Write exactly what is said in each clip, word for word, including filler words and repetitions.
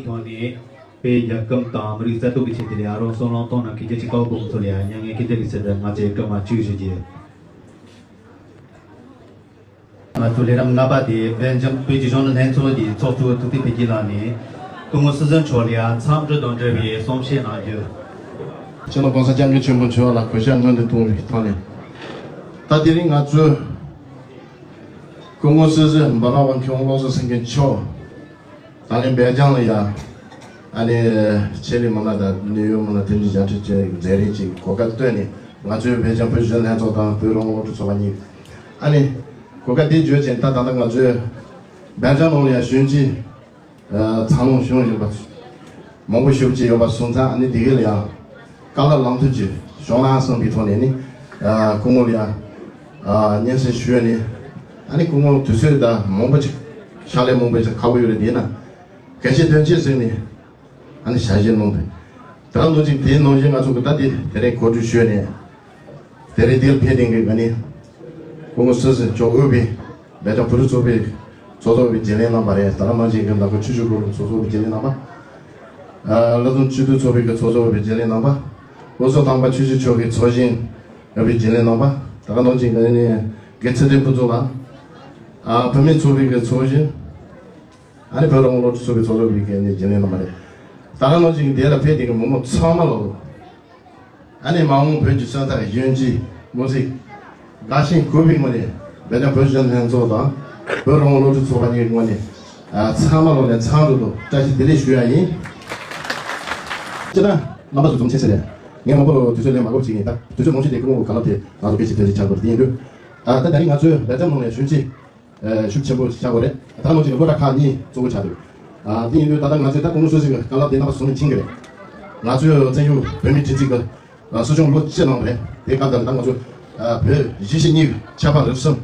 ཐོག་ནས་བོད་རྒྱལ་ཁབ་དང་མི་རིགས་རྩ་གཏོར་གྱི་ཆེད་དུ་ལ་རང་སྲོག་བློས་གཏོང་གནང་མཁན་རྒྱལ་གཅེས་དཀར་པོ་བུ་མོ་ཚོ་ལ་མྱ་ངན་སྐྱབས་འཇུག་གི་ཚུལ་དུ་ང་ཚོས་སྐར་མ་བཅུ་ཞུ་རྒྱུ། ང་ཚོའི་ལས་རིམ་ལྔ་པ་དེ་བོད་ལྗོངས་བོད་ཀྱི་གཞོན་ནུ་ལྷན་ཚོགས་ཀྱི་ཚོགས་གཙོ་ཐུབ་བསྟན་འཕེལ་རྒྱས་ལགས་ནས་སྐུ་ངོ་སྲིད་ཟུར་མཆོག་ལ་འཚམས་འདྲི་དང་འབྲེལ་བའི་གསུང་བཤད་གནང་རྒྱུ། སྤྱི་ནོར་༸གོང་ས་༸སྐྱབས་མགོན་ཆེན་པོ་མཆོག་ལ་གུས་ཞབས་སྔོན་དུ་གཏོང་བའི་ཐོག་ནས། ད་དེ་རིང་ང་ཚོས་སྐུ་ངོ་སྲིད་ཟུར་འབའ་ར་བ་མཁས་དབང་བློ་བཟང་སེང་གེ་མཆོག་ད་ལན་སྦེལ་ཇམ་ལ་ཡ། ཨ་ནི་ཆེད་ལས་མི་སྣ་དང་གནད་ཡོད་མི་སྣ་དེ་འདྲའི་ཞལ་འཕྲད་བྱས་མཛད་རིམ་ཅིག་གོ་སྐབས་བཏོན་ནས་ང་ཚོའི་བོད་ལྗོངས་བོད་གཞོན་ལྷན་ཚོགས་དང་བོད་རང་དབང་སློབ་ཕྲུག་ཚོགས་པ་གཉིས། ཨ་ནི་གོ་སྐབས་དེ་བརྒྱུད་བྱས་ད་ད་ལྟ་ང་ཚོའི་སྦེལ་ཇམ་ནང་ལ་ཡ་གཞོན་སྐྱེས། ཨ་འཚར་ལོངས་བྱུང་བཞིན་པ་མང་པོ་ཞིག་ཅིག་ཡོད་པ་སོང་ཙང་ཨ་ནི་དེ་ག་ལ་ཡང་བཀའ་སློབ་ལམ་སྟོན་ཅིག་ཞུ་ན་བསམ་པའི་ཐོག་ནས་ནི། ཨ་སྐུ་ངོ་ལ་ཡང་ཨ་སྙན་སེང་ཞུས་ནས། ཨ་ནི་སྐུ་ངོ་དུས་ཚོད་དང་མང་པོ་ཅིག་ཕྱག་ལས་མང་པོ་ཅིག་ཁག་པོ་ཡོད་རེད། དེས་ན་གལ་ཆེ་དོན་ཆེ་ཟེར་ནས་ཨ་ནི་ཞལ་བཞེས་གནང་འདུག་ད་ནང་བཞིན་དེའི་ནང་བཞིན་ང་ཚོ་གི་ད་དེ་དེ་རིང་གོ་སྒྲིག་ཞུས་ནས། དེ་རིང་འདིར་ཕེབས་མཁན་གྱི་ང་ནི་སྐུ་ངོ་སྲིད་ཟུར་མཆོག་དབུས་པའི་སྦེལ་ཇམ་བོད་རིགས་ཚོགས་པའི་ཚོགས་གཙོ་བའི་རྒྱུན་ལས་རྣམ་པ་རེད། ད་ལྟ་ནང་བཞིན་གྱི་ལ་ཁོ་ཆུ་བཞི་སྒོ་རུ་ཚོགས་གཙོ་བའི་རྒྱུན་ལས་རྣམ་པ། ཨ་བླ་བཙུན་སྤྱི་འཐུས་ཚོགས་པའི་གི་ཚོགས་གཙོ་བའི་རྒྱུན་ལས་རྣམ་པ། སློབ་གསོ་དམ་པ་ཆོས་རྗེ་མཆོག་གི་ཚོགས་གཞོན་བའི་རྒྱུན་ལས་རྣམ་པ། ད་ལྟ་ནང་བཞིན་གྱི་ནི་དགེ་ཚུལ་ཁྲིམས་ཕུན་ཚོགས་ལགས། ཨ་བུད་མེད་ཚོགས་པའི་གི་ཚོགས་གཞོན། ཨ་ནི་བོད་རང་དབང་སློབ་ཕྲུག་ཚོགས་པའི་ཚོགས་གཙོ་བའི་གི་ནི་རྒྱུན་ལས་རྣམ་པ་རེད། ད་ལྟ་ནང་བཞིན་གྱི་དེ་ལ་ཕེབས་མཁན་གྱི་མི་མང་ཚང་མ་ལ། ཨ་ནི་མ་འོངས་བོད་ཀྱི་སོན་རྩ་གཞོན་སྐྱེས་དམངས་སྲིད་དགའ་ཞེན་གུས་པའི་ངོས་ནས་བོད་དང་བོད་གཞོན་ལྷན་ཚོགས་དང་བོད་རང་དབང་སློབ་ཕྲུག་ཚོགས་པ་གཉིས་ཀྱི་ངོས་ནས་ཨ་ཚང་མ་ལོག་ནས་འཚམས་འདྲི་དང་བཀྲ་ཤིས་བདེ་ལེགས་ཞུ་ཡ་ཡིན། སྤྱིར་ན་རྣམ་པ་ཚོ་འཛོམས་ཆེ་ཚེ་རེད། ངས་མང་པོ་དུས་ཚོད་ལེན་མ་དགོས་པ་ཅིག་ཡིན། ད་དུས་ཚོད་མང་ཤོས་དེ་སྐུ་ངོ་གི་བཀའ་སློབ་དེ་ང་ཚོ་སྐད་ཆ་དོན་ཆེན་ཆགས་དགོས་རེད། དེ་ཡིན་དུས་ཨ་ད་ད་རིང་ང་ཚོའི་སྦེལ་ཇམ་ནང་ནས་གཞོན་སྐྱེས། ཨ་ཤུགས་ཆེན་པོ་ཆགས་དགོས་རེད། ད་ནང་བཞིན་སློབ་གྲྭ་ཁག་གཉིས་གཙོ་བོ་ཆགས་འདུག་ཨ་དེ་ཡིན་དུས་ད་ལྟ་ང་ཚོས་ད་སྐུ་ངོ་སྲིད་ཟུར་གྱི་བཀའ་སློབ་དེ་རྣམ་པ་ཚོ་ནས་མཁྱེན་གྱི་རེད། ང་ཚོས་བཙན་བྱོལ་བོད་མིའི་སྒྲིག་འཛུགས་ཀྱི་ཨ་སྲིད་སྐྱོང་ལོ་བཅུ་གནང་བ་རེད། དེའི་སྐབས་དེར་ད་ང་ཚོ་ཨ་བོད་གཞིས་བྱེས་གཉིས་ཀྱི་ཆབ་འབངས་རིགས་གསུམ་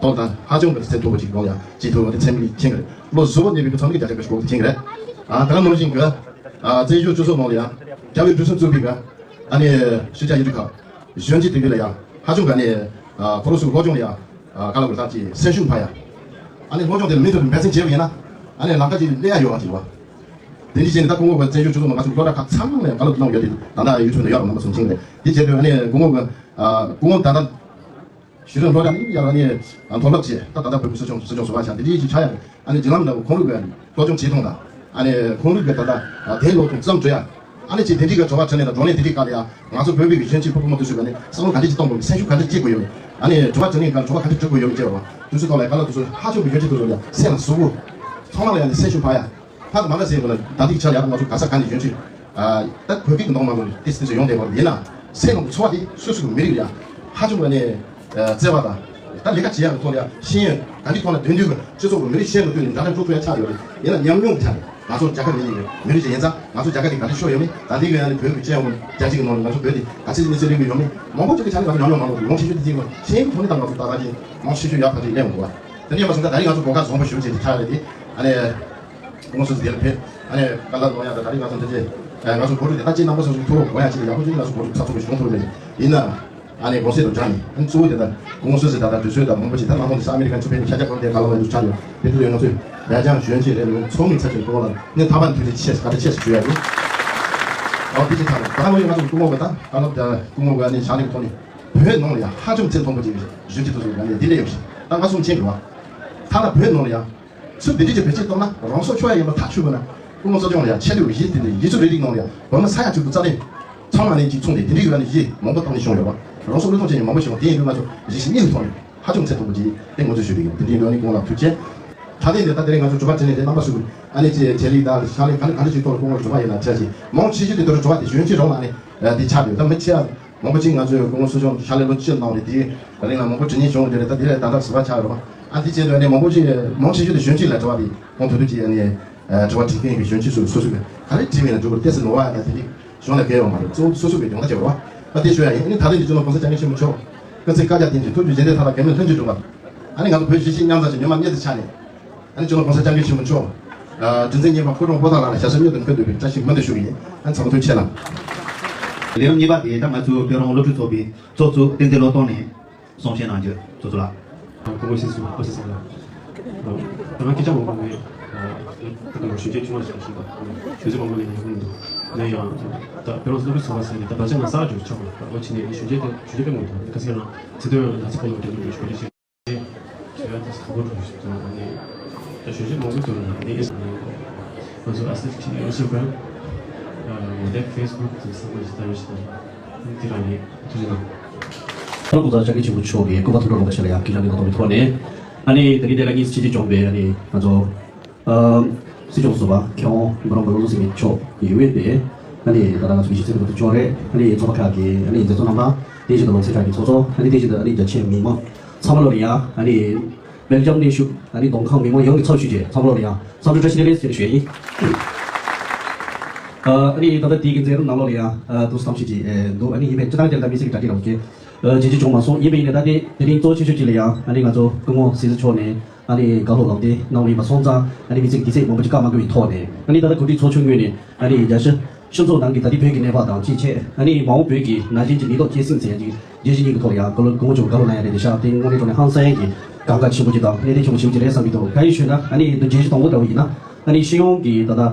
ཐོག་དང་ཧ་ཅང་གི་སེམས་མཐུན་པོ་ཅིག་ཡོང་ཡ་ཅིག་ཐུབ་པ་དེ་ཚང་མས་མཁྱེན་གྱི་རེད། ལོ་གཞོན་པ་གནས་པའི་ཚོགས་མི་གི་བརྒྱ་ཆ་བརྒྱད་ཅུ་གོ་དེ་མཁྱེན་གྱི་རེད། ཨ་ད་ནང་བཞིན་གྱི་ཨ་བཙན་བྱོལ་སྤྱི་ཚོགས་ནང་ལ་ཡང་རྒྱ་བོད་འབྲུག་གསུམ་གཙོས་པའི་གི་ཨ་ནི་ཤེས་བྱ་ཡིག་འབྲུ་ཁག་གཞོན་སྐྱེས་དེ་ག་ལ་ཡང་ཧ་ཅང་གི་ཨ་ནི་ཁོ་རང་ཚོའི་སློབ་སྦྱོང་ལ་ཡང་ག་ལ་བར་ཐག་ཅིག་སེམས་ཤུགས་འཕར་ཡ། ཨ་ནི་སློབ་སྦྱོང་དེ་མུ་མཐུད་འབད་བརྩོན་བྱས་པ་ཡིན་ན་ཨ་ནི་ལམ་ཁ་ཅིག་སླེབས་ཡ་ཡོད་པ་ཅིག་རེད་བ། དེ་འདྲ་བྱས་ནས་ད་སྐུ་ངོ་གི་བཙན་བྱོལ་སྤྱི་ཚོགས་ནང་ང་ཚོ་སློབ་གྲྭ་ཁག་ཚང་མ་ནས་བཀའ་སློབ་གནང་ཡོད་དེ་ད་ལྟ་ཡུ་ཊུབ་ནང་ཡོད་རེད། རྣམ་པ་ཚོ་མཁྱེན་གྱི་རེད། དེ་བྱས་དུས་ཨ་ནི་སྐུ་ངོ་གི་ཨ་སྐུ་ངོ་ད་ལྟ་གཞི་རིམ་སློབ་གྲྭ་ནས་ཡར་ཨ་ནི་མཐོ་སློབ་བྱས་ད་ད་ལྟ་བོད་ཀྱི་སྲིད་སྐྱོང་སྲིད་སྐྱོང་ཟུར་པ་ཆགས་དེ་འདྲ་ཞིག་ཆགས་ཡ་རེད། ཨ་ནི་བརྒྱུད་ལམ་འདྲ་བོ་ཁོང་རང་གི་སློབ་སྦྱོང་བྱེད་སྟངས་དང་ཨ་ནི་ཁོང་རང་གི་ད་ལྟ་དེ་སློབ་སྟོན་བརྩམས་བྱས་ཡ། ཨ་ནི་ཅིག་དེ་འདྲའི་གི་དྲི་བ་དྲིས་ལན་དང་བགྲོ་གླེང་དེ་འདྲའི་སྐབས་ལ་ཡང་ང་ཚོ་བོད་པའི་གི་གཞོན་སྐྱེས་ཕོ་མོ་དེ་ཚོས་ཀྱི་ནི་བསམ་བློ་ག་འདྲ་ཅིག་གཏོང་དགོས་མིན། སེམས་ཤུགས་ག་འདྲ་སྐྱེད་དགོས་ཡོད་མིན། ཨ་ནི་དྲི་བ་དྲིས་ལན་སྐབས་དྲི་བ་ག་འདྲ་དྲི་དགོས་ཡོད་མིན་བཅས་པ་དུས་ཚོད་ཐོག་ལ་བཀའ་སློབ་དེ་ཚོ་ཧ་ཅང་གི་ཡོན་ཆེ་དེ་ཚོ་ལ་སེམས་ལ་ཟུག་པོ་ཚང་མ་ལ་ཡང་ནི་སེམས་ཤུགས་འཕར་ཡ། ཕ་དང་མ་མ་ཟེར་དགོས་ན་ད་ལྟའི་ཆ་ལ་ཡང་ང་ཚོ་ག་ས་ག་ནས་ཡོན་ཆེ། ད་བོད་སྐད་ཀྱི་འདང་མ་དགོས་ནས་ཏིས་ཏིས་ཡོང་བསྡད་པ་ཡིན་ན་སེམས་ནང་གི་ཚོར་བ་དེ་སོ་སོ་གི་མི་རིགས་ལ་ཧ་ཅང་གི་ནི་བརྩེ་བ་དང་ད་ལས་ཀ་བྱེད་ཡག་གི་ཐོག་ལ་ཡང་ཤེས་ཡོན་ག་འདྲའི་ཐོག་ལ་དོན་མཐུན་གྱི་སྤྱི་ཚོགས་ཀྱི་མི་རིགས་གཞན་གྱི་སྟེང་ནས་འདྲ་འདྲ་འགྲོ་ཐུབ་ཡ་ཆགས་ཡོད་རེད། ཡིན་ན་ཉམས་མྱོང་གི་ཆ་ནས་ང་ཚོ་རྒྱལ་ཁབ་མི་ཉིད་ཀྱི་མི་རིགས་ཅིག་ཡིན་ཙང་ང་ཚོ་རྒྱལ་ཁབ་དེ་ག་འདྲ་ཤོར་ཡོད་མེད། ད་ལྟའི་གི་ཡང་ནི་བོད་ཀྱི་སྤྱི་ཡོངས་རྒྱལ་སྤྱི་གི་ནང་ནས་ང་ཚོ་བོད་དེ་ག་ཚོད་གནས་ཚུལ་སླེབས་ཀྱི་ཡོད་མེད་མང་པོ་ཅིག་གི་ཆ་ནས་ང་ཚོ་ཉམས་མྱོང་མང་པོ་འདུག་ཡོང་ཤེས་ཤོས་དེ་ཅིག་ཤེས་ཡོན་གྱི་ཐོག་ནས་ད་ང་ཚོ་ད་ལྟ་ཅིག་མང་ཤེས་ཤོས་ཡག་ག་ཅིག་སླེབས་འདུག་བ། དེ་འདྲ་ཡིན་པ་སོང་ཙང་ད་རེས་ང་ཚོ་གོ་སྐབས་བཟང་པོ་ཞིག་ཅིག་ཆགས་རེད་དེ། ཨ་ནི། སྐུ་ངོ་སྲིད་ཟུར་དེ་ལ་ཕེབས། ཨ་ནི་བཀའ་སློབ་གནང་ཡག་དང་ད་རེས་ང་ཚོ་འདི་རྗེས་ང་ཚོ་གོ་སྒྲིག་དེ་ལྟ་ཅི་རྣམ་པ་སོ་སོའི་ཐུགས་དགོངས་ཡག་ཅིག་ཡག་པོ་ཅིག་ང་ཚོ་གོ་སྒྲིག་ཚགས་ཚུད་པོ་ཞིག་གཏོང་ཐུབ་མེད། ཡིན་ནའང་ཨ་ནི་དགོངས་སེལ་དང་སྦྲགས་ནས་ཨ་ནི་གཙོ་བོ་དེ་ལྟར་སྐུ་ངོ་སྲིད་ཟུར་ད་ལྟ་དུས་ཚོད་དང་མང་པོ་ཅིག་ད་ནང་ལོགས་ནས་ས་ཨ་མི་རི་ཀའི་ཕྱི་པའི་ཤར་རྒྱག་གོང་དེ་བཀའ་སློབ་ལ་འདུག་ཆགས་ཡོད། དེ་དུས་ང་ཚོས་བདེ་ལྗོངས་གཞོན་སྐྱེས་རེད་ལུང་ཚོགས་མི་ཚོ་ཆེད་དུ་ལ་ནི་ཐ་མ་ཐུགས་རྗེ་ཆེ་བཀའ་དྲིན་ཆེ་ཞུ་ཡག་ཡིན། ཨོ་དེ་ཅི་ཐ་ད་ལྟ་ང་ཚོ་སྐུ་ངོ་གི་ད་བཀའ་སློབ་དང་སྐུ་ངོ་གི་ཨ་ནི་ཕྱག་ལས་ཀྱི་ཐོག་ནས་བོད་ནང་ལ་ཡང་ཧ་ཅང་བརྩི་མཐོན་པོ་ཅིག་གཞོན་སྐྱེས་ཚོ་ཚོ་ང་ནས་འདི་འདྲ་ཡོད་ཞིག་ད་ང་གསུང་མཁྱེན་དགོས་བ། ཐ་ན་བོད་ནང་ལ་ཡང་། ཚུལ་འདི་འདྲ་ཅིག་བེད་སྤྱོད་གཏོང་ན་རང་སྲོག་ཤོར་ཡ་ཡིན་པ་ཐག་ཆོད་པ་ན། སྐུ་ངོ་གསོ་སྐྱོང་ལ་ཡང་ཆེད་དུ་ཡིད་དེ་འདྲ་ཡིད་ཚོ་རེ་རིགས་ནང་ལ་ཡང་བོད་མི་ས་ཡ་གཅིག་ཏུ་རྩ་ལེན། ཚང་མ་ནས་ཅིག་མཚུངས་ཏེ་དེ་འདྲའི་ཡོད་ན་ཡིད་མང་པོ་བཏང་ནས་བྱུང་ཡོད་པ། རང་སྲོག་བློས་གཏོང་བྱས་ནས་མང་པོ་བྱུང་བ་དེ་ཡིན་དུས་ང་ཚོ་གཞིས་བྱེས་གཉིས་ཀྱི་ཐོག་ནས་ཧ་ཅང་བརྩི་མཐོན་པོ་ཅིག་དེ་ངོ་སྤྲོད་ཞུ་གི་ཡོད། དེ་འདྲའི་ཡོད་ནི་སྐུ་ངོ་ལ་ཐུགས་རྗེ་ཆེ། ད་ཐེངས་འདི་ད་དེ་རིང་ང་ཚོ་དྲི་བ་དྲིས་ལན་དེ་རྣམ་པ་ཚོས་ཨ་ནི་ཅེ་ཆེད་ལས་དང་ཕྱག་ལས་ག་ལ་ག་ལ་ཅིག་ཐོག་ལ་སྐུ་ངོ་ལ་དྲི་བ་ཡིན་ན་ཆ་ཅིག་མང་ཆེ་ཤོས་དེ་དོར་དྲི་བ་དེ་གཞོན་སྐྱེས་རང་ལ་ཨ་ནི་དེ་ཆགས་ཡོད། ད་མི་ཆེ་མང་པོ་ཅིག་ང་ཚོས་སྐུ་ངོ་སྲིད་སྐྱོང་ཕྱག་ལས་ལོ་བཅུ་གནང་རེད་དེ། ད་རིང་ལ་མང་པོ་དྲི་ཉན་བྱུང་ཡོད་རེད། ད་དེ་ལས་ད་ལྟ་ཟུར་པ་ཆགས་རེད་པ། ཨ་དེ་བྱས་དུས་ཨ་ནི་མང་པོ་ཅིག་མང་ཆེ་ཤོས་དེ་གཞོན་སྐྱེས་ལ་དྲི་བ་དེ་ཁོང་དོན་དུ་ཅིག་ཨ་ནི་དྲི་བ་དྲི་མཁན་གྱི་གཞོན་སྐྱེས་སུ་སོ་སོ་གི་ག་རེ་དྲིས་མིན་ལ་འགྲོ་དགོས་ཏེ་སི་ནོ་བ་ཡ་ད་དེ་རིགས་གཞུང་ལ་གལ་ཡོད་མ་རེད། གཙོ་བོ་སོ་སོ་གི་སྦྱོང་བརྡར་བྱེད་དགོས་པ། ཨ་དེ་ཞུ་ཡ་ཡིན། ཨ་ནི་ད་རིང་གི་སྤྱི་ནོར་༸གོང་ས་༸སྐྱབས་མགོན་ཆེན་པོ་མཆོག་སྐུ་ཚེ་བསྐལ་བརྒྱར་བརྟན་ཅིང་ཐུགས་ཀྱི་བཞེད་དོན་མཐའ་དག་འགན་ལེན་ལྷུན་གྱིས་འགྲུབ་པ། ཨ་ནི་ང་ཚོ་བོད་གཞིས་བྱེས་མཉམ་འཛོམས་ཀྱི་མི་མང་གཉིས་སུ་ཆགས་ནས། ཨ་ནི་སྤྱི་ནོར་༸གོང་ས་༸སྐྱབས་མགོན་ཆེན་པོ་མཆོག་ཨ་སྒྲིག་འཛིན་གཉིས་པ་སྐུ་གྲོངས་པོ་ཏཱ་ལ་ལ་ཞབས་སོར་མྱུར་དུ་འཁོད་འདོད་པའི་བཀྲ་ཤིས་སྨོན་འདུན་ཞུ་གི་ཡིན། ཨ་ནི་ཚང་མ་ཐུགས་རྗེ་ཆེ་གནང་། ལས་རིམ་གཉིས་པ་དེ་ད་ང་ཚོའི་བོད་རང་དབང་སློབ་ཕྲུག་ཚོགས་པའི་ཚོགས་གཙོ་བསྟན་འཛིན་བློ་བཟང་ནས་གསུང་བཤད་གནང་རྒྱུ། ཚོགས་གཙོ་ལགས། སྐུ་ངོ་སྲིད་ཟུར་སྐུ་སྲིད་ཟུར་ལགས། ད་ང་སྐད་ཆ་མང་པོ་མེད། ཨ་ ཞུ་རྒྱ་ཆུང་བ་ཞིག་ཞིག་དང་། ཞུ་རྒྱ་མང་པོ་ནས་ཡོང་གི་འདུག་ནས་ཡང་ད་བོད་རང་བཙན་སློབ་ཕྲུག་ཚོགས་པ་ཟེར་ནས་ད་བར་ཆད་ནང་གསར་འཇུག་ཆོག་པ་འོ་ཆི་ནས་ཞུ་རྒྱ་དེ་ཞུ་རྒྱ་སྤེལ་མོ་དང་ཁ་སང་རང་ཚེ་དོན་ལ་ཚེ་ཕོ་ལོ་དྲན་གྱི་ཞུ་རྒྱ་ཞུ་རྒྱ་དེ་ཁ་པོ་འགྲོ་ཞིག་དང་ནས་ད་ཞུ་རྒྱ་མང་པོ་དུ་ནས་ནས་ཨེ་ང་ཚོ་ཨ་སི་ཁི་ཨིན་སི་ཊ་གྷ་རམ་ཡང་ན་ཕེ་སི་བུག་དེ་ཚང་མ་ཞིག་ལྟ་རོགས་ཞིག་དང་དེ་རང་ནས་ཐུགས་རྗེ་གནང་། ཁོང་ཚོ་ལྕགས་ཀྱི་ཆེན་པོ་མཆོག་གིས་སྐུ་པར་ཐུགས་སྤྲོ་རོགས་པ་ཆེ་ལ་ཡང་ཁྱེད་རང་གི་ལ་གཏོང་བའི་ཐོག་ནས་ཨ་ནི་དེ་རིང་དེ་ལ་ངེས་ཆེ་ཆེ་སྦྱོང་པའི་ཨ་ནི་ང་ཚོ། སྲིད་སྐྱོང་ཟུར་པ་མཁས་དབང་འབུམ་རམས་པ་བློ་བཟང་སེང་གེ་མཆོག་ཡོད་པས་ཨ་ནི་ད་ལྟ་ང་ཚོ་གི་གཞི་རྩའི་བོད་དུ་འབྱོར་རེད། ཨ་ནི་ཚོགས་པ་ཁག་གི་ཨ་ནི་མཛད་གཙོ་རྣམ་པ། དེ་བཞིན་དུ་ལོ་ཚད་ཁག་གི་ཚོགས་གཙོ། ཨ་ནི་དེ་བཞིན་དུ་ཨ་ནི་རྒྱ་ཆེའི་མི་མང་ཚང་མ་ལོ་ལ་ཡང་ཨ་ནི་སྦེལ་ཇམ་གནས་བཞུགས་ཨ་ནི་མདོ་ཁམས་མི་མང་ཡོངས་ཀྱི་ཚབ་ཞུས་རྗེས་ཚང་མ་ལོ་ལ་ཡང་བསམ་འགྲུབ་བཀྲ་ཤིས་བདེ་ལེགས་ཟེར་ཞུ་ཡ་ཡིན། ཨ་ནི་ད་ལྟ་དེའི་གི་མཛད་རིམ་ནང་ལོགས་ལ་ཡང་ཐུགས་བསམ་ཞིག་ཅིག་འདུག་ཨ་ནི་ཡིན་པས་སྤྱི་བཏང་ཅན་ད་མི་སེར་གྱི་གྲ་སྒྲིག་རོགས་ཀྱི། རྗེས་ཀྱི་བྱུང་མ་སོང་ཡིན་པ་ཡིན་ན་ད་ལྟའི་དེ་རིང་གཙོ་ཆེ་ཤོས་ཅིག་ལ་ཡང་ཨ་ནི་ང་ཚོ་སྐུ་ངོ་སྲིད་ཟུར་མཆོག་ནས་ཨ་ནི་བཀའ་སློབ་ལམ་སྟོན་གནང་བ་ཡིན་པ་སོང་ཙང་ཨ་ནི་མི་ཚེ་གི་དུས་ཚོད་མང་པོ་ཅིག་བཀག་མ་དགོས་པའི་ཐོག་ནས་ཨ་ནི་ད་ལྟ་གོ་སྒྲིག་ཚོགས་ཆུང་ངོས་ནས་ཨ་ནི་རྒྱལ་སྤྱི་སྤྱི་ཚོགས་ནང་གི་ད་ལྟའི་བོད་ཀྱི་གནས་བབ་དང་གཅིག་ཆེད་ཨ་ནི་མ་འོངས་བོད་ཀྱི་ནང་བཞིན་གྱི་མི་ཐོག་སྐྱེད་སྲིང་ཟེར་ཡ་ཅིག་རྒྱལ་སྤྱི་གཉིས་ཀྱི་ཐོག་ལ་ཡང་བཀའ་སློབ་སྐུ་ངོ་མཆོག་བཀའ་སློབ་གནང་ཡ་རེད་དེ་ཤག་དེ་དངོས་གནས་དྲང་གནས་ཧང་སང་ཡ་གི་གང་ག་ཆེན་པོ་ཅིག་དང་གནད་དོན་ཆེན་པོ་ཆེན་པོ་ཅིག་རེད་བསམ་གྱི་འདུག་གང་ཡིན་ཞུས་ན་ཨ་ནི་འདི་རྒྱལ་སྤྱི་དང་པོ་འདྲ་བོ་ཡིན་ན་ཨ་ནི་སྤྱི་ཡོངས་ཀྱི་ད་ལྟ།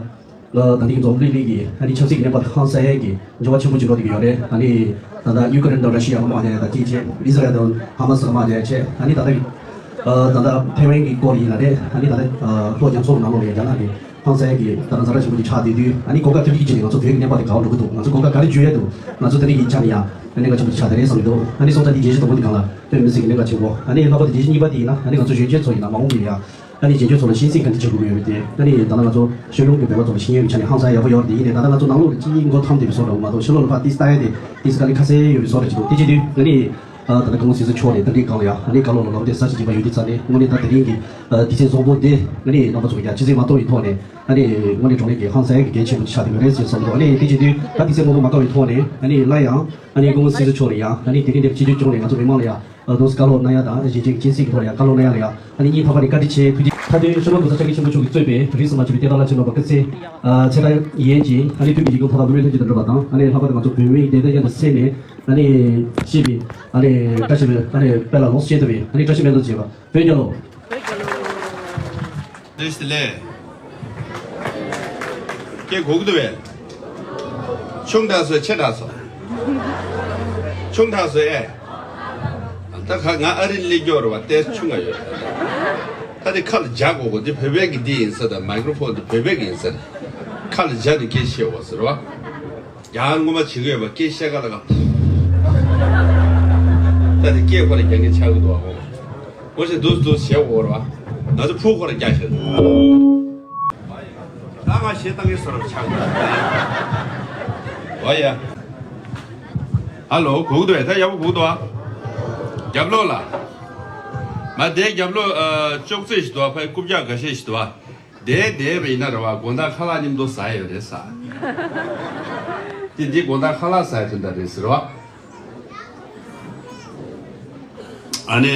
ད་ལྟའི་འཛམ་གླིང་གླིང་གི་ཨ་ནི་ཆབ་སྲིད་ཀྱི་གནས་བབ་དེ་ཧང་སང་ཡ་གི་འགྱུར་བ་ཆེན་པོ་ཅིག་འགྲོ་བསྡད་ཀྱི་ཡོད་རེད། ཨ་ནི་ད་ལྟ་ཡུ་ཀེ་རེན་དང་ར་ཤི་ཡ་དམག་རྒྱག་ཡ་དང་གཅིག་བྱས། ཨི་ཟི་རལ་དང་ཧ་མ་སི་དམག་རྒྱག་ཡ་བྱས། ཨ་ནི་ད་ལྟ་ཨ་ད་ལྟ་ཐའེ་ཝན་གྱི་སྐོར་ཡིན་ན་རེད། ཨ་ནི་ད་ལྟ་ཨ་ལྷོ་རྒྱ་མཚོ་ནང་ལོགས་ལ་རྒྱ་ནག་གི་ཧང་སང་ཡ་གི་ད་ལྟ་ཛ་དྲག་ཆེན་པོ་ཅིག་ཆགས་བསྡད་དུས། ཨ་ནི་གོ་སྐབས་ཐེབས་ཀྱི་བྱས་ནས་ང་ཚོ་བོད་ཀྱི་གནས་བབ་དེ་ག་པར་འགྲོ་གི་འདུག་ང་ཚོ་གོ་སྐབས་ག་རེ་འཇུ་ཡ་འདུག་ང་ཚོ་དེ་འདྲ་ཡིན་ཆ་ནས་ཡང་ཨ་ནི་གལ་ཆེན་པོ་ཅིག་ཆགས་བསྡད་རེད་བསམ་གྱི་འདུག་ཨ་ནི་སོང་ཙང་འདི་རྒྱལ་སྤྱི་དང་པོ་འདི་སྒང་ལ་དཔེ་མི་སྲིད་ཀྱི་གནད་འགག་ཆེན་པོ། ཨ་ནི་ལྷག་པར་དུ་རྒྱལ་སྤྱི་གཉིས་པ་དེ་ཡིན་ན་ཨ་ནི་ང་ཚོ་གཞོན་སྐྱེས་ཚོ་ཡིན་ན་མ་འོངས་པའི་ལ་ཡ། ཨ་ནི་གཞོན་སྐྱེས་ཚོ་ལ་ཤེས་ཚིག་ག་འདྲ་བྱེད་དགོས་ཀྱི་ཡོད་མེད་དེ། ཨ་ནི་ད་ལྟ་ང་ཚོ་གཞོན་ནུ་གི་བོད་པ་ཚོ་ལ་ཤེས་ཡོན་གྱི་ཆ་ནས་ཧང་སང་ཡག་པོ་ཡོད་རེད། དེ་ཡིན་ནའི་ད་ལྟ་ང་ཚོ་ནང་ལོགས་ལ་ཅིག་མགོ་འཐོམ་བསྡད་པའི་བཟོ་འདྲ་བོ་མ་གཏོགས་ཕྱི་ལོགས་ལ་ཕར་ཏིས་ལྟ་ཡ་དེ་ཏིས་དཀའ་ལས་ཁག་ས་ཡོད་པའི་བཟོ་འདྲ་ཅིག་འདུག་དེ་བྱེད་དུས་ཨ་ནི་ད་ལྟ་སྐུ་ངོ་སྲིད་ཟུར་མཆོག་ནས་ད་ལྟའི་སྒང་ལ་ཡ་ཨ་ནི་བཀའ་སློབ་ལ་ལམ་སྟོན་གསར་ཞིག་བྱས་པ་ཡོད་དུས་ཙང་ནས་དངོས་གནས་ད་དེ་རིང་གི་དུས་ཚོད་བཟང་པོ་འདི་ཨ་ནི་རྣམ་པ་ཚོ་གི་ཡ་ཕྱི་ཚེས་མ་གཏོགས་པའི་ཐོག་ནས་ཨ་ནི་དངོས་གནས་དྲང་གནས་ཀྱི་ཧང་སང་ཡག་གི་གལ་ཆེན་པོ་ཆགས་བསྡད་པ་རེད་ཅེས་བསམ་འདུག་ཨ་ནི་དེ་བྱེད་དུས་ད་དུས་ཚོད་མང་པོ་མ་བཀག་པའི་ཐོག་ནས་ཨ་ནི་སླར་ཡང་ཨ་ནི་སྐུ་ངོ་སྲིད་ཟུར་མཆོག་ནས་ཡང་ཨ་ནི་དེ་རིང་འདིར་ཆིབས་བསྒྱུར་བྱུང་ནས་ང་ཚོ་མི་མང་ལ་ཡང་ཨ་དུང་སི་བཀའ་སློབ་གནང་ཡ་དང་གཞིས་བྱེས་ཀྱི་སྐྱེད་སྲིད་ཀྱི་ཐོག་ལ་ཡང་བཀའ་སློབ་གནང་ཡ་ལ་ཡང་ཨ་ནི་སྙིང་ཐག་པ་ནས་བཀའ་དྲིན་ཆེ། ཐུགས་རྗེ། མཐའ་དོན་གཞོན་ནུ་གོང་ས་སྐྱབས་མགོན་ཆེན་པོ་མཆོག་གིས་གཙོས་པའི་བོད་རིགས་སུ་མ་ཆད་པའི་བསྟན་བདག་བླ་ཆེན་རྣམ་པ་སྐུ་ཚེ་ཨ་ཚེ་མཐའ་ཡུན་རིང་གྱིས་ཨ་ནི་ཐུགས་ཀྱི་ཡིད་ཀྱི་མཐའ་དག་བུ་མོའི་ལྷན་སྐྱེས་དང་འདྲ་བ་དང་ཨ་ནི་ལྷག་པར་དུ་ང་ཚོ་བོད་མིའི་བདེན་དོན་སྙན་དུ་གསན་ནས་ཨ་ནི་ཤེས་པའི་ཨ་ནི་བཀྲ་ཤིས་པའི་ཨ་ནི་དཔལ་ལ་ལོངས་སུ་སྤྱད་ཐུབ་པའི་ཨ་ནི་བཀྲ་ཤིས་སྨོན་འདུན་བཅས་པ། བོད་རྒྱལ་ལོ། བཀྲ་ཤིས་བདེ་ལེགས། སྐད་གོ་གི་འདུག་བས། ཆུང་དྲགས་སོང་། ཆེ་དྲགས་སོང་། ཆུང་དྲགས་སོང་ཨེ། ད་ཁ་ང་ཨ་རི་སླེབས་མགྱོགས་རེད་བ། ཏོག་ཙམ་ཆུང་ང་ཡོད། ད་དེ་ཁ་ལ་འཇགས་དགོས་གོ། འདི་བོད་པའི་གི་འདི་ཡིན་ས་དང་མའི་ཀྲོ་ཕོན་འདི་བོད་པའི་གི་ཡིན་ས། ཁ་ལ་འཇགས་ནས་སྐད་བཤད་དགོས་ཟེར་བ། ཡང་སྔོན་མ་བྱེད་ཀྱི་ཡོད་པ་སྐད་བཤད་ག་ལ་ག་ད་དེ་སྐད་ཁོ་ར་རྒྱག་མཁན་ཆགས་ཀྱི་འདུག་བ། ངོ་ཤེས་འདུག་འདུག་བྱེད་འོར་བ། ང་ཚོ་ཕུག་ཁོ་ར་རྒྱག་ཤེས་འདུག་ད་ང་ཞེ་ལྟ་གི་བཟོ་འདྲ་ཆགས་འདུག་འོ་ཡ། ཧ་ལོ། གུག་འདུག་ད་ཡག་པོ་གུག་འདུག་ཨ། རྒྱབ་ལོགས་ལ། མ་དེའི་རྒྱབ་ལོགས་ཨ་ཅོག་ཙེ་ཞིག་འདུག་ཨ། ཕ་གི་རྐུབ་བཀྱག་འགའ་ཤས་ཞིག་འདུག་ཨ། དེ་བསྡད་པ་ཡིན་ན་རེད་བ། དགོང་དག་ཁ་ལག་མཉམ་དུ་ཟ་ཡ་ཡོད་རེད་ཟ། དེ་འདི་དགོང་དག་ཁ་ལག་ཟ་ཡ་དོན་དག་རེད་ཟེར་བ། ཨ་ནི་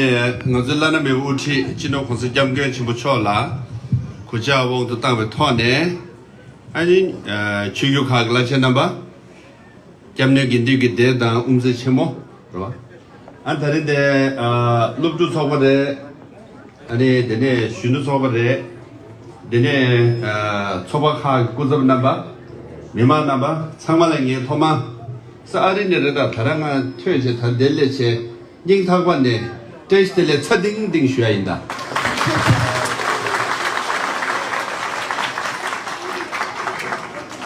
ང་ཚོའི་བླ་ན་མེད་པའི་དབུ་ཁྲིད་སྤྱི་ནོར་༸གོང་ས་༸སྐྱབས་མགོན་ཆེན་པོ་མཆོག་ལ་གུས་ཕྱག་དབང་དུ་བཏང་བའི་ཐོག་ནས། ཨ་ནི་ཆོས་བརྒྱུད་ཁག་གི་བླ་ཆེན་རྣམ་པ། སྐྱབས་གནས་དགེ་འདུན་གྱི་སྡེ་དང་དབུ་མཛད་ཆེན་མོ་རེད་བ། ཨ་ད་རེས་དེ་ཨ་སློབ་ཕྲུག་ཚོགས་པ་རེད། ཨ་ནི་དེ་ནས་གཞོན་ནུ་ཚོགས་པ་རེད། དེ་ནས་ཨ་ཚོགས་པ་ཁག་གི་སྐུ་ཚབ་རྣམ་པ། མི་མང་རྣམ་པ་ཚང་མ་ལ་ངས་ཐོག་མ་ས་ཨ་རི་ནས་རེད་ད། ད་རང་ང་ཐོས་བྱས་ད་འདིར་སླེབས་བྱས་སྙིང་ཐག་པ་ནས་བཀྲ་ཤིས་བདེ་ལེགས་ཚ་ཏིང་ཏིང་ཞུ་ཡ་ཡིན་ད།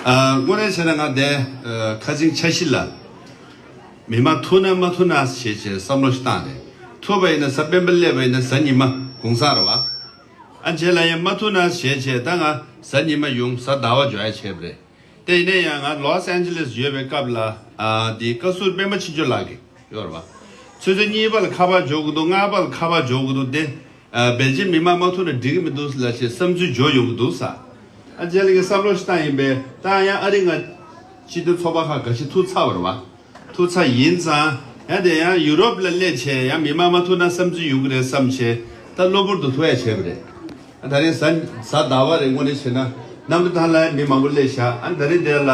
ཨ་དངོས་གནས་བྱས་ན་ང་དེ་ཨ་ཁ་སང་འཆར་གཞི་ལ། མི་མང་ཐུག་ན་མ་ཐུག་ན་ཞེས་བྱས་བསམ་བློ་ཞིག་བཏང་རེད། ཐུག་པ་ཡིན་ན་གཟའ་སྤེན་པ་སླེབས་པ་ཡིན་ན་གཟའ་ཉི་མ་དགོང་སང་རེད་བ། ཨ་རྗེས་ལ་ཡང་མ་ཐུག་ན་ཞེས་བྱས་ད་ང་གཟའ་ཉི་མ་ཡོང་། གཟའ་ཟླ་བ་འཇོག་ཡ་བྱས་པ་རེད། དེ་ཡིན་ན་ཡང་ང་ལོས་ཨན་ཇེ་ལིས་ཡོད་པའི་སྐབས་ལ་ཨ་འདི་བཀའ་ཟུར་སྤེན་པ་ཆོས་སྐྱོང་ལགས་ཀྱིས་ཡོད་རེད་བ། ཆུ་ཚོད་གཉིས་པ་ལ་ཁ་པར་འབྱོར་གི་འདུག་ལྔ་པ་ལ་ཁ་པར་འབྱོར་གི་འདུག་དེ་ཨ་སྦེལ་ཇམ་མི་མང་མ་ཐུག་ན་འགྲིག་གི་མི་འདུག་ལབ་བྱས་བསམ་ཚུལ་འབྱོར་ཡོང་གི་འདུག་ས། ཨ་རྗེས་ལ་ངས་བསམ་བློ་ཞིག་བཏང་ཡིན་པས་ད་ཡང་ཨ་རི་ང་སྤྱི་མཐུན་ཚོགས་པ་ཁག་འགའ་ཤས་ཐུག་ཚར་བ་རེད་བ། ཐུག་ཚར་ཡིན་ཙང་ཡང་དེ་ཡང་ཡུ་རོབ་ལ་སླེབས་བྱས་ཡང་མི་མང་མ་ཐུག་ན་བསམ་ཚུལ་ཡོང་གི་རེད་བསམ་བྱས་ད་གློ་བུར་དུ་ཐུག་ཡ་བྱས་པ་རེད། ཨ་ད་རེས་གཟའ་གཟའ་ཟླ་བ་རེད། དངོས་གནས་བྱས་ན་གནམ་གྲུ་ཐང་ལ་མི་མང་པོ་སླེབས་ཤག་ཨ་ད་རེས་དེ་ལ་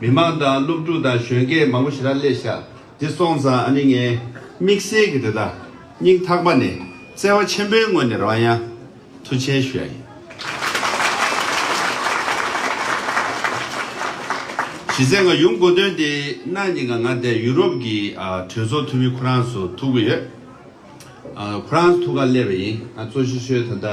མི་མང་དང་སློབ་ཕྲུག་དང་གཞོན་སྐྱེས་མང་པོ་ཞེ་དྲག་སླེབས་ཤག་དེ་སོང་ཙང་ཨ་ནི་ངས་དམིགས་བསལ་གྱི་དེ་དག་སྙིང་ཐག་པ་ནས་བརྩེ་བ་ཆེན་པོའི་ངོས་ནས་རང་ཡང་ཐུགས་རྗེ་ཆེ་ཞུ་ཡ་ཡིན། གཞི་རྩའི་ང་ཡོང་དགོས་དོན་དེ་གནངས་ཉིན་ང་ང་དེ་ཡུ་རོབ་ཀྱི་ཨ་གྲོས་ཚོགས་འཐུས་མི་ཁོ་རང་ཚོ་ཐུག་གི་ཡོད། ཨ་ཁོ་རང་ཚོ་ཐུག་ག་སླེབས་པ་ཡིན། ཨ་གཙོ་ཆེ་ཤོས་ད་ལྟ་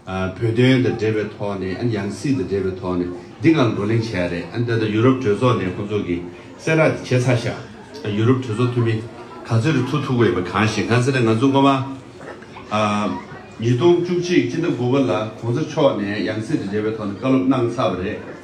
ཨ་བོད་དོན་དང་འབྲེལ་བའི་ཐོག་ནས། ཨ་ཡང་སྲིད་དང་འབྲེལ་བའི་ཐོག་ནས་འདི་སྒང་བགྲོ་གླེང་བྱས་རེད། ཨ་ད་ལྟ་ཡུ་རོབ་གྲོས་ཚོགས་ནས་ཁོང་ཚོ་གི་གསལ་བསྒྲགས་དེ་བྱས་ཚར་ཤག་ཨ་ཡུ་རོབ་གྲོས་ཚོགས་འཐུས་མི་ག་ཚོད་རེ་ཐུག་ཐུག་གི་ཡོད་པ་གང་ཞིག་གང་ཟེར་ན། ང་ཚོ་སྔོན་མ་ཨ་ཉིས་སྟོང་བཅུ་གཅིག་སྤྱི་ཟླ་དགུ་པ་ལ་གོང་ས་མཆོག་ནས་ཡང་སྲིད་དང་འབྲེལ་བའི་ཐོག་ནས་བཀའ་སློབ་གནང་ཚར་བ་རེད།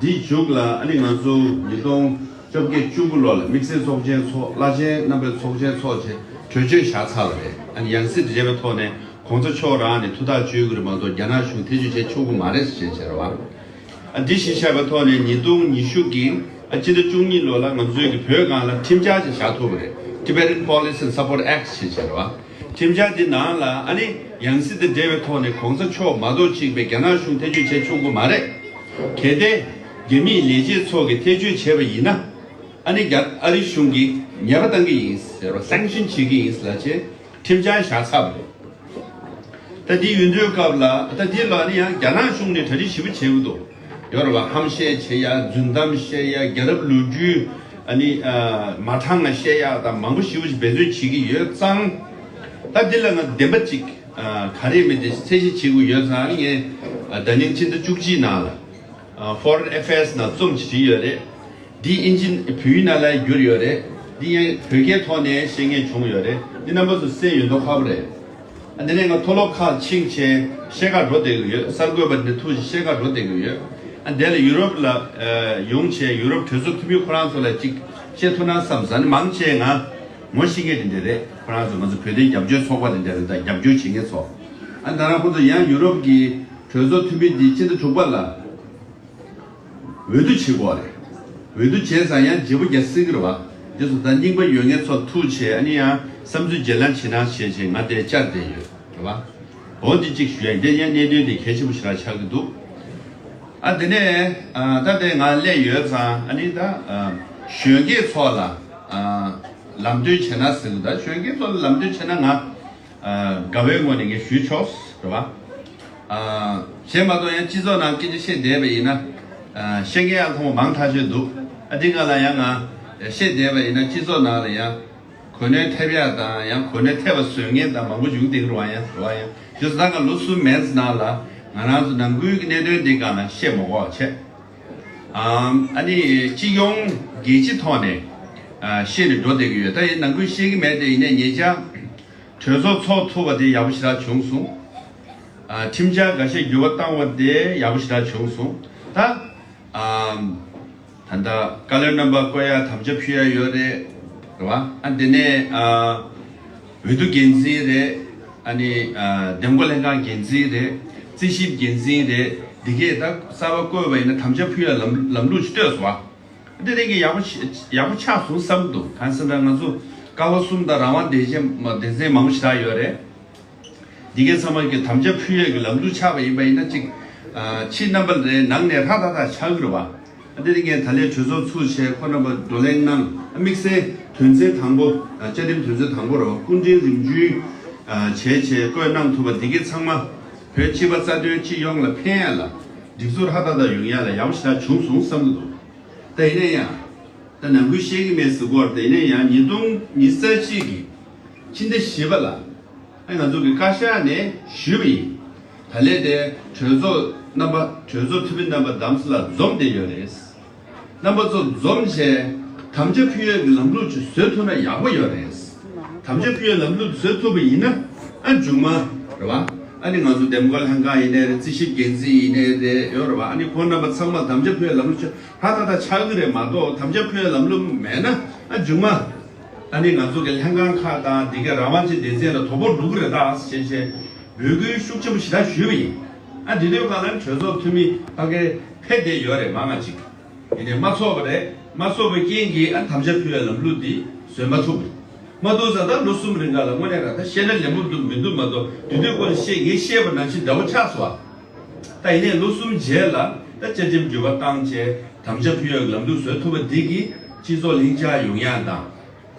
འདིའི་མཇུག་ལ་ཨ་ནི་ང་ཚོ་ཉིས་སྟོང་བཅོ་བརྒྱད་བཅུ་དགུ་ལོ་ལ་དམིགས་བསལ་ཚོགས་ཆེན་ཚོགས། བླ་ཆེན་རྣམ་པའི་ཚོགས་ཆེན་ཚོགས་བྱས་གྲོས་ཆོད་བཞག་ཚར་བ་རེད། ཨ་ནི་ཡང་སྲིད་དང་འབྲེལ་བའི་ཐོག་ནས་གོང་ས་མཆོག་རང་ནས་ཐུགས་ཐག་གཅོད་ཀྱི་རེད་མ་གཏོགས་རྒྱ་ནག་གཞུང་ཐེ་བྱུས་བྱེད་ཆོག་གི་མ་རེད་ཟེར་བྱས་བྱས་རེད་བ། ཨ་འདི་གཞི་བཞག་པའི་ཐོག་ནས་ཉིས་སྟོང་ཉི་ཤུ་གི་ཨ་སྤྱི་ཟླ་བཅུ་གཉིས་ལོ་ལ་ང་ཚོའི་གི་བོད་སྒང་ལ་ཁྲིམས་འཆར་ཅིག་བཞག་ཐུབ་པ་རེད། Tibetan Policy and Support Act ཞེས་བྱ་བ། ཁྲིམས་འཆར་འདི་ནང་ལ་ཨ་ནི་ཡང་སྲིད་དང་འབྲེལ་བའི་ཐོག་ནས་གོང་ས་མཆོག་མ་གཏོགས་གཅིག་པའི་རྒྱ་ནག་གཞུང་ཐེ་བྱུས་བྱེད་ཆོག་གི་མ་རེད། གལ་ཏེ་རྒྱ་མིའི་ལས་བྱེད་ཚོ་གིས་ཐེ་བྱུས་བྱས་པ་ཡིན་ན། ཨ་ནི་རྒྱ་ཨ་རི་གཞུང་གིས་ཉེས་པ་བཏང་གི་ཡིན་ཟེར་བ། Sanction བྱེད་ཀྱི་ཡིན་ཟེར་ལབ་བྱས་ཁྲིམས་འཆར་བཞག་ཚར་བ་རེད། ད་འདི་ཡོད་དུས་སྐབས་ལ་ད་འདི་ལ་ནི་ཡང་རྒྱ་ནག་གཞུང་ནས་གྲ་སྒྲིག་ཞིབ་པོ་བྱེད་དགོས་འདུག་ཡོད་རེད་བ། ཧམ་བཤད་བྱེད་ཡ། རྫུན་གཏམ་བཤད་ཡ། རྒྱལ་རབས་ལོ་རྒྱུས་ཨ་ནི་ཨ་མ་དྲང་ང་བཤད་ཡ་དང་མང་པོ་ཞིབ་པོ་ཞིག་འབད་བརྩོན་བྱེད་ཀྱི་ཡོད་ཙང་། ད་འདི་ལ་ང་བདེན་པ་གཅིག་ཨ་ག་རེ་མེད་དེ་གསལ་བཤད་བྱེད་དགོས་ཡོད་ཙང་། ཨ་ནི་ངས་ཨ་ཟླ་ཉིན་ཕྱི་ཟླ་བཅུ་གཅིག་ནང་ལ་ཨ་Foreign Affairs ནང་རྩོམ་ཞིག་བྲིས་ཡོད་རེད། འདི་ཨིན་ཇི་བོད་ཡིག་ནང་ལ་བསྒྱུར་ཡོད་རེད། འདི་ཡང་བོད་སྐད་ཐོག་ནས་བཤད་མཁན་བྱུང་ཡོད་རེད། འདི་རྣམ་པ་ཚོ་གསན་ཡོད་མདོག་ཁ་པོ་རེད། ཨ་འདི་ནས་ང་མཐོ་སློབ་ཁག་ཕྱིན་བྱས་བཤད་གར་འགྲོ་བསྡད་ཀྱི་ཡོད། གསར་འགོད་པ་འདི་ཐུག་བྱས་བཤད་གར་འགྲོ་བསྡད་ཀྱི་ཡོད། ཨ་འདི་ལ་ཡུ་རོབ་ལ་ཨ་ཡོང་བྱས་ཡུ་རོབ་གྲོས་ཚོགས་འཐུས་མི་ཁོ་རང་ཚོ་ལ་ཅིག་བཤད་ཐུབ་ན་བསམ་ས་ནི། མང་ཆེ་ང་ངོ་ཤེས་མཁན་དེ་འདྲ་རེད། ཁོ་རང་ཚོ་ང་ཚོ་བོད་དོན་རྒྱབ་སྐྱོར་ཚོགས་པ་དེ་འདྲ་རེད། ད་རྒྱབ་སྐྱོར་བྱེད་མཁན་ཚོ། ཨ་ད་རང་ཁོ་ཚོ་ཡང་ཡུ་རོབ་ཀྱི་གྲོས་ཚོགས་འཐུས་མི་འདི་ཕྱི་ཟླ་དྲུག་པ་ལ་འོས་བསྡུ་བྱེད་དགོས་རེད། འོས་བསྡུ་བྱས་ཙང་ཡང་བརྗེ་པོ་རྒྱག་སྲིད་ཀྱི་རེད་བ། འདི་ཚོ་ད་རྙིང་པ་ཡོད་མཁན་ཚོ་ཐུག་བྱས། ཨ་ནི་ཡང་བསམ་ཚུལ་བརྗེ་ལེན་བྱེད་ན་བྱས་བྱས་ང་དེ་བཅར་བསྡད་ཡོད་རེད་བ། འོ་འདི་གཅིག་ཞུ་ཡ་ཡིན། དེ་ཡང་གནད་དོན་དེ་གལ་ཆེན་པོ་ཞེ་དྲག་ཆགས་ཀྱི་འདུག་ཨ་དེ་ནས་ཨ་ད་དེ་ང་སླེབས་ཡོད་ཙང་། ཨ་ནི་ད་ཨ་གཞོན་སྐྱེས་ཚོ་ལ་ཨ་ལམ་སྟོན་བྱས་ན་ཟེར་གི། ད་གཞོན་སྐྱེས་ཚོ་ལ་ལམ་སྟོན་བྱས་ན་ང་ཨ་དགའ་བའི་ངོས་ནས་ངས་ཞུས་ཆོག་རེད་བ། ཨ་གཞན་མ་གཏོགས་ཡང་སྤྱི་ཚོགས་ནང་སྐད་ཆ་བཤད་བསྡད་པ་ཡིན་ན། ཨ་བཤད་མཁན་ཡང་ཐོག་མ་མང་ཐག་ཆོད་འདུག་ཨ་དེ་ག་ལ་ཡང་ང་བཤད་བསྡད་པ་ཡིན་ན་སྤྱི་ཚོགས་ནང་ལ་ཡང་གོ་གནས་ཐེབས་ཡག་དང་། ཡང་གོ་གནས་ཐེབས་པ་བཟོ་མཁན་དང་མང་པོ་ཡོང་བསྡད་ཀྱི་རེད་བ། ཡང་རེད་བ། ཡང་དེ་ཚོ་ད་ང་ལོ་གསུམ་མན་ཙམ་ནང་ལ་ང་རང་ཚོ་ནང་ཁུལ་གྱི་གནད་དོན་འདི་སྒང་ལ་བཤད་མ་དགོས་པ་བྱས། ཨམ་ཨ་ནི་སྤྱི་ཡོངས་རྒྱལ་སྤྱི་ཐོག་ནས་ཨ་བཤད་ནས་འགྲོ་བསྡད་ཀྱི་ཡོད། ད་ཡིན་ནང་ཁུལ་བཤད་ཀྱི་མེད་དེ། ཡིན་ནའི་ཉེ་ཆར་གྲོས་ཚོགས་ཚོགས་ཐུབ་པ་དེ་ཡག་པོ་ཞེ་དྲག་བྱུང་སོང་། ཨ་ཁྲིམས་འཆར་འགའ་ཤས་འགྱུར་བ་བཏང་བ་དེ་ཡག་པོ་ཞེ་དྲག་བྱུང་སོང་། ད་ཨམ་ད་ལྟ་བཀའ་བློན་རྣམ་པ་བསྐོ་ཡ་དམ་བཅའ་ཕུལ་ཡ་ཡོད་རེད། རེད་བ། ཨ་དེ་ནས་ཨ་འོས་བསྡུ་འགན་འཛིན་རེད། ཨ་ནི་ཨ་འདེམས་བསྐོ་ལྷན་ཁང་འགན་འཛིན་རེད། རྩིས་ཞིབ་འགན་འཛིན་རེད། འདི་གས་ད་གསར་པ་བསྐོས་པ་ཡིན་ན་དམ་བཅའ་ཕུལ་ཡ་ལམ་ལམ་ལུགས་ཤིག་བཏོད་སོང་བ། འདི་རིགས་ཀྱི་ཡག་པོ་ཆ་ཡག་པོ་ཆགས་སོང་བསམ་གྱི་འདུག་གང་ཟེར་ན་ང་ཚོ་ཀ་བ་གསུམ་དང་རང་དབང་སྡེ་ཚན་མ་སྡེ་ཚན་མང་པོ་ཞེ་དྲག་ཡོད་རེད། འདི་གས་ཚང་མ་གི་དམ་བཅའ་ཕུལ་ཡས་ཀྱི་ལམ་ལུགས་ཆགས་པ་ཡིན་པ་ཡིན་ན་ཅིག་ཨ་ཕྱི་རྣམ་པ་རེ་ནང་ནས་ཧྲ་ཏག་ཏག་ཆགས་ཀྱི་རེད་བ། ཨ་འདི་རིགས་ངས་ད་ལན་གྲོས་ཚོགས་ཚུགས་བྱས་ཁོ་རྣམ་པ་བགྲོ་གླེང་གནང་། ཨ་དམིགས་བསལ་དོན་ཚན་དང་པོ། ཨ་བཅའ་ཁྲིམས་དོན་ཚན་དང་པོ་རེད་བ། སྐུ་ཕྲེང་རིམ་བྱོན་ཨ་བྱས་བྱས་བསྐོས་གནང་ཐུབ་པ་འདི་གས་ཚང་མ་བོད་སྤྱི་པ་རྩ་དོན་སྤྱི་ཡོངས་ལ་ཕན་ཡ་ལ་སྒྲིག་འཛུགས་ཧྲ་ཏག་ཏག་ཡོང་ཡ་ལ་ཡག་པོ་ཞེ་དྲག་བྱུང་སོང་བསམ་གྱི་འདུག་ད་ཡིན་ན་ཡང་། ད་ནང་ཁུལ་བཤད་ཀྱི་མེད་ཟེར་གོ་རེད། ད་ཡིན་ན་ཡང་ཉིས་སྟོང་ཉི་ཤུ་རྩ་གཅིག་གི་ཕྱི་ཟླ་བཞི་པ་ལ་ཨ་ང་ཚོ་གི་བཀའ་ཤག་ནས་ཞུས་པ་ཡིན། ད་ལན་དེ་གྲོས་ཚོགས་རྣམ་པ་གྲོས་ཚོགས་འཐུས་མི་རྣམ་པ་རྡ་ས་ལ་འཛོམས་བསྡད་ཡོད་རེད། རྣམ་པ་ཚོ་འཛོམས་བྱས་དམ་བཅའ་ཕུལ་ཡས་ཀྱི་ལམ་ལུགས་ཅིག་བཟོས་ཐུབ་ན་ཡག་པོ་ཡོད་རེད། དམ་བཅའ་ཕུལ་ཡས་ལམ་ལུགས་བཟོས་ཐུབ་པ་ཡིན་ན། ཨ་མཇུག་མ་རེད་བ། ཨ་ནི་ང་ཚོ་འདེམས་བསྐོ་ལྷན་ཁང་ཡིན་ནའི་རེད། རྩིས་ཞིབ་འགན་འཛིན་ཡིན་ནའི་རེད། ཡོད་རེད་བ། ཨ་ནི་ཁོང་རྣམ་པ་ཚང་མ་དམ་བཅའ་ཕུལ་ཡས་ལམ་ལུགས་ཅིག་ཧ་ད་ད་ཆགས་ཀྱི་རེད་མ་གཏོགས། དམ་བཅའ་ཕུལ་ལམ་ལུགས་མེད་ན། ཨ་མཇུག་མ་ཨ་ནི་ང་ཚོ་གི་ལྷན་ཁང་ཁག་དང་འདི་གའི་རང་དབང་ཅན་སྡེ་ཚན་ལ་དོ་ཕོག་འགྲོ་གི་རེད་ད་ཟེར་བྱས་འབོད་སྐུལ་ཤུགས་ཆེན་པོ་ཞེ་དྲག་ཞུས་པ་ཡིན། ཨ་འདི་དུས་སྒང་ལ་གྲོས་ཚོགས་འཐུས་མི་ཕ་གིར་ཕེབས་བསྡད་ཡོད་རེད་མང་ང་ཅིག་ཡིན་ནའི་མ་ཚོགས་པ་རེད། མ་ཚོགས་པའི་རྐྱེན་གྱིས་ཨ་དམ་བཅའ་ཕུལ་བའི་ལམ་ལུགས་འདི་བཟོས་མ་ཐུབ་པ་རེད། མ་ཐུབ་ཙང་ད་ལོ་གསུམ་རིང་ག་ལ་དངོས་གནས་རང་ད་བཤད་ན་ལན་པོ་འདུག་མི་འདུག་མ་གཏོགས། དུས་དུས་སྐོར་བཤད་ངས་བཤད་པ་ནང་བཞིན་འདྲ་པོ་ཆགས་སོང་བ། ད་ཡིན་ནའི་ལོ་གསུམ་རྗེས་ལ་ད་བཅའ་ཁྲིམས་འགྱུར་བ་བཏང་བྱས་དམ་བཅའ་ཕུལ་ཡག་ལམ་ལུགས་བཟོས་ཐུབ་པ་འདི་གིས་སྤྱི་ཚོགས་ལྷིང་འཇགས་ཡོང་ཡག་དང་།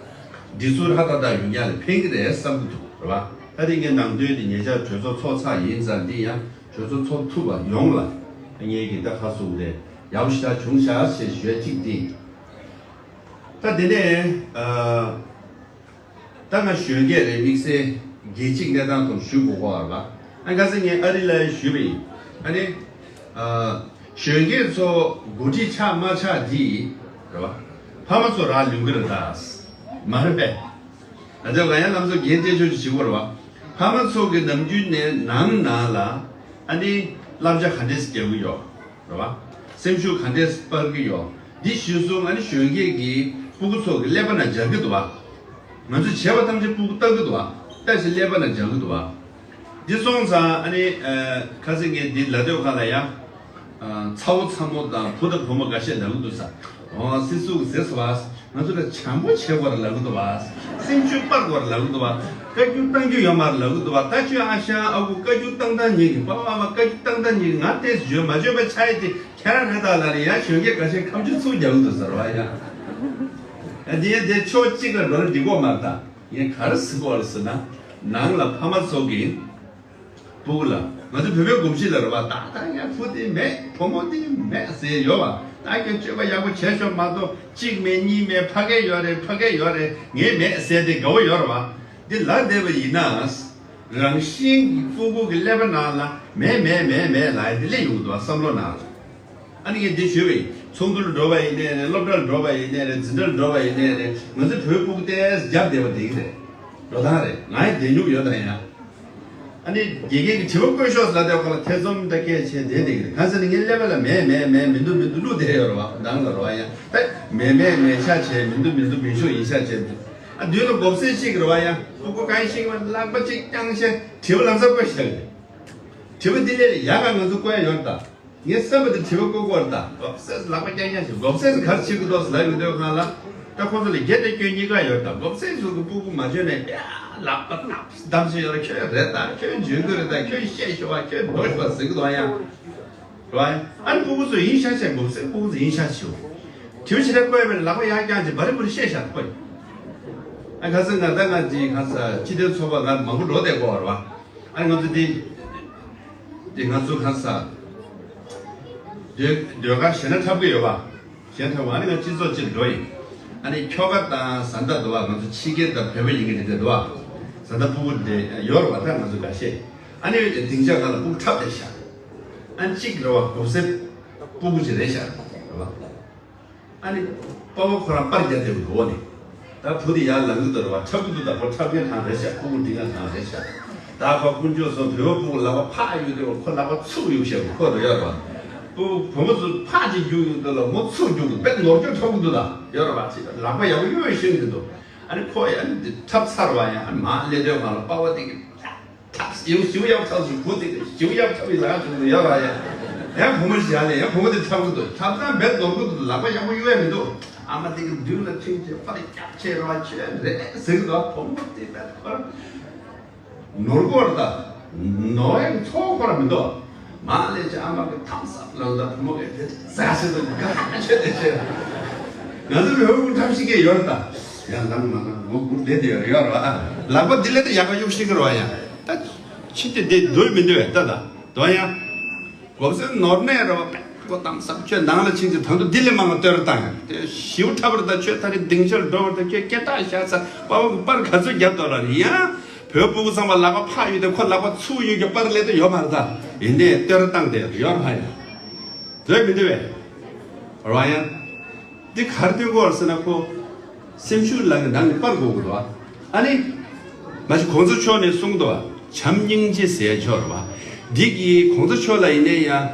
སྒྲིག་འཛུགས་ཧྲ་ཏག་ཏག་ཡོང་ཡག་ལ་ཕན་གྱི་རེད་བསམ་གྱི་འདུག་རེད་བ། ད་དེ་ངས་ནང་དོན་དེ་ཉེ་ཆར་གྲོས་ཚོགས་ཚོགས་ཚར་ཡིན་ཙང་། འདི་ཡང་གྲོས་ཚོགས་ཚོགས་ཐུབ་པ་ཡོང་ལ་ངས་ཀྱི་ད་ཁ་གསུངས་ཏེ། ཡག་པོ་ཞེ་དྲག་བྱུང་ཤག་ཞེས་ཞུ་ཡ་གཅིག་དེ། ད་དེ་ནས་ཨ། ད་ང་གཞོན་སྐྱེས་རེད། དམིགས་བསལ་རྒྱལ་སྤྱིའི་གནས་སྟངས་ཐོག་ཞུ་དགོས་ཀྱི་ཡོད་རེད་པ། ཨ་ཁ་སང་ངས་ཨ་རི་ལ་ཞུས་པ་ཡིན། ཨ་ནི་ཨ། གཞོན་སྐྱེས་ཚོ་འགོ་ཁྲིད་ཆགས་མ་ཆགས་འདི་རེད་པ། ཕ་མ་ཚོ་རག་ལུས་ཀྱི་རེད་ད། མ་རེད་པས། ད་ལྟ་ང་ཡང་ལམ་སང་འགན་ལྕོགས་ཆེ་ཞིག་བྱེད་ཀྱི་ཡོད་རེད་པ། ཕ་མ་ཚོ་གི་ནམ་རྒྱུན་ནས་ནང་ནང་ལ་ཨ་ནི་བསླབ་བྱ་ག་འདྲས་རྒྱག་གི་ཡོད་རེད་པ། སེམས་ཤུགས་ག་འདྲས་སྤར་གྱི་ཡོད། འདི་གཞིར་བཟུང་ཨ་ནི་གཞོན་སྐྱེས་ཀྱི་སྤུ་གུ་ཚོ་གི་ཀླད་པ་ནང་འཇགས་ཀྱི་འདུག་པ། ང་ཚོས་བྱས་པ་ཐམས་ཅད་སྤུ་གུ་ལྟ་གི་འདུག་པ། ལྟ་བཞིན་ཀླད་པ་ནང་འཇགས་ཀྱི་འདུག་པ། འདི་སོང་ཙང་ཨ་ནི་ཨ། ཁ་སང་ངས་འདི་ལབ་དུས་སྒང་ལ་ཡང་། ཨ། ཚ་བོ་ཚ་མོ་དང་བུ་དང་བུ་མོ་འགའ་ཤས་ལབ་ཀྱི་འདུག་ས། འོ་སྲིད་ཟུར་གྱིས་ཟེར་སོང་བ། ང་ཚོ་ལ་བྱམས་པོ་བྱེད་དགོས་རེད་ལབ་ཀྱི་འདུག་བ། སེམས་ཤུགས་སྤར་དགོས་རེད་ལབ་ཀྱི་འདུག་བ། བཀའ་བཀྱོན་གཏང་རྒྱུ་ཡོད་མ་རེད་ལབ་ཀྱི་འདུག་བ། ད་ཁྱོད་ཨ་ཞང་ཨ་ཁུ་བཀའ་བཀྱོན་གཏང་སྟངས་གཉིས་ཀྱི་པ་པ་མ་བཀའ་བཀྱོན་གཏང་སྟངས་གཉིས་ཀྱི་ང་ཏོག་ཙམ་བརྗོད་མ་བརྗོད་པ་ཆགས་ཡས་དེ་ཁྱེད་རང་རེད་ད་ལབ་ནས་ཡང་གཞོན་སྐྱེས་འགའ་ཤས་ཁ་མཆུ་ཚུར་རྒྱག་གི་འདུག་ཟེར་བ་ཡ། ཨ་འདི་ཡན་དེ་ཕྱོགས་གཅིག་ལ་འགྲོ་ན་འགྲིག་གི་ཡོད་མ་རེད་ད། ངས་ག་རེ་ཟེར་གྱི་ཡོད་རེད་ཟེར་ན། ནང་ལ་ཕ་མ་ཚོ་གིས་སྤུ་གུ་ལ། ང་ཚོ་བོད་པའི་གོམས་གཤིས་ལ་རེད་པ། ད་ལྟ་ངའི་བུ་དེ་མེད་བུ་མོ་དེ་མེད་ཟེར་ཡོད་པ། ད་ཁྱོད་སྤྱོད་པ་ཡག་པོ་བྱས་ཤོག་མ་གཏོགས་གཅིག་མེད་གཉིས་མེད་ཕ་གི་ཡོད་རེད། ཕ་གི་ཡོད་རེད། ངས་མེད་ཟེར་དེ་དགའ་བོ་ཡོད་རེད་པ། འདི་ལབ་བསྡད་པ་ཡིན་ན། རང་བཞིན་གྱིས་སྤུ་གུ་གི་ཀླད་པ་ནང་ལ་མེད་མེད་མེད་མེད་ལབ་ཡ་དེ་སླེབས་ཡོང་གི་འདུག་བསམ་བློ་ནང་ལ། ཨ་ནི་ངས་འདི་ཞུས་པ་ཡིན། ཚོགས་འདུ་ལ་འགྲོ་བ་ཡིན་ནའི་རེད། སློབ་གྲྭ་ལ་འགྲོ་བ་ཡིན་ནའི་རེད། འཛིན་གྲྭ་ལ་འགྲོ་བ་ཡིན་ནའི་རེད། ང་ཚོའི་བོད་སྤུ་གུ་ཏོག་ཙམ་རྒྱབ་བསྡད་པ་བསྡད་ཀྱི་རེད། འགྲོ་སྟངས་རེད། ང་ཡང་བསྡད་མྱོང་ཡོད་ད་ཡང་། ཨ་ནི་དགེ་རྒན་གྱིས་དྲི་བ་བཀོད་ཤོག་ཟེར་ལབ་དུས་སྒང་ལ་ཐེ་ཚོམ་དང་སྐད་ཆ་བྱས་བསྡད་བསྡད་ཀྱི་རེད། གང་ཟེར་ན་ངའི་ཀླད་པ་ལ་མེད་མེད་མེད་མི་འདུག་མི་འདུག་བླུགས་བསྡད་ཡོད་རེད་པ། ནང་ལ་རེད་པ་ཡ། ད་མེད་མེད་མེད་ཤག་བྱས། མི་འདུག་མི་འདུག་མི་ཤོག་ཡིན་ཤག་བྱས། ཨ་མདུན་ལ་མགོ་སེར་གཅིག་རེད་པ་ཡ། སྤུ་གུ་གང་ཞིག་པ་ལག་པ་གཅིག་བརྐྱངས་བྱས་དྲི་བ་ལམ་སང་བཀོད་ཤག་རེད། དྲི་བ་འདི་ལས་ཡག་ག་ང་ཚོ་བཀོད་ཡ་ཡོད་རེད་ད། ངས་བསམ་པ་དེ་དྲི་བ་བཀོད་དགོས་རེད་ད། མགོ་སེར་ལག་པ་རྐྱང་རྐྱང་བྱས། མགོ་སེར་ག་རེ་བྱེད་ཀྱི་འདུག་ཟེར་ལབ་ཡོང་དུས་སྒང་ལ། ད་ཁོང་ཚོ་ལ་བརྒྱ་དང་བཅུ་གཉིས་ཀ་ཡོད་ད། མགོ་སེར་ཚོ་གི་སྤུ་གུ་མ་འཇོན་ནས་ཡ་ལག་པ་ལག་བསྡམས་བྱས་ཡོད་རེད། ཁྱོད་རེད་ད། ཁྱོད་འཇོན་གི་རེད་ད། ཁྱོད་བཤད་ཤོག་པ། ཁྱོད་འགྲོ་ཤོག་པ་ཟེར་གི་འདུག་ཡ། རེད་པ། ཨ་ནི་སྤུ་གུ་ཚོ་ཡིན་ཤག་བྱས། མགོ་སེར་སྤུ་གུ་ཚོ་ཡིན་ཤག་བྱས། དྲི་བ་ཞེ་དྲག་བཀོད་པའི་ལག་པ་ཡར་བརྐྱངས་བྱས་འབའ་རི་འབུ་རི་བཤད་ཤག་ཁོ་ཡིན། ཨ་ཁ་སང་ང་ད་ང་ཅིག་ཁ་ས་སྤྱི་མཐུན་ཚོགས་པ་ང་མང་པོ་འགྲོ་བསྡད་ཀྱི་ཡོད་རེད་པ། ཨ་ནི་ང་ཚོ་འདི་འདི་ང་ཚོ་ཁ་ས་ཟློས་ཟློས་གར་གཞས་སྣ་འཁྲབ་ཀྱི་ཡོད་པ། གཞས་འཁྲབ་པ། ཨ་ནི་ང་སྤྱི་ཚོགས་སྤྱིར་འགྲོ་ཡིན། ཨ་ནི་ཁྱོ་ག་དང་བཟའ་ཟླ་འདུག་པ། ང་ཚོ་ཕྱི་རྒྱལ་དང་བོད་པ་ཡིན་གྱི་རེད་དེ་འདུག་པ། བཟའ་ཟླ་སྤུ་གུ་དེ་ཡོད་རེད་པ། ད་ང་ཚོ་འགའ་ཤས། ཨ་ནི་སྡིངས་ཆ་སྒང་ལ་སྤུ་གུ་འཁྲབ་བསྡད་ཤག་ཨ་ནི་གཅིག་རེད་པ། མགོ་སེར་སྤུ་གུ་ཅིག་རེད་ཤག་རེད་པ། ཨ་ནི་པ་ཕ་ཁོ་རང་པར་རྒྱག་བསྡད་པའི་འོག་ནས། ད་བུ་དེ་ཡར་ལངས་ཀྱི་འདུག་རེད་པ། འཁྲབ་ཀྱི་འདུག་ད་ཁོ་འཁྲབ་མཁན་གང་རེད་ཤག་སྤུ་གུ་འགྲིག་མཁན་གང་རེད་ཤག་ད་ཁོ་དཀོན་མཆོག་གསུམ། བོད་པ་སྤུ་གུ་ལག་པ་ཕར་གཡུག་དུས་ཁོ་ལག་པ་ཚུར་གཡུག་ཤག་ཁོ་འགྲོ་ཡོད་རེད་པ། སྤུ་གུ་བུ་མོ་ཚོ་ཕར་ཅིག་རྒྱུག་ཡོང་དུས་ལ་མོ་ཚུར་རྒྱུག་གི་དཔེ་ནོར་སྐྱོན་འཁྲབ་ཀྱི་འདུག་ད་ཡོད་རེད་པ། ཅིག་ལག་པ་ཡག་པོ་གཡུག་ཤེས་ཀྱི་འདུག་ཨ་ནི་ཁོ་ཡང་འཁྲབ་ཚར་བ་ཡང་མར་སླེབས་དུས་སྒང་ལ་པ་ཕ་དེ་གིས་ཐབས་ཞིབ་ཞིབ་ཡག་ཐབས་ཤིག་བུ་དེ་ཞིབ་ཡག་ཐབས་ཡིན་ལ་ཞུ་གི་ཡོད་ར་ཡ། ཡང་བུ་མོ་ཞིག་ཡར་ལས་ཡང་བུ་མོ་དེ་འཁྲབ་གི་འདུག་འཁྲབ་སྟངས་རྦད་ནོར་གི་འདུག་ལག་པ་ཡག་པོ་གཡུག་ཡ་མི་འདུག་ཨ་མ་དེ་གི་མདུན་ལ་ཁྲིད་བྱས་པར་རྒྱབ་བྱས་ར་བ་ཁྱོད་རེད་ཟེར་གི་འདུག་བུ་མོ་དེ་རྦད་ཁོ་ར་ནོར་གོ་ར་ད། ནོར་ཡང་ཚོགས་ཁོ་ར་མི་འདུག་མར་སླེབས་བྱས་ཨ་མ་གི་ཐམ་སབ་ལ་ད་བུ་མོ་གི་དེ་ཟ་ཟེར་དུ་ག་ཁ་ཆོད་དེ་བྱས། ང་ཚོ་བོད་ཕྲུག་འཁྲབ་ཤེས་ཀྱི་ཡོད་རེད་ད། ཡང་ལམ་མ་གང་མགོ་སྒུར་བསྡད་དེ་ཡོད་རེད་པ། ལག་པ་འདི་ལས་ད་ཡག་ག་གཡུག་ཤེས་ཀྱི་རེད་པ་ཡ། ད་ཕྱིན་ཏེ་བསྡད་སྡོད་མི་འདོད་པས་ད་ད་དོ་ཡ། མགོ་སེར་ནོར་ནས་རེད་པ། མགོ་གཏམ་ཟབ་ཁྱོད་ནང་ལ་ཕྱིན་ཏེ་ད་དུང་འདི་ལས་མང་བ་བསྟོད་ར་བཏང་ཡ། དེ་ཞིའུ་འཁྲབ་པར་ད་ཁྱོད་ད་རེས་སྡིངས་ཆར་འགྲོ་བར་ད་ཁྱོད་སྐད་གྲགས་བཞག་ཚར། པ་ཕ་གི་པར་ག་ཚོད་བརྒྱབ་འདུག་ལ་ཡ། བོད་སྤུ་གུ་ཚང་མ་ལག་པ་ཕར་གཡུག་དེ་ཁོ་ལག་པ་ཚུར་གཡུག་གི་པར་སླེབས་དུ་ཡོད་མ་རེད་ད། ཡིན་ནའི་བསྟོད་ར་བཏང་བསྡད་ཡོད་ར་ཡ། བཟོད་མི་འདོད་པས། རེད་པ་ཡ། འདི་ག་རེ་སྟོན་གྱི་ཡོད་རེད་ཟེར་ན་ཁོ་སེམས་ཤུགས་ལངས་ནས་ནང་ནས་སྤར་དགོས་ཀྱི་འདུག་ཨ་ནི། མ་གཞི་གོང་ས་མཆོག་ནས་གསུངས་འདུག་བྱམས་སྙིང་རྗེ་ཟེར་ཡ་ཅིག་ཡོད་རེད་པ། འདི་གིས་གོང་ས་མཆོག་ལ་ཡིན་ནའི་ཡང་།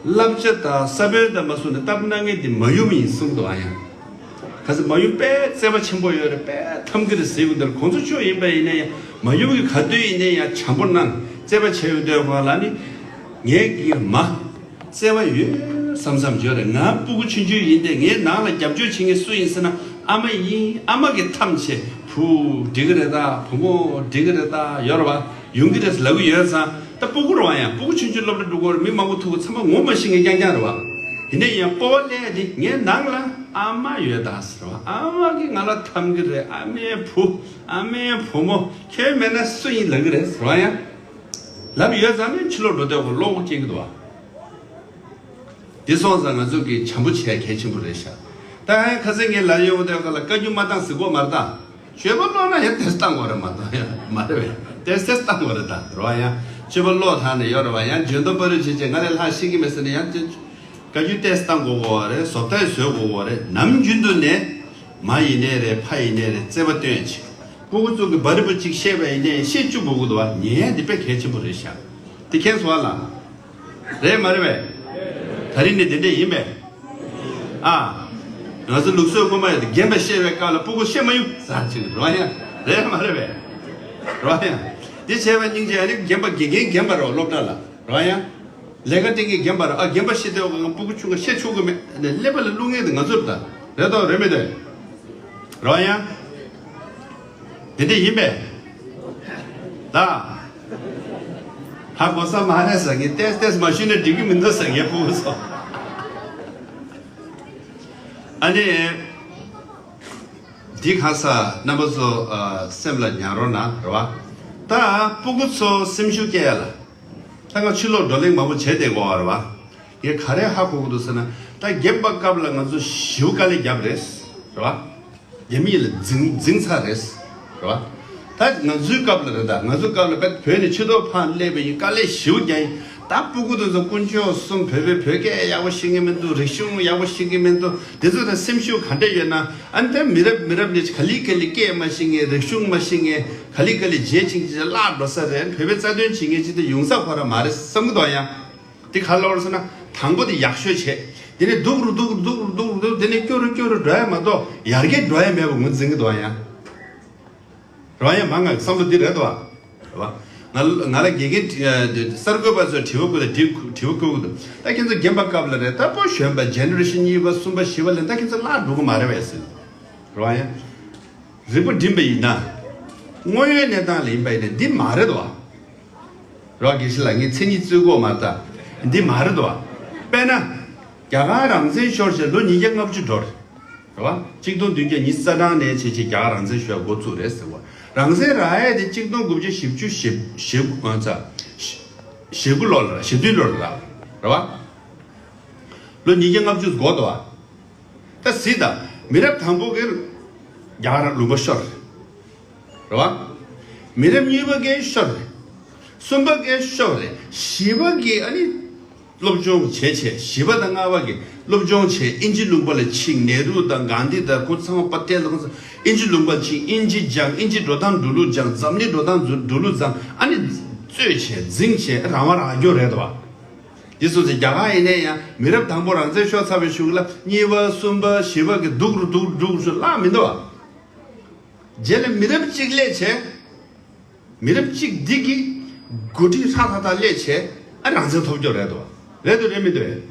བསླབ་བྱ་དང་ས་བོན་དང་མ་བཟུང་ནས་སྟབས་གནང་མཁན་འདི་མ་ཡུམ་ཡིན་གསུངས་འདུག་ཨ་ཡ། ག་ཚོད་མ་ཡུམ་དཔེ་བརྩེ་བ་ཆེན་པོ་ཡོད་རེད། དཔེ་ཐབས་ཀྱི་རེད་ཟེར་གྱི་འདུག་གོང་ས་མཆོག་ཡིན་པ་ཡིན་ནའི་ཡང་མ་ཡུམ་གྱིས་ག་དུས་ཡིན་ནའི་ཡང་བྱམས་པོ་གནང་བརྩེ་བ་བྱས་ཡོད་འདུག་གོང་ལ་ནི། ངས་ཀྱིས་མ། བརྩེ་བ་ཡོད་བསམ་བསམ་བརྗོད་རེད། ང་སྤུ་གུ་ཆུང་ཆུང་ཡིན་ཏེ་ངའི་ནང་ལ་རྒྱབ་སྐྱོར་བྱེད་མཁན་སུ་ཡིན་ཟེར་ན་ཨ་མ་ཡིན། ཨ་མ་གིས་ཐམས་ཅད་བུ་འགྲིག་གི་རེད་ད། བུ་མོ་འགྲིག་གི་རེད་ད། ཡོད་རེད་པ། ཡོང་གི་རེད་ལབ་གི་ཡོད་ཙང་། ད་སྤུ་གུ་རེད་པ་ཡ། སྤུ་གུ་ཆུང་ཆུང་སློབ་གྲྭ་འགྲོ་གི་ཡོད་རེད། མི་མང་པོ་ཐུག་གི་ཚང་མ་ངོ་མ་ཤེས་མཁན་རྐྱང་རྐྱང་རེད་པ། ཡིན་ནའི་ཡང་སྤོབས་པ་སླེབས་ཡ་དེ་ངའི་ནང་ལ་ཨ་མ་ཡོད་ད་ཟེར་བ། ཨ་མ་གིས་ང་ལ་འཐམ་གི་རེད། ཨ་མའི་བུ། ཨ་མའི་བུ་མོ། ཁྱོད་མེད་ན་སུ་ཡིན་ལབ་གི་རེད་ཟེར་བ་ཡ། ལབ་ཡོད་ཙང་ནི་ཕྱི་ལོགས་འགྲོ་དུས་ཁོ་བློ་ཁོག་སྐྱེ་གི་འདུག་པ། དེ་སོང་ཙང་ང་ཚོ་གི་བྱམས་པོ་བྱས་གལ་ཆེན་པོ་རེད་ཤག་ད་ཁ་སང་ངས་ལབ་ཡོང་དུས་ག་ལ་བཀའ་བཀྱོན་མ་བཏང་ཟེར་གོ་མ་རེད་ད། ཞོལ་པ་སློག་ན་ཡང་ཏེས་བཏང་དགོས་རེད་མ་གཏོགས་ཡང་མ་རེད་པས། ཏེས་ཏེས་བཏང་དགོས་རེད་ད་རོ། ཡང་ཞོལ་པ་སློག་ཐང་ནས་ཡོད་རེད་བ། ཡང་འཇོན་ཏོ་པ་རུ་བྱེད་བྱེད་ང་ལས་ལྷག་ཤེས་ཀྱི་མེད་ཟེར་ནས་ཡང་བཀའ་བཀྱོན་ཏེས་བཏང་དགོས་གོ་རེད། བཟོ་ལྟ་བཟོས་དགོས་གོ་རེད། ནམ་རྒྱུན་དུ་ནས་མ་ཡིན་ནའི་རེད། ཕ་ཡིན་ནའི་རེད། བརྩེ་བ་སྟོན་བྱེད། སྤུ་གུ་ཚོ་གི་བ་རི་པོ་གཅིག་བཤད་པ་ཡིན་ནའི་བཤད་བཅུག་དགོས་ཀྱི་འདུག་བ། ཉན་ཡ་འདི་དཔེ་གལ་ཆེན་པོ་རེད་ཤག་དེ་མཁྱེན་སོང་བ་ལ། རེད་མ་རེད་པས། ད་རིང་ནས་དེ་འདྲས་ཡིན་པས། ཨ། ང་ཚོ་ལུགས་སྲོལ་སྔོན་མ་ཡོད་དེ་རྒན་པ་བཤད་པའི་སྐབས་ལ་སྤུ་གུ་བཤད་མ་ཡོང་ཟེར་ཅིག་རོ་ཡ། རེད་མ་རེད་པས། རོ་ཡ། འདི་བྱས་པ་སྙིང་རྗེ། ཨ་ནི་རྒན་པ་དགེ་རྒན་རྒན་པ་རོ་སློབ་གྲྭ་ལ་རོ་ཡ། ལས་ཀ་སྟེང་གི་རྒན་པ་རོ། ཨ་རྒན་པ་བཤད་དུས་སྤུ་གུ་ཆུང་ག་བཤད་ཆོག་གི་མེད་ནས་ཀླད་པ་ལ་བླུག་མཁན་དེ་ང་ཚོ་རེད་ད། རེད་དོ་རེད་མི་འདུག་རོ་ཡ། དེ་འདྲ་ཡིན་པས། ད། ཧ་གོ་ས་མ་རེད་ཟེར་མཁན། ཏེས་ཏེས་མ་ཞུས་ན་འགྲིག་གི་མི་འདུག་ཟེར་མཁན་སྤུ་གུ་ཚོ། ཨ་ནི། འདི་གང་ས་རྣམ་པ་ཚོ་ཨ། སེམས་ལ་ཉར་རོགས་གནང་རེད་བ། ད་སྤུ་གུ་ཚོ་སེམས་ཤུགས་སྐྱེ་ཡ་ལ། ད་ང་ཕྱི་ལོགས་བགྲོ་གླེང་མང་པོ་བྱས་བསྡད་དགོས་བ་རེད་བ། ངས་ག་རེ་ཧ་གོ་གི་འདུག་ཟེར་ན། ད་རྒན་པ་སྐབས་ལ་ང་ཚོ་ཞེ་པོ་དཀའ་ལས་བརྒྱབ་རེད། རེད་བ། རྒྱ་མི་ལ་འཛིང་འཛིང་ཚར་རེད། རེད་བ། ད་ང་ཚོའི་སྐབས་ལ་རེད། ད་ང་ཚོའི་སྐབས་ལ་བོད་ནས་ཕྱི་ལོགས་ཕར་སླེབས་པ་ཡིན། དཀའ་ལས་ཞེ་པོ་རྒྱག་ཡིན། ད་སྤུ་གུ་དེ་ཚོ་དཀོན་མཆོག་གསུམ་བོད་པའི་བོད་སྐད་ཡག་པོ་ཤེས་ཀྱི་མི་འདུག་རིག་གཞུང་ཡག་པོ་ཤེས་ཀྱི་མི་འདུག་དེ་ཚོ་ད་སེམས་ཤུགས་ག་འདྲ་ཡོད་ན། ཨ་ནི་ད་མི་རབས་མི་རབས་ནས་ག་ལེ་ག་ལེ་སྐད་མ་ཤེས་མཁན། རིག་གཞུང་མ་ཤེས་མཁན། ག་ལེ་ག་ལེ་བརྗེད་ཅིང་བརླག་འགྲོ་ས་རེད། བོད་པའི་རྩ་དོན་བྱེད་མཁན་ཅིག་ད་ཡོང་ས་ཁོ་རང་མ་རེད་བསམ་གྱི་འདུག་ཡང་། དེ་ག་ལོར་སོང་ན། དང་པོ་དེ་ཡག་ཤོས་བྱས། དེ་ནས་སྡུག་རུ་སྡུག་རུ་སྡུག་རུ་སྡུག་རུ་སྡུག་དེ་ནས་སྐྱོ་རུ་སྐྱོ་རུ་འགྲོ་ཡ་མ་གཏོགས་ཡར་རྒྱས་འགྲོ་ཡ་མེད་པ་ངོས་འཛིན་གྱི་འདུག་ཡང་། རེད་བ། ཡང་མ་ང་བསམ་བློ་འདི་རེད་དོ། རེད་བ། ང་ང་ལ་དགེ་རྒན་གསར་འགོད་པ་ཚོས་དྲི་བ་བཀོད་དང་དྲི་དྲི་བ་བཀོད་ཀྱི་འདུག་ད་ཁྱེད་ཚོ་རྒན་པ་སྐབས་ལ་རེད། ད་སྤོ་གཞོན་པ་ཇེ་ནེ་རེ་ཤན་གཉིས་པ་གསུམ་པ་བཞི་པ་ལ་ད་ཁྱེད་ཚོ་བརླག་འགྲོ་གི་མ་རེད་བས་ཟེར། རེད་བ། ཡང་རིག་པ་འགྲིམ་པ་ཡིན་ན། དངོས་ཡོད་གནས་སྟངས་ལ་ཡིན་པ་ཡིན་ན་འདི་མ་རེད་དོ། རོགས་དགེ་བཤེས་ལགས། ངས་མཚན་ཉིད་རྩོད་དགོས་མ་རེད་ད། འདི་མ་རེད་དོ། དཔེར་ན། རྒྱ་གར་རང་བཙན་ཤོར་བྱས་ལོ་ཉིས་བརྒྱ་ལྔ་བཅུ་འགྲོ་རེད། རེད་བ། གཅིག་སྟོང་བདུན་བརྒྱ་ཉི་ཤུ་རྩ་གྲངས་ནས་བྱས་བྱས་རྒྱ་གར་རང་བཙན་ཤོར་འགོ་བཙུགས་རེད་ཟེར་བ། རང་བཙན་རག་ཡས་དེ་གཅིག་སྟོང་དགུ་བརྒྱ་བཞི་བཅུ་ཞེ་ཞེ་དགུ་ཨ་ཙ། ཞེ་དགུ་ལོ་ལ་རག་ཞེ་བདུན་ལོ་ལ་རག་རེད་བ། ལོ་ཉིས་བརྒྱ་ལྔ་བཅུ་འགོར་འདུག་བ། ད་གཟིགས་དང་། མི་རབས་དང་པོ་གིས་རྒྱ་གར་ལུང་པ་ཤོར་རེད། རེད་བ། མི་རབས་གཉིས་པ་གིས་ཤོར་རེད། གསུམ་པ་གིས་ཤོར་རེད། བཞི་པ་གིས་ཨ་ནི་སློབ་སྦྱོང་བྱས་བྱས། བཞི་པ་དང་ལྔ་པ་གིས་སློབ་སྦྱོང་བྱས། དབྱིན་ཇི་ལུང་པ་ལ་ཕྱིན། ནེ་རུ་དང་གྷན་དྷི་དང་ཁོ་ཚང་མ་པ་ཏེལ་དང་ཁོ་ཚང་དབྱིན་ཇི་ལུང་པ་ལ་ཕྱིན། དབྱིན་ཇི་སྦྱངས། དབྱིན་ཇི་འགྲོ་སྟངས་འགྲོ་ལུགས་སྦྱངས། འཛམ་གླིང་འགྲོ་སྟངས་འགྲོ་ལུགས་སྦྱངས། ཨ་ནི་རྩོད་བྱས་འཛིང་བྱས་རང་དབང་རང་སྐྱོང་རེད་དོ། འདི་སོང་ཙང་རྒྱ་གར་ཡིན་ནའི་ཡང་མི་རབས་དང་པོ་རང་བཙན་ཤོར་ཚར་བའི་གཞུག་ལ་གཉིས་པ་གསུམ་པ་བཞི་པ་གིས་སྡུག་རུ་སྡུག་རུ་སྡུག་རུ་བརླག་མི་འདུག་བ། རྗེས་ལ་མི་རབས་གཅིག་སླེབས་བྱས། མི་རབས་གཅིག་འདི་གིས་འགོ་ཁྲིད་ཧྲག་ཧྲག་ཐག་སླེབས་བྱས། ཨ་རང་བཙན་ཐོབ་རྒྱུ་རེད་དོ། རེད་དོ་རེད་མི་འདུག་བས།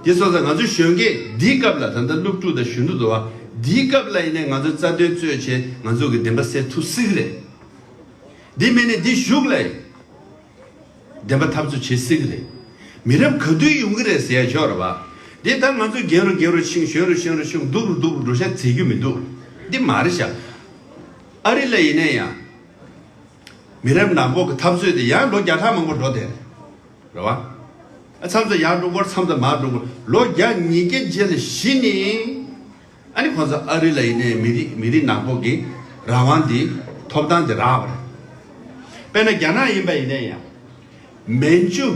འདི་སོང་ཙང་ང་ཚོ་གཞོན་སྐྱེས་འདིའི་སྐབས་ལ། ད་ལྟ་སློབ་ཕྲུག་དང་གཞོན་ནུ་འདུག་བ། འདིའི་སྐབས་ལ་ཡིན་ནའི་ང་ཚོ་རྩ་དོན་རྩོད་བྱས་ང་ཚོ་གི་བདེན་པ་གསལ་ཐུབ་སྲིད་ཀྱི་རེད། འདི་མིན་ནས་འདི་གཞུག་ལ་ཡིན། བདེན་པ་འཐབ་རྩོད་བྱེད་སྲིད་ཀྱི་རེད། མི་རབས་ག་དུས་ཡོང་གི་རེད་ཟེར་ཡ་ཅིག་ཡོད་རེད་བ། འདི་ད་ང་ཚོ་རྒན་རུ་རྒན་རུ་ཕྱིན། གཞོན་རུ་གཞོན་རུ་ཕྱིན། སྡུག་རུ་སྡུག་རུ་འགྲོ་ཤག་ཟེར་རྒྱུ་མི་འདུག་འདི་མ་རེད་ཤག་ཨ་རི་ལ་ཡིན་ན་ཡང་། མི་རབས་ནག་པོ་གི་འཐབ་རྩོད་དེ་ཡང་ལོ་བརྒྱ་ཕྲག་མང་པོ་འགྲོ་བསྡད་རེད་བ། ཨ་མཚམས་མཚམས་ཡར་འགྲོ་གི་རེད། མཚམས་མཚམས་མར་འགྲོ་གི་རེད། ལོ་བརྒྱ་ཉིས་བརྒྱ་རྗེས་ལ་གཞི་ནས། ཨ་ནི་ཁོང་ཚོ་ཨ་རི་ལ་ཡིན་ནའི་མི་རིགས་མི་རིགས་ནག་པོ་གི་རང་དབང་འདི་ཐོབ་ཐང་འདི་རག་པ་རེད། དཔེར་ན་རྒྱ་ནག་ཡིན་པ་ཡིན་ནའི་ཡང་། མན་ཇུ་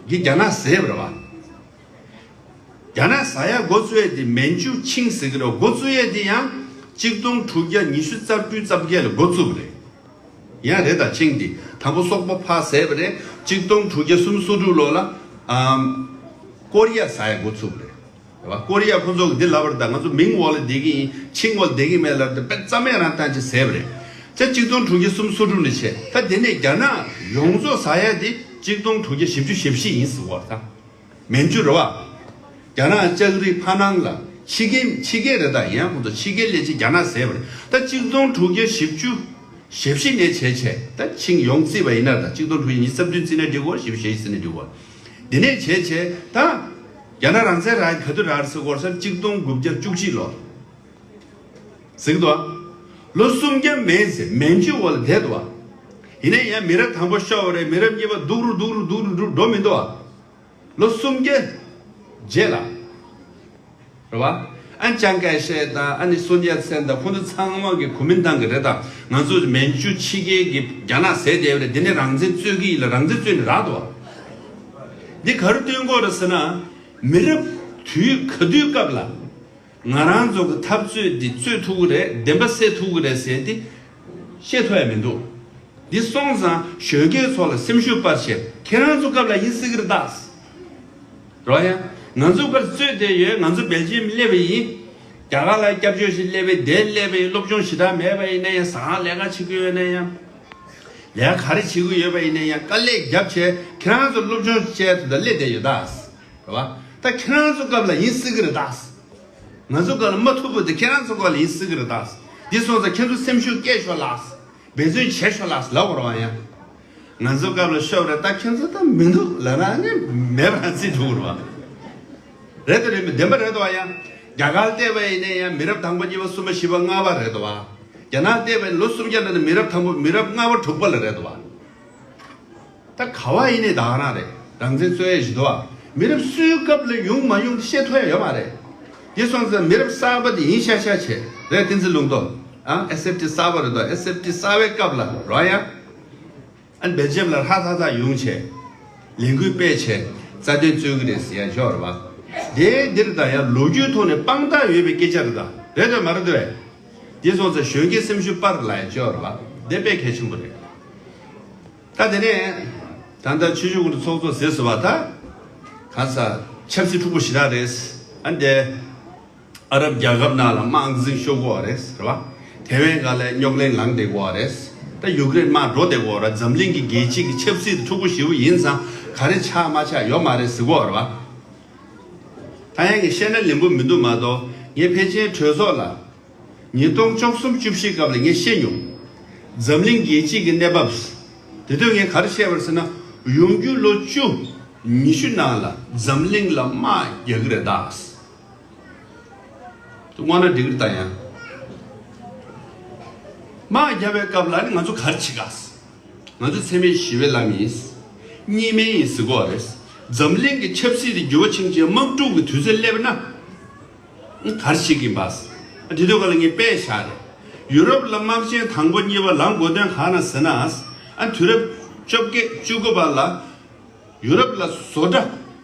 གིས་རྒྱ་ནག་བཟས་པ་རེད་བ། རྒྱ་ནག་ཟ་ཡ་འགོ་བཙུགས་ཡས་དེ་མན་ཇུ་ཆིང་ཟེར་གི་རེད། འགོ་བཙུགས་ཡས་དེ་ཡང་གཅིག་སྟོང་དྲུག་བརྒྱ་ཉི་ཤུ་རྩ་དྲུག་རྩ་བརྒྱད་ལ་འགོ་བཙུགས་པ་རེད། ཡང་རེད་ད། ཆིང་དེ་དང་པོ་སོག་པོ་ཕར་བཟས་པ་རེད། གཅིག་སྟོང་དྲུག་བརྒྱ་སུམ་ཅུ་སོ་དྲུག་ལོ་ལ། ཨམ། ཀོ་རི་ཡ་ཟ་ཡ་འགོ་ཚུགས་པ་རེད། རེད་བ། ཀོ་རི་ཡ་ཁོ་ཚོ་གི་འདི་ལབ་པ་རེད་ད། ང་ཚོ་མིང་འོག་ལ་བསྡད་ཀྱི་ཡིན། ཆིང་འོག་ལ་བསྡད་ཀྱི་མེད་ལབ་དེ་དཔེ་རྩ་མེད་རང་བཏང་བྱས་བཟས་པ་རེད། ད་གཅིག་སྟོང་དྲུག་བརྒྱ་སུམ་ཅུ་སོ་དྲུག་ནས་བྱས། ད་དེ་ནས་རྒྱ་ནག་ཡོངས་རྫོགས་ཟ་ཡ་དེ་གཅིག་སྟོང་དྲུག་བརྒྱ་བཞི་བཅུ་ཞེ་བཞི་ཡིན་ཟེར་བ་རེད་ད། མན་ཇུ་རེད་བ། རྒྱ་ནག་ལྕགས་རི་ཕ་ནང་ལ་ཕྱི་རྒྱལ་ཕྱི་རྒྱལ་རེད་ད། ཡང་ཁོང་ཚོ་ཕྱི་རྒྱལ་སླེབས་བྱས་རྒྱ་ནག་ཟས་པ་རེད། ད་གཅིག་སྟོང་དྲུག་བརྒྱ་བཞི་བཅུ་ཞེ་བཞི་ནས་བྱས་བྱས་ད་ཆིང་ཡོངས་བརྩིས་པ་ཡིན་ན། ད་གཅིག་སྟོང་དྲུག་བརྒྱ་ཉི་ཤུ་རྩ་བདུན་བརྩིས་ན་འགྲིག་གོ། བཞི་བཅུ་ཞེ་བཞི་བརྩིས་ན་འགྲིག་གོ། དེ་ནས་བྱས་བྱས་ད་རྒྱ་ནག་རང་བཙན་རག་ག་དུས་རག་ཟེར་གོ་ས་གཅིག་སྟོང་དགུ་བརྒྱ་བཅུ་གཅིག་ལོ། གཟིགས་འདུག་ཨ། ལོ་སུམ་བརྒྱ་མན་ཟེར་མན་ཇུ་འོག་ལ་བསྡད་འདུག་ཨ། ཡིན་ན་ཡང་མི་རབས་དང་པོ་ཤོར་བ་རེད། མི་རབས་གཉིས་པ་སྡུག་རུ་སྡུག་རུ་སྡུག་རུ་འགྲོ་མི་འདུག་ཨ། ལོ་སུམ་བརྒྱ་ རྗེས་ལ། རེད་བ། ཨ་ནི་ཅང་ཀའེ་ཤེ་དང་ཨ་ནི་སུན་ཡད་སེན་དང་ཁོང་ཚོ་ཚང་མ་གི་གོ་མིན་ཏང་གི་རེད་ད། ང་ཚོ་མན་ཇུ་ཕྱི་རྒྱལ་གྱི་རྒྱ་ནག་ཟེར་བསྡད་པ་རེད། དེ་ནི་རང་བཙན་རྩོད་ཀྱི་ཡིན་ལ་རང་བཙན་རྩོད་ནི་རག་འདུག་བ། འདི་ག་རེ་སྟོན་གྱི་ཡོད་རེད་ཟེར་ན། མི་རབས་དུས་ག་དུས་སྐབས་ལ། ང་རང་ཚོ་གི་འཐབ་རྩོད་འདི་རྩོད་ཐུབ་ཀྱི་རེད། བདེན་པ་གསལ་ཐུབ་ཀྱི་རེད་ཟེར་ཏེ་བཤད་ཐུབ་ཡ་མི་འདུག་འདི་སོང་ཙང་གཞོན་སྐྱེས་ཚོ་ལ་སེམས་ཤུགས་སྤར་བྱས། ཁྱེད་རང་ཚོ་སྐབས་ལ་ཡིན་སྲིད་ཀྱི་རེད་ད། རོ་ཡ། ང་ཚོ་སྐབས་རྩོད་བསྡད་ཡོད། ང་ཚོ་སྦེལ་ཇི་ཡམ་སླེབས་པ་ཡིན། རྒྱ་གར་ལ་སྐྱབས་བཅོལ་ཞིག་སླེབས་པ་ཡིན། དེ་སླེབས་པ་ཡིན། སློབ་སྦྱོང་ཞེ་དྲག་མེད་པ་ཡིན་ན་ཡང་། ཟ་ཁང་ལས་ཀ་བྱེད་ཀྱི་ཡོད་ན་ཡང་། ལས་ཀ་ག་རེ་བྱེད་ཀྱི་ཡོད་པ་ཡིན་ན་ཡང་། དཀའ་ལས་རྒྱབ་བྱས་ཁྱེད་རང་ཚོ་སློབ་སྦྱོང་བྱས་ཐུབ་ད་སླེབས་བསྡད་ཡོད་ད། རེད་བ། ད་ཁྱེད་རང་ཚོ་སྐབས་ལ་ཡིན་སྲིད་ཀྱི་རེད་ད། ང་ཚོ་སྐབས་ལ་མ་ཐུབ་པ་དེ་ཁྱེད་རང་ཚོ་སྐབས་ལ་ཡིན་སྲིད་ཀྱི་རེད་ད། འདི་སོང་ཙང་ཁྱེད་ཚོ་སེམས་ཤུགས་སྐྱེད་ཤོག་ལགས། འབད་བརྩོན་བྱེད་ཤོག་ལགས་ལབ་དགོས་རེད་བ་ཡ། ང་ཚོ་སྐབས་ལ་ཤོབ་རེད་ད། ཁྱེད་ཚོ་ད་མི་འདུག་ལབ་ན་ནི་མེད་པ་རྩིས་འགྲོ་གི་རེད་བ། རེད་དོ་རེད། མི་བདེན་པ་རེད་དོ་བ་ཡ། རྒྱ་གར་བལྟས་པ་ཡིན་ན་ཡང་མི་རབས་དང་པོ་གཉིས་པ་གསུམ་པ་བཞི་པ་ལྔ་པ་རེད་དོ་བ། རྒྱ་ནག་བལྟས་པ་ཡིན་ལོ་སུམ་བརྒྱ་ལ་ནི་མི་རབས་དང་པོ་མི་རབས་ལྔ་པ་དྲུག་པ་ལ་རེད་དོ་བ། ད་ག་བ་ཡིན་ནའི་ད་ག་རང་རེད། རང་བཙན་རྩོད་ཡས་ཞིག་འདུག་བ། མི་རབས་སུའི་སྐབས་ལ་ཡོང་མ་ཡོང་དེ་བཤད་ཐུབ་ཡ་ཡོད་མ་རེད། དེ་སོང་ཙང་མི་རབས་གསར་པ་དེ་ཡིན་ཤག་ཤག་བྱས་རེད། བསྟན་འཛིན་ལུང་རྟོགས། ཨ་ཨེས་ཨེཕ་ཊི་གསར་པ་རེད་དོ། ཨེས་ཨེཕ་ཊི་གསར་པའི་སྐབས་ལ་རོ་ཡ། ཨ་སྦེལ་ཇི་ཡམ་ལ་ཧྲ་ཐག་ཐག་ཡོང་བྱས། ལས་འགུལ་སྤེལ་བྱས། རྩ་དོན་རྩོད་ཀྱི་རེད་ཟེར་ཡ་ཤོར་རེད་བ། དེ་འདིར་ད་ཡང་ལོ་རྒྱུས་ཐོག་ནས་དཔང་རྟགས་ཡོད་པའི་སྐད་ཆ་རེད་ད། རེད་དོ་མ་རེད་དོ། དེ་སོང་ཙང་གཞོན་སྐྱེས་སེམས་ཤུགས་སྤར་ལ་ཡ་ཤོར་རེད་བ། དེ་དཔེ་གལ་ཆེན་པོ་རེད། ད་དེ་ནས་ད་ལྟ་ཆུ་ཤུགས་ཀྱི་ཚོགས་གཙོ་ཟེར་སོང་བ་ད། ག་ས་ཆབ་སྲིད་འཁྲུག་པོ་ཞེ་དྲག་རེད། ཨ་འདི་ཨ་རབ་རྒྱལ་ཁབ་ནང་ལ་དམག་འཛིང་ཤོར་གྱི་ཡོད་རེད་ཟེར་བ། ཐེ་ཝན་སྒང་ལ་རྙོག་གླེང་ལངས་བསྡད་ཀྱི་ཡོད་རེད། ད་ཡུཀ་རེན་དམག་འགྲོ་བསྡད་ཀྱི་ཡོད་རེད། འཛམ་གླིང་གི་རྒྱལ་སྤྱི་གི་ཆབ་སྲིད་འཁྲུག་པོ་ཞེ་པོ་ཡིན་ཙང་ག་རེ་ཆགས་མ་ཆགས་ཡོད་མ་རེད་ཟེར་གྱི་ཡོད་རེད་བ། ད་ཡང་ངས་བཤད་ན་ལན་པོ་མི་འདུག་མ་གཏོགས། ངས་ཕལ་ཆེར་གྲོས་ཚོགས་ལ་ཉིས་སྟོང་བཅུ་གསུམ་བཅུ་བཞི་སྐབས་ལ་ངས་བཤད་མྱོང་། འཛམ་གླིང་རྒྱལ་སྤྱི་གི་གནས་བབ། དེ་དུས་ངས་ག་རེ་བཤད་པ་རེད་ཟེར་ན། ཡོང་རྒྱུ་ལོ་བཅུ། ཉི་ཤུ་ནང་ལ་འཛམ་གླིང་ལ་དམག་རྒྱག་གི་རེད་ད། དངོས་གནས་འགྲིག་གི་རེད་ད་ཡང་། དམག་རྒྱག་པའི་སྐབས་ལ་ནི་ང་ཚོ་ག་རེ་བྱེད་ག། ང་ཚོ་འཚེ་མེད་ཞི་བའི་ལམ་ཡིན། གཉིས་སྨན་ཡིན་ཟེར་གྱི་ཡོད་རེད། འཛམ་གླིང་གི་ཆབ་སྲིད་དེ་འགྱུར་བ་ཕྱིན་བྱས་དམག་འཁྲུག་གི་དུས་ཚོད་སླེབས་ན། ག་རེ་བྱེད་ཀྱི་ཡིན་པ། དེ་དུས་སྐབས་ལ་ངས་དཔེ་བཞག་རེད། ཡུ་རོབ་ལ་དམག་ཆེན་དང་པོ་གཉིས་པ་ལངས་དགོས་དོན་གང་ན་ཟེར་ན། ཨ་དུས་རབས་བཅོ་བརྒྱད་བཅུ་དགུ་པ་ལ། ཡུ་རོབ་ལ་བཟོ་གྲྭ་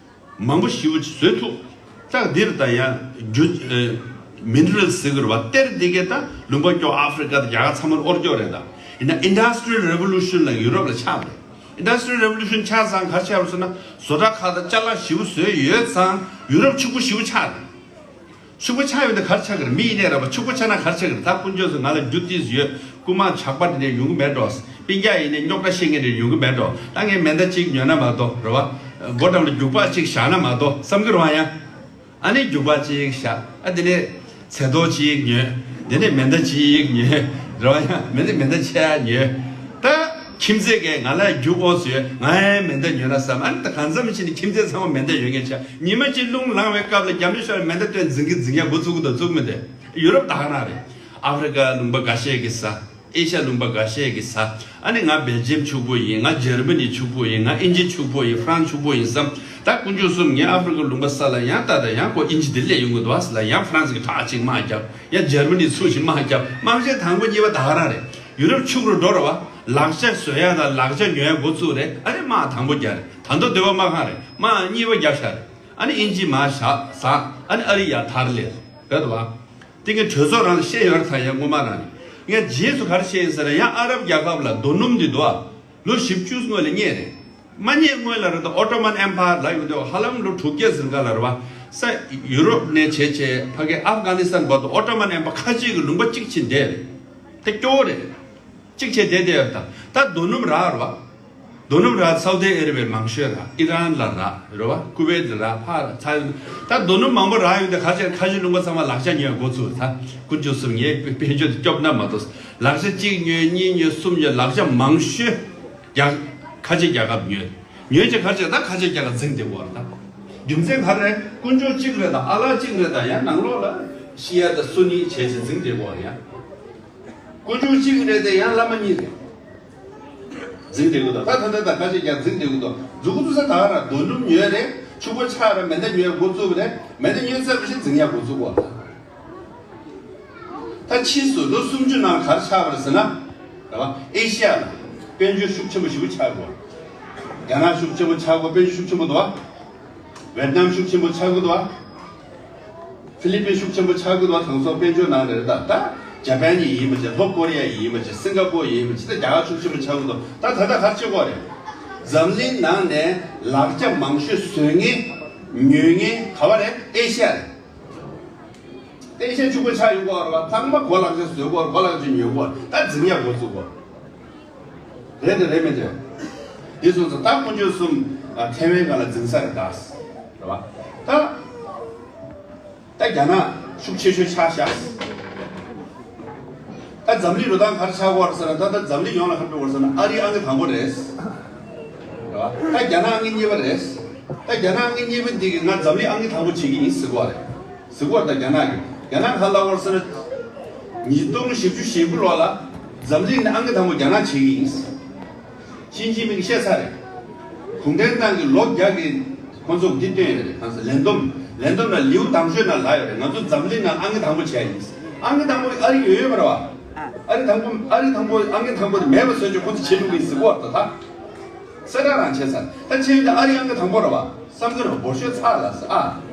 མང་པོ་ཞེ་པོ་ཅིག་བཟོས་ཐུབ། ད་འདིར་ད་ཡང་རྒྱུ་མི་ནི་རལ་ཟེར་གྱི་རེད་བ། གཏེར་འདི་གས་ད་ལུང་པ་སྐྱོ་ཨ་ཧྥེ་རི་ཀ་དང་རྒྱ་གར་ཚང་མར་དབོར་སྐྱོ་རེད་ད། ཡིན་ན་Industrial Revolution ལ་ཡུ་རོབ་ལ་ཆགས་པ་རེད། Industrial Revolution ཆགས་ཙང་ག་རེ་ཆགས་པ་ཟེར་ན། བཟོ་གྲྭ་ཁག་དང་ཅ་ལག་ཞེ་པོ་བཟོས་ཡོད་ཙང་ཡུ་རོབ་ཕྱུག་པོ་ཞེ་པོ་ཆགས་རེད། ཕྱུག་པོ་ཆགས་ཡོད་དེ་ག་རེ་ཆགས་ཀྱི་རེད། མི་ཡིན་ནའི་རེད་པ། ཕྱུག་པོ་ཆགས་ན་ག་རེ་ཆགས་ཀྱི་རེད། ད་དཀོན་མཆོག་གསུམ་ང་ལ་རྒྱུ་ཏོག་ཙམ་ཡོད། རྐུན་མ་ཇག་པ་དེ་འདྲ་ཡོང་གི་མེད་འགྲོ། སྤུན་ཀྱག་ཡིན་ནའི་རྙོག་དྲ་བཤད་མཁན་དེ་ཡོང་གི་མེད་འགྲོ། ད་ངས་མེ་མདའ་གཅིག་ཉོས་ན་མ་གཏོགས་རེད་བ། སྒོ་འགྲམ་ལ་རྒྱུག་པ་གཅིག་བཞག་ན་མ་གཏོགས་བསམ་གྱི་རེད་བ་ཡ། ཨ་ནི་རྒྱུག་པ་གཅིག་བཞག་ཨ་དེ་ནས་ཚལ་ཏོག་གཅིག་ཉོས། དེ་ནས་མེ་མདའ་གཅིག་ཉོས། རེད་བ་ཡ། མེ་མདའ་མེ་མདའ་ཆེ་ཡ་ཉོས། ད་ཁྱིམ་མཚེས་ཀས་ང་ལ་རྒྱུག་ཨོ་ཟེར། ང་ཡང་མེ་མདའ་ཉོས་ན་བསམ། ཨ་ནི་ད་གང་འཚམ་ཕྱིན་ནས་ཁྱིམ་མཚེས་ཚང་མ་མེ་མདའ་ཡོད་མཁན་ཆགས། ཉི་མ་གཅིག་རླུང་ལངས་པའི་སྐབས་ལ་རྒྱ་མི་ཤོར་མེ་མདའ་སྟོན་འཛིང་གི་འཛིང་ཡ་འགོ་བཙུགས་གི་འདུག་བཙུགས་མི་འདུག་ཡུ་རོབ་ད་ག་རང་རེད། ཨ་ཧྥེ་རི་ཀ་ལུང་པ་འགའ་ཤས་ཀྱི་ས། ཨེ་ཤ་ལུང་པ་འགའ་ཤས་ཀྱི་ས། ཨ་ནི་ང་སྦེལ་ཇམ་ཕྱུག་པོ་ཡིན། ང་འཇར་མ་ནི་ཕྱུག་པོ་ཡིན། ང་ཨིན་ཇི་ཕྱུག་པོ་ཡིན། ཧྥ་རན་སི་ཕྱུག་པོ་ཡིན་བསམ། ད་དཀོན་མཆོག་གསུམ་ངས་ཨ་ཧྥེ་རི་ཀ་ལུང་པ་ས་ལ་ཡང་ད་ད་ཡང་ཁོ་ཨིན་ཇི་དེ་སླེབས་ཡོང་གི་འདུག་བ། ས་ལ་ཡང་ཧྥ་རན་སི་གི་ཁྲག་ཅིག་དམག་བརྒྱབ། ཡང་འཇར་མ་ནི་ཚུར་ཞིག་དམག་བརྒྱབ། དམག་ཆེན་དང་པོ་གཉིས་པ་ད་ག་རང་རེད། ཡུ་རོབ་ཕྱུག་རུ་འགྲོ་ར་བ། ལག་ཆ་བཟོ་ཡ་དང་ལག་ཆ་ཉོ་ཡ་འགོ་བཙུགས་རེད། ཨ་ནི་དམག་དང་པོ་རྒྱག་རེད། ད་མདོ་སྡེ་བ་དམག་ཁང་རེད། དམག་གཉིས་པ་རྒྱབ་ཤག་རེད། ཨ་ནི་ཨིན་ཇི་མར་བཞག་ཟ། ཨ་ནི་ཨ་རི་ཡར་དར་སླེབས་རེད་བ། དེ་ངས་གྲོས་ཚོགས་རང་ལ་བཤད་ཡོད་རེད་ད་ཡ། སྔོན་མ་རང་ནས་ངས་རྗེས་སུ་ག་རེ་བཤད་ཡིན་ཟེར་ན། ཡང་ཨ་རབ་རྒྱལ་ཁབ་ལ་རྡོ་སྣུམ་འདི་འདུག་ཨ། ལོ་བཞི་བཅུ་སྔོན་ལ་རྙེད་རེད། མ་རྙེད་སྔོན་ལ་རེད་ད། ཨོ་ཊོ་མན་ཨེམ་པ་ཡར་ལབ་ཡོང་དུས་ཧ་ལམ་ལོ་དྲུག་བརྒྱ་ཟིན་ག་ལ་རེད་བ། ས་ཡུ་རོབ་ནས་བྱས་བྱས་ཕ་གི་ཨབ་གྷ་ནི་སི་ཐན་བར་དུ་ཨོ་ཊོ་མན་ཨེམ་པ་ཁ་ཆེ་གི་ལུང་པ་གཅིག་ཕྱིན་བསྡད་རེད། དེ་སྐྱོ་བོ་རེད། གཅིག་བྱས་བསྡད་བསྡད་ཡོད་ད། ད་རྡོ་སྣུམ་རག་རེད་བ། རྡོ་སྣུམ་རག་སའུ་དི་ཨ་རེ་བྷི་ཡ་མང་ཤོས་རག་ཨི་རན་ལ་རག་རེད་བ། ཀུ་ཝེད་ལ་རག་ཕར་ཚར་ཡོང་། ད་རྡོ་སྣུམ་མང་པོ་རག་ཡོང་དུས་ཁ་ཤས་ཁ་ཤས་ལུང་པ་ཚང་མ་ལག་ཆ་ཉོས་འགོ་ཚུགས་ད། དཀོན་མཆོག་གསུམ་ངའི་དཔལ་འབྱོར་དེ་སྐྱོབ་ན་མ་གཏོགས། ལག་ཆ་གཅིག་ཉོས་གཉིས་ཉོས་གསུམ་ཉོས་ལག་ཆ་མང་ཤོས་རྒྱ་ཁ་ཆེ་རྒྱལ་ཁབ་ཉོས། ཉོས་བྱས་ཁ་ཆེ་ད་ཁ་ཆེ་རྒྱལ་ཁབ་འཛིང་བསྡད་ཡོད་རེད་ད། རྒྱུ་མཚན་ག་རེ་རེད། དཀོན་མཆོག་གཅིག་རེད་ད། ཨ་ལགས་གཅིག་རེད་ད། ཡང་ནང་ལོགས་ལ་ཤི་ཡ་དང་སུ་ནི་བྱས་བྱས་འཛིང་བསྡད་ཡོད་རེད་ཡ། དཀོན་མཆོག་གཅིག་རེད་དེ་ཡང་བླ་མ་གཉིས་རེད། འཛིང་བསྡད་ཀྱི་འདུག་ད་ད་ད་ད་ཁ་ཤས་ཀྱང་འཛིང་བསྡད་ཀྱི་འདུག་འཛུགས་ཀྱི་འདུག་ས་ད་ག་རང་རྡོ་སྣུམ་ཉོས་རེད། ཕྱུག་པོ་ཆགས་ར་མེ་མདའ་ཉོས་འགོ་བཙུགས་པ་རེད། མེ་མདའ་ཉོས་ཚར་བ་ཞིག་འཛིང་ཡག་འགོ་བཙུགས་པ། ད་ཕྱིས་སུ་ལོ་སུམ་ཅུ་ནང་ག་རེ་ཆགས་པ་རེད་ཟེར་ན། རེད་བ། ཨེ་ཤི་ཡ་ལ་དཔལ་འབྱོར་ཤུགས་ཆེན་པོ་ཞིག་ཆགས་དགོས། རྒྱ་ནག་ཤུགས་ཆེན་པོ་ཆགས་དགོས། དཔལ་འབྱོར་ཤུགས་ཆེན་པོ་འདུག་བ། ཝེད་ནམ་ཤུགས་ཆེན་པོ་ཆགས་ཀྱི་འདུག་བ། ཧྥི་ལི་པིན་ཤུགས་ཆེན་པོ་ཆགས་ཀྱི་འདུག་བ། དེང་སང་དཔལ་འབྱོར་ནང་ནས་རེད་ད། ད་ཇ་པན་ཡིན་པ་བྱས། ལྷོ་ཀོ་རི་ཡ་ཡིན་པ་བྱས། སིང་ག་པོར་ཡིན་པ་བྱས། ད་རྒྱ་གར་ཤུགས་ཆེན་པོ་ཆགས་ཀྱི་འདུག་ད་ད་ལྟ་ག་རེ་བྱེད་དགོས་རེད། འཛམ་གླིང་ནང་ནས་ལག་ཆ་མང་ཤོས་བཟོ་མཁན་ཉོ་མཁན་ག་བ་རེད། ཨེ་ཤ་ཡ་རེད། ཨེ་ཤ་ཡ་ཕྱུག་པོ་ཆགས་ཡོང་གི་ཡོད་རེད་བ། ཚང་མ་གོ་ལག་ཆ་བཟོ་གི་ཡོད་རེད། གོ་ལག་ཆ་ཉོ་གི་ཡོད་རེད། ད་འཛིང་ཡག་འགོ་བཙུགས་གི་ཡོད་རེད། རེད་དེ་རེད་མི་འདུག་དེ་སོང་ཙང་ད་དཀོན་མཆོག་གསུམ་ཨ་ཐེ་ཝན་སྒང་ལ་འཛིང་ས་རེད་ད། རེད་བ། ད་ད་རྒྱ་ནག་ཤུགས་ཆེ་ཤོས་ཆགས་ཤག་ད་འཛམ་གླིང་འགྲོ་སྟངས་ག་རེ་ཆགས་ཀྱི་ཡོད་རེད་ཟེར་ན། ད་ད་འཛམ་གླིང་ཡོངས་ལ་ག་རེ་འགྲོ་གི་ཡོད་རེད་ཟེར་ན། ཨ་རི་ཨང་ཀི་དང་པོ་རེད། རེད་བ། ད་རྒྱ་ནག་ཨང་ཀི་གཉིས་པ་རེད། ད་རྒྱ་ནག་ཨང་ཀི་གཉིས་པ་འདི་གིས་ང་འཛམ་གླིང་ཨང་ཀི་དང་པོ་བྱེད་ཀྱི་ཡིན་ཟེར་གྱི་ཡོད་རེད། ཟེར་གྱི་ཡོད་རེད། ད་རྒྱ་ནག་གིས། རྒྱ་ནག་ག་ལབ་ཡོད་རེད་ཟེར་ན། ཉིས་སྟོང་བཞི་བཅུ་ཞེ་དགུ་ལོ་ལ་འཛམ་གླིང་ནས་ཨང་ཀི་དང་པོ་རྒྱ་ནག་བྱེད་ཀྱི་ཡིན། ཞི་ཅིན་ཕིང་གིས་བཤད་ཚར་རེད། གུང་ཁྲན་ཏང་གིས་ལོ་བརྒྱ་གི་ཁོང་ཚོ་འདི་བཏོན་ཡོད་རེད། གང་ཟེར། ལས་བསྡོམས། ལས་བསྡོམས་ལ་ལེའུ་དང་ཤོས་ནང་ལབ་ཡོད་རེད། ང་ཚོ་འཛམ་གླིང་ནང་ཨང་ཀི་དང་པོ་བྱས་ཡིན། ཨང་ཀི་དང་པོ་ཨ་རི་ཡོད་ཡོད་མ་རེད་བ། ཨ་རི་དང་པོ། ཨ་རི་དང་པོ། ཨང་ཀི་དང་པོ་དེ་མེད་པ་བཟོས་བྱས་ཁོང་ཚོ་བྱེད་འགྲོ་གི་ཡིན་ཟེར་གྱི་ཡོད་རེད་ད། གསལ་བསྒྲགས་རང་བྱས་ཚར། ད་བྱས་ཡོད་ད། ཨ་རི་ཨང་ཀི་དང་པོ་རེད་བ། བསམ་གྱི་རེད། འབོར་ཤོས་ཚར་ལ་ཟེར་ཨ།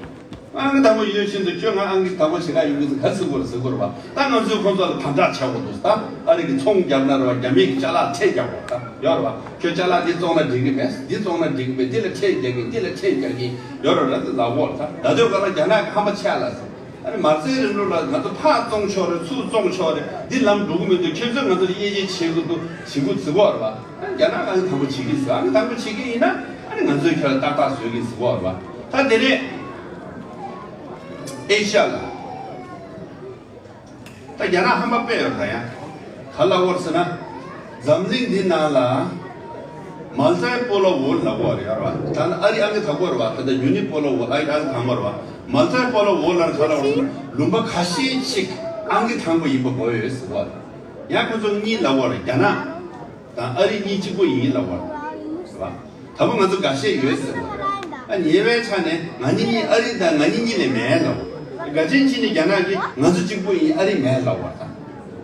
ཨང་ཀི་དང་པོ་ཡོད་བཞིན་དུ་ཁྱོད་ང་ཨང་ཀི་དང་པོ་བྱེད་ག་ཡོང་གི་ཟེར་ག་རེ་ཟེར་གྱི་ཡོད་རེད། ཟེར་གྱི་ཡོད་རེད་བ། ད་ང་ཚོས་ཁོང་ཚོ་ལ་དམ་དྲག་བྱེད་དགོས་འདུག་ད་ཨ་རི་གིས་ཚོང་བརྒྱབ་ན་རེད་བ། རྒྱ་མི་གིས་ཅ་ལག་ཁྲལ་རྒྱག་དགོས་ད། ཡོད་རེད་བ། ཁྱོད་ཅ་ལག་འདི་བཙོང་ན་འགྲིག་གི་མེད། འདི་བཙོང་ན་འགྲིག་གི་མེད། འདི་ལ་ཁྲལ་རྒྱག་གི། འདི་ལ་ཁྲལ་རྒྱག་གི་ཡོད་རེད་ལབ་ཀྱི་ཡོད་རེད་ད། ད་དུང་ག་ལ་རྒྱ་ནག་གིས་ཧམ་པ་ཆེ་ལ་ཟེར། ཨ་ནི་མ་རྩའི་རིང་ལུགས་ལ་ང་ཚོ་ཕར་བཙོང་ཆོག་རེད། ཚུར་བཙོང་ཆོག་རེད། འདི་ལམ་འགྲོ་གི་མི་འདུག་ཁྱོད་ཚོས་ང་ཚོ་ལ་དབྱེ་འབྱེད་བྱེད་དགོས་འདུག་བྱེད་དགོས་ཟེར་གྱི་ཡོད་རེད་བ། ཨ་ནི་རྒྱ་ནག་ཨང་ཀི་དང་པོ་བྱེད་ཀྱི་ཟེར། ཨང་ཀི་དང་པོ་བྱེད་ཀྱི་ཡིན་ན། ཨ་ནི་ང་ཚོས་ཁྱོད་ལ་ཏག་ཏག་བཟོ་གི་ཟེར་གྱི་ཡོད་རེད་བ། ད་དེ་ནས་ཨེ་ཤ་ཡ་ལ། ད་རྒྱ་ནག་ཧམ་པ་དཔེ་ཡོད་ད་ཡ། ག་ལབ་ཀྱི་ཡོད་རེད་ཟེར་ན། འཛམ་གླིང་འདི་ནང་ལ་མལ་ཊི་པོ་ལར་ཝོརལཌ་ལབ་ཀྱི་ཡོད་རེད་བ། ད་ནི་ཨ་རི་ཨང་ཀི་དང་པོ་རེད་བ། ད་ལྟ་ཡུ་ནི་པོ་ལར་ཝོརལཌ། ཨ་རི་ཨང་ཀི་དང་པོ་རེད་བ། མལ་ཊི་པོ་ལར་ཝོརལཌ་ལབ་ན་ག་ལབ་ཀྱི་ཡོད་རེད་ཟེར་ན། ལུང་པ་ཁ་ཤས་ཤིག་ཨང་ཀི་དང་པོ་ཡིན་པ་དགོས་ཡོད་ཟེར་གྱི་ཡོད་རེད། ཡང་ཁོ་ཚོ་གཉིས་ལབ་ཀྱི་ཡོད་རེད། རྒྱ་ནག་དང་ཨ་རི་གཉིས་གཅིག་པོ་ཡིན་ལབ་པ་རེད་བ། ད་བུ་ང་ཚོ་འགའ་ཤས་ཡོད་ཟེར་བ་རེད། ཨ་ཉེ་བའི་ཆ་ནས་ང་གཉིས་གཉིས། ཨ་རི་དང་ང་གཉིས་གཉིས་ལས་མེད་ལབ་པ། འགའ་ཅན་གཅིག་ནས་རྒྱ་ནག་གིས་ང་ཚོ་གཅིག་པོ་ཡིན། ཨ་རི་མེད་ལབ་པ་དང་།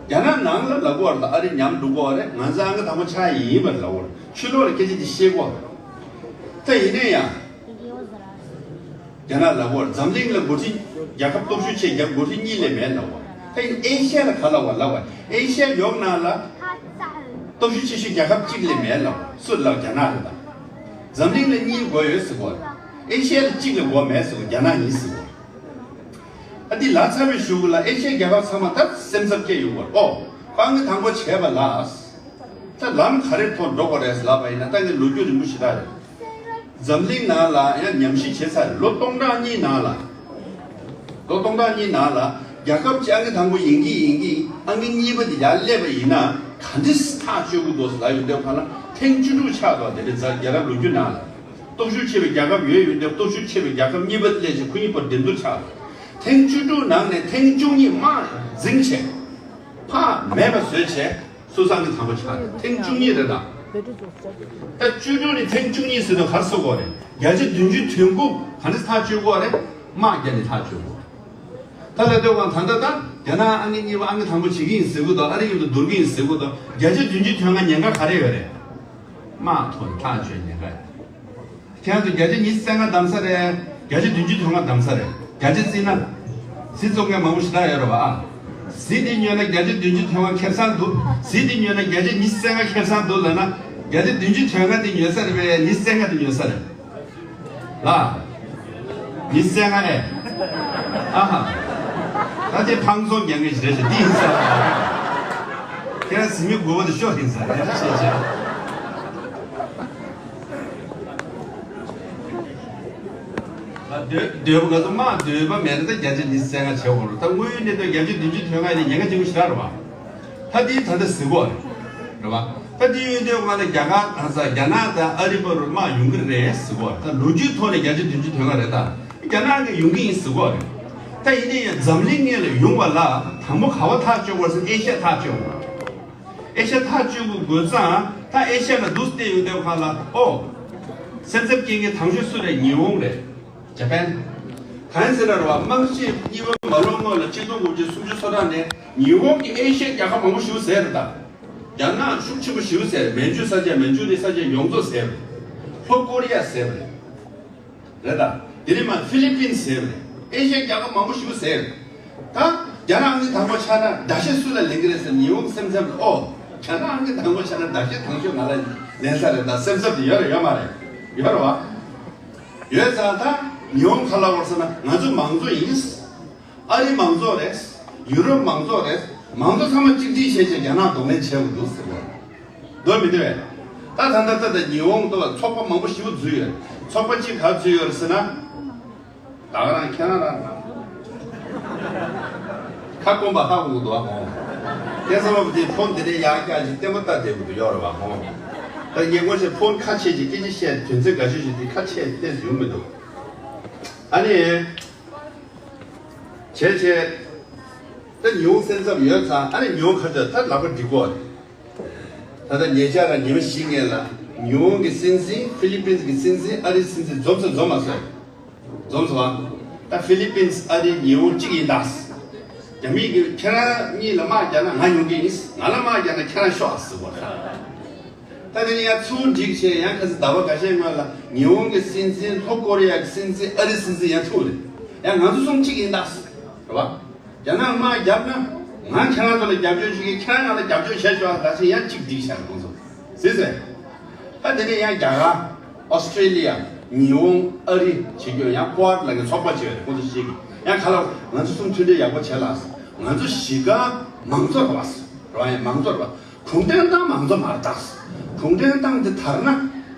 རྒྱ་ནག་ནང་ལ་ལབ་ཀྱི་ཡོད་རེད། ད་ཨ་རི་ཉམས་འགྲོ་གི་ཡོད་རེད། ང་ཚོ་ཨང་ཀི་དང་པོ་ཆགས་ཡིན་པ་ལབ་ཀྱི་ཡོད་རེད། ཕྱི་ལོགས་ལ་སྐད་ཆ་དེ་བཤད་ཀྱི་ཡོད་རེད། ད་ཡིན་ན་ཡང་། རྒྱ་ནག་ལབ་ཀྱི་ཡོད་རེད། འཛམ་གླིང་ལ་འགོ་ཁྲིད། རྒྱལ་ཁབ་སྟོབས་ཤུགས་ཆེ། རྒྱལ་འགོ་ཁྲིད་གཉིས་ལས་མེད་ལབ་ཀྱི་ཡོད་རེད། ད་ཡིན་ཨེ་ཤ་ཡ་ལ་ག་ལབ་པ་ལབ་པ། ཨེ་ཤ་ཡ་ཡོངས་ནང་ལ་སྟོབས་ཤུགས་ཆེ་ཤོས་རྒྱལ་ཁབ་གཅིག་ལས་མེད་ལབ་པ། སུ་ལབ། རྒྱ་ནག་རེད་ད། འཛམ་གླིང་ལ་གཉིས་དགོས་ཡོད་ཟེར་གྱི་ཡོད་རེད། ཨེ་ཤ་ཡ་ལ་གཅིག་ལས་དགོས་མེད་ཟེར་གྱི་ཡོད་རེད། རྒྱ་ནག་ཡིན་ཟེར་གྱི་ཡོད་རེད། ཨ་འདི་ལབ་ཚར་བའི་གཞུག་ལ་ཨེ་ཤ་ཡའི་རྒྱལ་ཁབ་ཚང་མ་ད་སེམས་འཚབ་སྐྱེས་ཡོང་གི་ཡོད་རེད། ཨོ། ཨང་ཀི་དང་པོ་བྱས་པ་ལ། ད་ལམ་ག་རེ་ཐོག་འགྲོ་དགོས་རེད་ལབ་པ་ཡིན་ན། ད་ངས་ལོ་རྒྱུས་རིང་པོ་ཞེ་དྲག་རེད། འཛམ་གླིང་ནང་ལ་ཡང་ཉམས་ཞིབ་བྱས་ཚར་རེད། ལོ་སྟོང་ཕྲག་གཉིས་ནང་ལ། ལོ་སྟོང་ཕྲག་གཉིས་ནང་ལ་རྒྱལ་ཁབ་གཅིག་ཨང་ཀི་དང་པོ་ཡིན་གྱི་ཡིན་གྱི། ཨང་ཀི་གཉིས་པ་དེ་ཡར་སླེབས་པ་ཡིན་ན་ག་འདྲས་ཐག་གཅོད་ཀྱི་འདུག་ལབ་ཡོང་དུས་སྒང་ལ་ཐེངས་བཅུ་དྲུག་ཆགས་འདུག་དེ་འདྲའི་རྒྱལ་རབས་ལོ་རྒྱུས་ནང་ལ། སྟོབས་ཤུགས་ཆེ་བའི་རྒྱལ་ཁབ་ཡོད་ཡོད་དུས་སྟོབས་ཤུགས་ཆེ་བའི་རྒྱལ་ཁབ་གཉིས་པ་སླེབས་བྱས་ཁོ་གཉིས་བར་འགྲན་བསྡུར་ཆགས་འདུག་ཐེངས་བཅུ་དྲུག་ནང་ནས་ཐེངས་བཅུ་གཉིས་མར་འཛིངས་བྱས། ཕར་མེད་པ་བཟོས་བྱས། སུ་ཨང་ཀི་དང་པོ་ཆགས་རེད། ཐེངས་བཅུ་གཉིས་རེད་ད། ད་བཅུ་དྲུག་ནས་ཐེངས་བཅུ་གཉིས་ཟེར་དུས་ག་རེ་ཟེར་དགོས་རེད། བརྒྱ་ཆ་བདུན་ཅུ་དོན་དགུ་ག་འདྲས་ཐག་གཅོད་དགོས་རེད། དམག་བརྒྱབ་ནས་ཐག་གཅོད་དགོས། ད་ལྟ་དུས་སྒང་ད་ལྟ་ད་རྒྱ་ནག་ཨང་ཀི་གཉིས་པ་ཨང་ཀི་དང་པོ་བྱེད་ཀྱི་ཡིན་ཟེར་གྱི་འདུག་ཨ་རི་མཉམ་དུ་བསྡུར་གྱི་ཡིན་ཟེར་གྱི་འདུག་བརྒྱ་ཆ་བདུན་ཅུ་དོན་ལྔ་ཉེན་ཁ་ག་རེ་ཡོད་རེད། དམག་ཐོག་ནས་ཐག་གཅོད་ཉེན་ཁ་ཡོད། ཁྱེད་རང་ཚོ་བརྒྱ་ཆ་ཉི་ཤུ་རྩ་ལྔ་བདམས་ས་རེད། བརྒྱ་ཆ་བདུན་ཅུ་དོན་ལྔ་བདམས་ས་རེད། བརྒྱ་ཆ་བརྩིས་ན། གཟི་བཙོང་མཁན་མང་པོ་ཞེ་དྲག་ཡོད་རེད་བ་ཨ། གཟི་དེ་ཉོས་ན་བརྒྱ་ཆ་བདུན་ཅུ་དོན་ལྔ་ཁེ་བཟང་འདུག་གཟི་དེ་ཉོས་ན་བརྒྱ་ཆ་ཉི་ཤུ་རྩ་ལྔ་ཁེ་བཟང་འདུག་ལབ་ན། བརྒྱ་ཆ་བདུན་ཅུ་དོན་ལྔ་དེ་ཉོས་ས་རེད་པས། ཉི་ཤུ་རྩ་ལྔ་དེ་ཉོས་ས་རེད། ལ། ཉི་ཤུ་རྩ་ལྔ་ཨེ། ཨ་ཧ། ད་དེ་ཕང་ཚོང་རྒྱག་མཁན་ཞིག་རེད་ཤག་འདི་ཡིན་ས་རེད། ཁྱེད་རང་གཟི་མིག་དགུ་པ་དེ་ཤོག་ཡིན་ས་རེད། དེ་འདྲ་བཤད་བྱས། ད་འདོད་འདོད་པ། ང་ཚོ་དམག་འདོད་པ་མེད་ན་ད་བརྒྱ་ཆ་ཉི་ཤུ་རྩ་ལྔ་བྱེད་དགོས་རེད། ད་དངོས་ཡོད་གནས་སྟངས་བརྒྱ་ཆ་བདུན་ཅུ་དོན་ལྔ་ཡིན་ན་ཉེན་ཁ་ཆེན་པོ་ཞེ་དྲག་རེད་བ། ད་དེ་ད་ལྟ་གཟིགས་དགོས་རེད། རེད་བ། ད་དེ་ཡོད་དུས་སྒང་ལ་རྒྱ་གར་དང་ས་རྒྱ་ནག་དང་ཨ་རི་བར་དུ་དམག་ཡོང་གི་རེད་གཟིགས་དགོས་རེད། ད་ལོ་རྒྱུས་ཐོག་ནས་བརྒྱ་ཆ་བདུན་ཅུ་དོན་ལྔ་རེད་ད། རྒྱ་ནག་གིས་ཡོང་གི་ཡིན་གཟིགས་དགོས་རེད། ད་ཡིན་ན་ཡང་འཛམ་གླིང་སྔོན་ལ་ཡོང་བ་ལ་དང་པོ་ག་པར་ཐག་གཅོད་དགོས་ཟེར་ན་ཨེ་ཤ་ཡ་ཐག་གཅོད་དགོས། ཨེ་ཤ་ཡ་ཐག་གཅོད་དགོས་དགོས་ཙང་། ད་ཨེ་ཤ་ཡ་ལ་འདུག་བལྟས་ཡོང་དུས་སྒང་ལ། ཨོ། སེམས་འཚབ་སྐྱེ་མཁན་དང་ཤོས་སུ་རེད། ཉི་ཧོང་རེད། ཇ་པན། གང་ཟེར་ན་རེད་བ། དམག་ཆེན་གཉིས་པ་མ་ལོག་སྔོན་ལ་ཆིག་སྟོང་དགུ་བརྒྱ་སུམ་ཅུ་སོ་གྲངས་ནས་ཉི་ཧོང་གིས་ཨེ་ཤི་ཡའི་རྒྱལ་ཁབ་མང་པོ་ཞིག་བཟས་རེད་ད། རྒྱ་ནག་ཤུགས་ཆེན་པོ་ཞིག་བཟས་རེད། མན་ཇུ་ས་ཆ་མན་ཇུ་རི་ས་ཆ་ཡོངས་རྫོགས་བཟས་རེད། ལྷོ་ཀོ་རི་ཡ་བཟས་རེད། རེད་ད། དེ་ནས་མར་ཧྥི་ལི་པིན་བཟས་རེད། ཨེ་ཤི་ཡའི་རྒྱལ་ཁབ་མང་པོ་ཞིག་བཟས་རེད། ད་རྒྱ་ནག་གི་དང་པོ་ཆགས་ན་ཟླ་ཤས་སུ་ལ་ལེན་གི་རེད་ཟེར་ཉི་ཧོང་སེམས་འཚབ་ལ། ཨོ། རྒྱ་ནག་གི་དང་པོ་ཆགས་ན་ཟླ་ཤས་དང་ཤོས་ང་ལ་ལེན་ས་རེད་ད་སེམས་འཚབ་དེ་ཡོད་རེད་ཡོད་མ་རེད། ཡོད་རེད་བ། ཡོད་ཙང་ད་ཉི་ཧོང་ག་རེ་ལབ་པ་རེད་ཟེར་ན། ང་ཚོ་མང་གཙོ་ཡིན། ཨ་རི་མང་གཙོ་རེད། ཡུ་རོབ་མང་གཙོ་རེད། མང་གཙོ་ཚང་མ་གཅིག་སྒྲིལ་བྱས་བྱས་རྒྱ་ནག་གདོང་ལེན་བྱེད་དགོས་འདུག་ཟེར་བ། འདོད་མི་འདོད། ད་ད་ལྟ་ད་ལྟ་ཉི་ཧོང་དུ་ཚོགས་པ་མང་པོ་ཞེ་པོ་འཛུལ་ཡོད། ཚོགས་པ་གཅིག་ག་འཛུལ་ཡོད་རེད་ཟེར་ན། ད་ག་རང་ཁྱེད་རང་རང་རང་། ཁ་སྐོམ་པ་ཧ་གོ་གི་འདུག་ཨ་ཧོ། སྐལ་བཟང་པ་དེ་ཕོན་དེ་ནས་ཡར་བཀྱག་ཅིག་ལྟད་མོ་ལྟ་བསྡད་དགོས་འདུག་ཡོད་རེད་བ་ཧོ། ད་ངས་ངོ་ཤེས་ཕོན་ཁ་ཕྱེ་ཅིག་སྐད་ཆ་བཤད་དོན་ཚན་འགའ་ཤས་ཤིག་དེ་ཁ་ཕྱེ་ལྟས་ཡོང་མི་འདུག་ཨ་ནི། བྱས་བྱས། ད་ཉི་ཧོང་སེམས་འཚབ་ཡོད་ཙང་ཨ་ནི་ཉི་ཧོང་ཁ་ཆ་ད་ལག་པ་འགྲིག་གོ། ད་ལྟ་ཉེ་ཆར་ལ་ཉི་མ་བཞི་སྔོན་ལ་ཉི་ཧོང་གི་སྲིད་འཛིན་ཧྥི་ལི་པིན་གྱི་སྲིད་འཛིན་ཨ་རིའི་སྲིད་འཛིན་འཛོམས་སོང་འཛོམས་མ་སོང་། འཛོམས་སོང་བ། ད་ཧྥི་ལི་པིན་ཨ་རི་ཉི་ཧོང་གཅིག་ཡིན་ད། རྒྱ་མི་གིས་ཁྱེད་རང་གཉིས་ལ་དམག་རྒྱག་ན་ང་ཡོང་གི་ཡིན། ང་ལ་དམག་རྒྱག་ན་ཁྱེད་རང་ཤོག་ཨ་ཟེར་བ། ད་དེ་ནས་ཡང་ཚུར་འགྲིག་བྱས་ཡང་ཁ་སང་ཟླ་བ་འགའ་ཤས་སྔོན་ལ་ཉི་ཧོང་གི་སྲིད་འཛིན་ལྷོ་ཀོ་རི་ཡ་གི་སྲིད་འཛིན་ཨ་རིའི་སྲིད་འཛིན་ཡང་ཐུག་རེད། ཡང་ང་ཚོ་གསུམ་གཅིག་ཡིན་ད། རེད་བ། རྒྱ་ནག་དམག་བརྒྱབ་ན་ང་ཁྱེད་རང་ཚོ་ལ་རྒྱབ་སྐྱོར་ཞུ་གི། ཁྱེད་རང་ང་ལ་རྒྱབ་སྐྱོར་བྱས་ཤོག་ད་ཅི་ཡང་གཅིག་སྒྲིག་བྱ་དགོས་སོ། ཟེར་ཟེར། ད་དེ་ནས་ཡང་རྒྱ་གར། ཨོ་སི་ཀྲེ་ལི་ཡ། ཉི་ཧོང་། ཨ་རི་བྱེད་རྒྱུ་ཡང་ཀོ་ཨར་ལ་གི་ཚོགས་པ་བྱས་ཁོང་ཚོ་ཞིག་ཡང་ཁ་ལ་ང་ཚོ་གསུམ་མཐུན་སྒྲིལ་ཡག་པོ་བྱས་ལ། ང་ཚོ་གཞིས་ཀ་མང་གཙོ་རེད་བ། རེད་བ། ཡང་མང་གཙོ་རེད་བ། གུང་ཁྲན་ཏང་མང་གཙོ་མ་རེད་ད། གུང་ཁྲན་ཏང་དེ་དར་ན།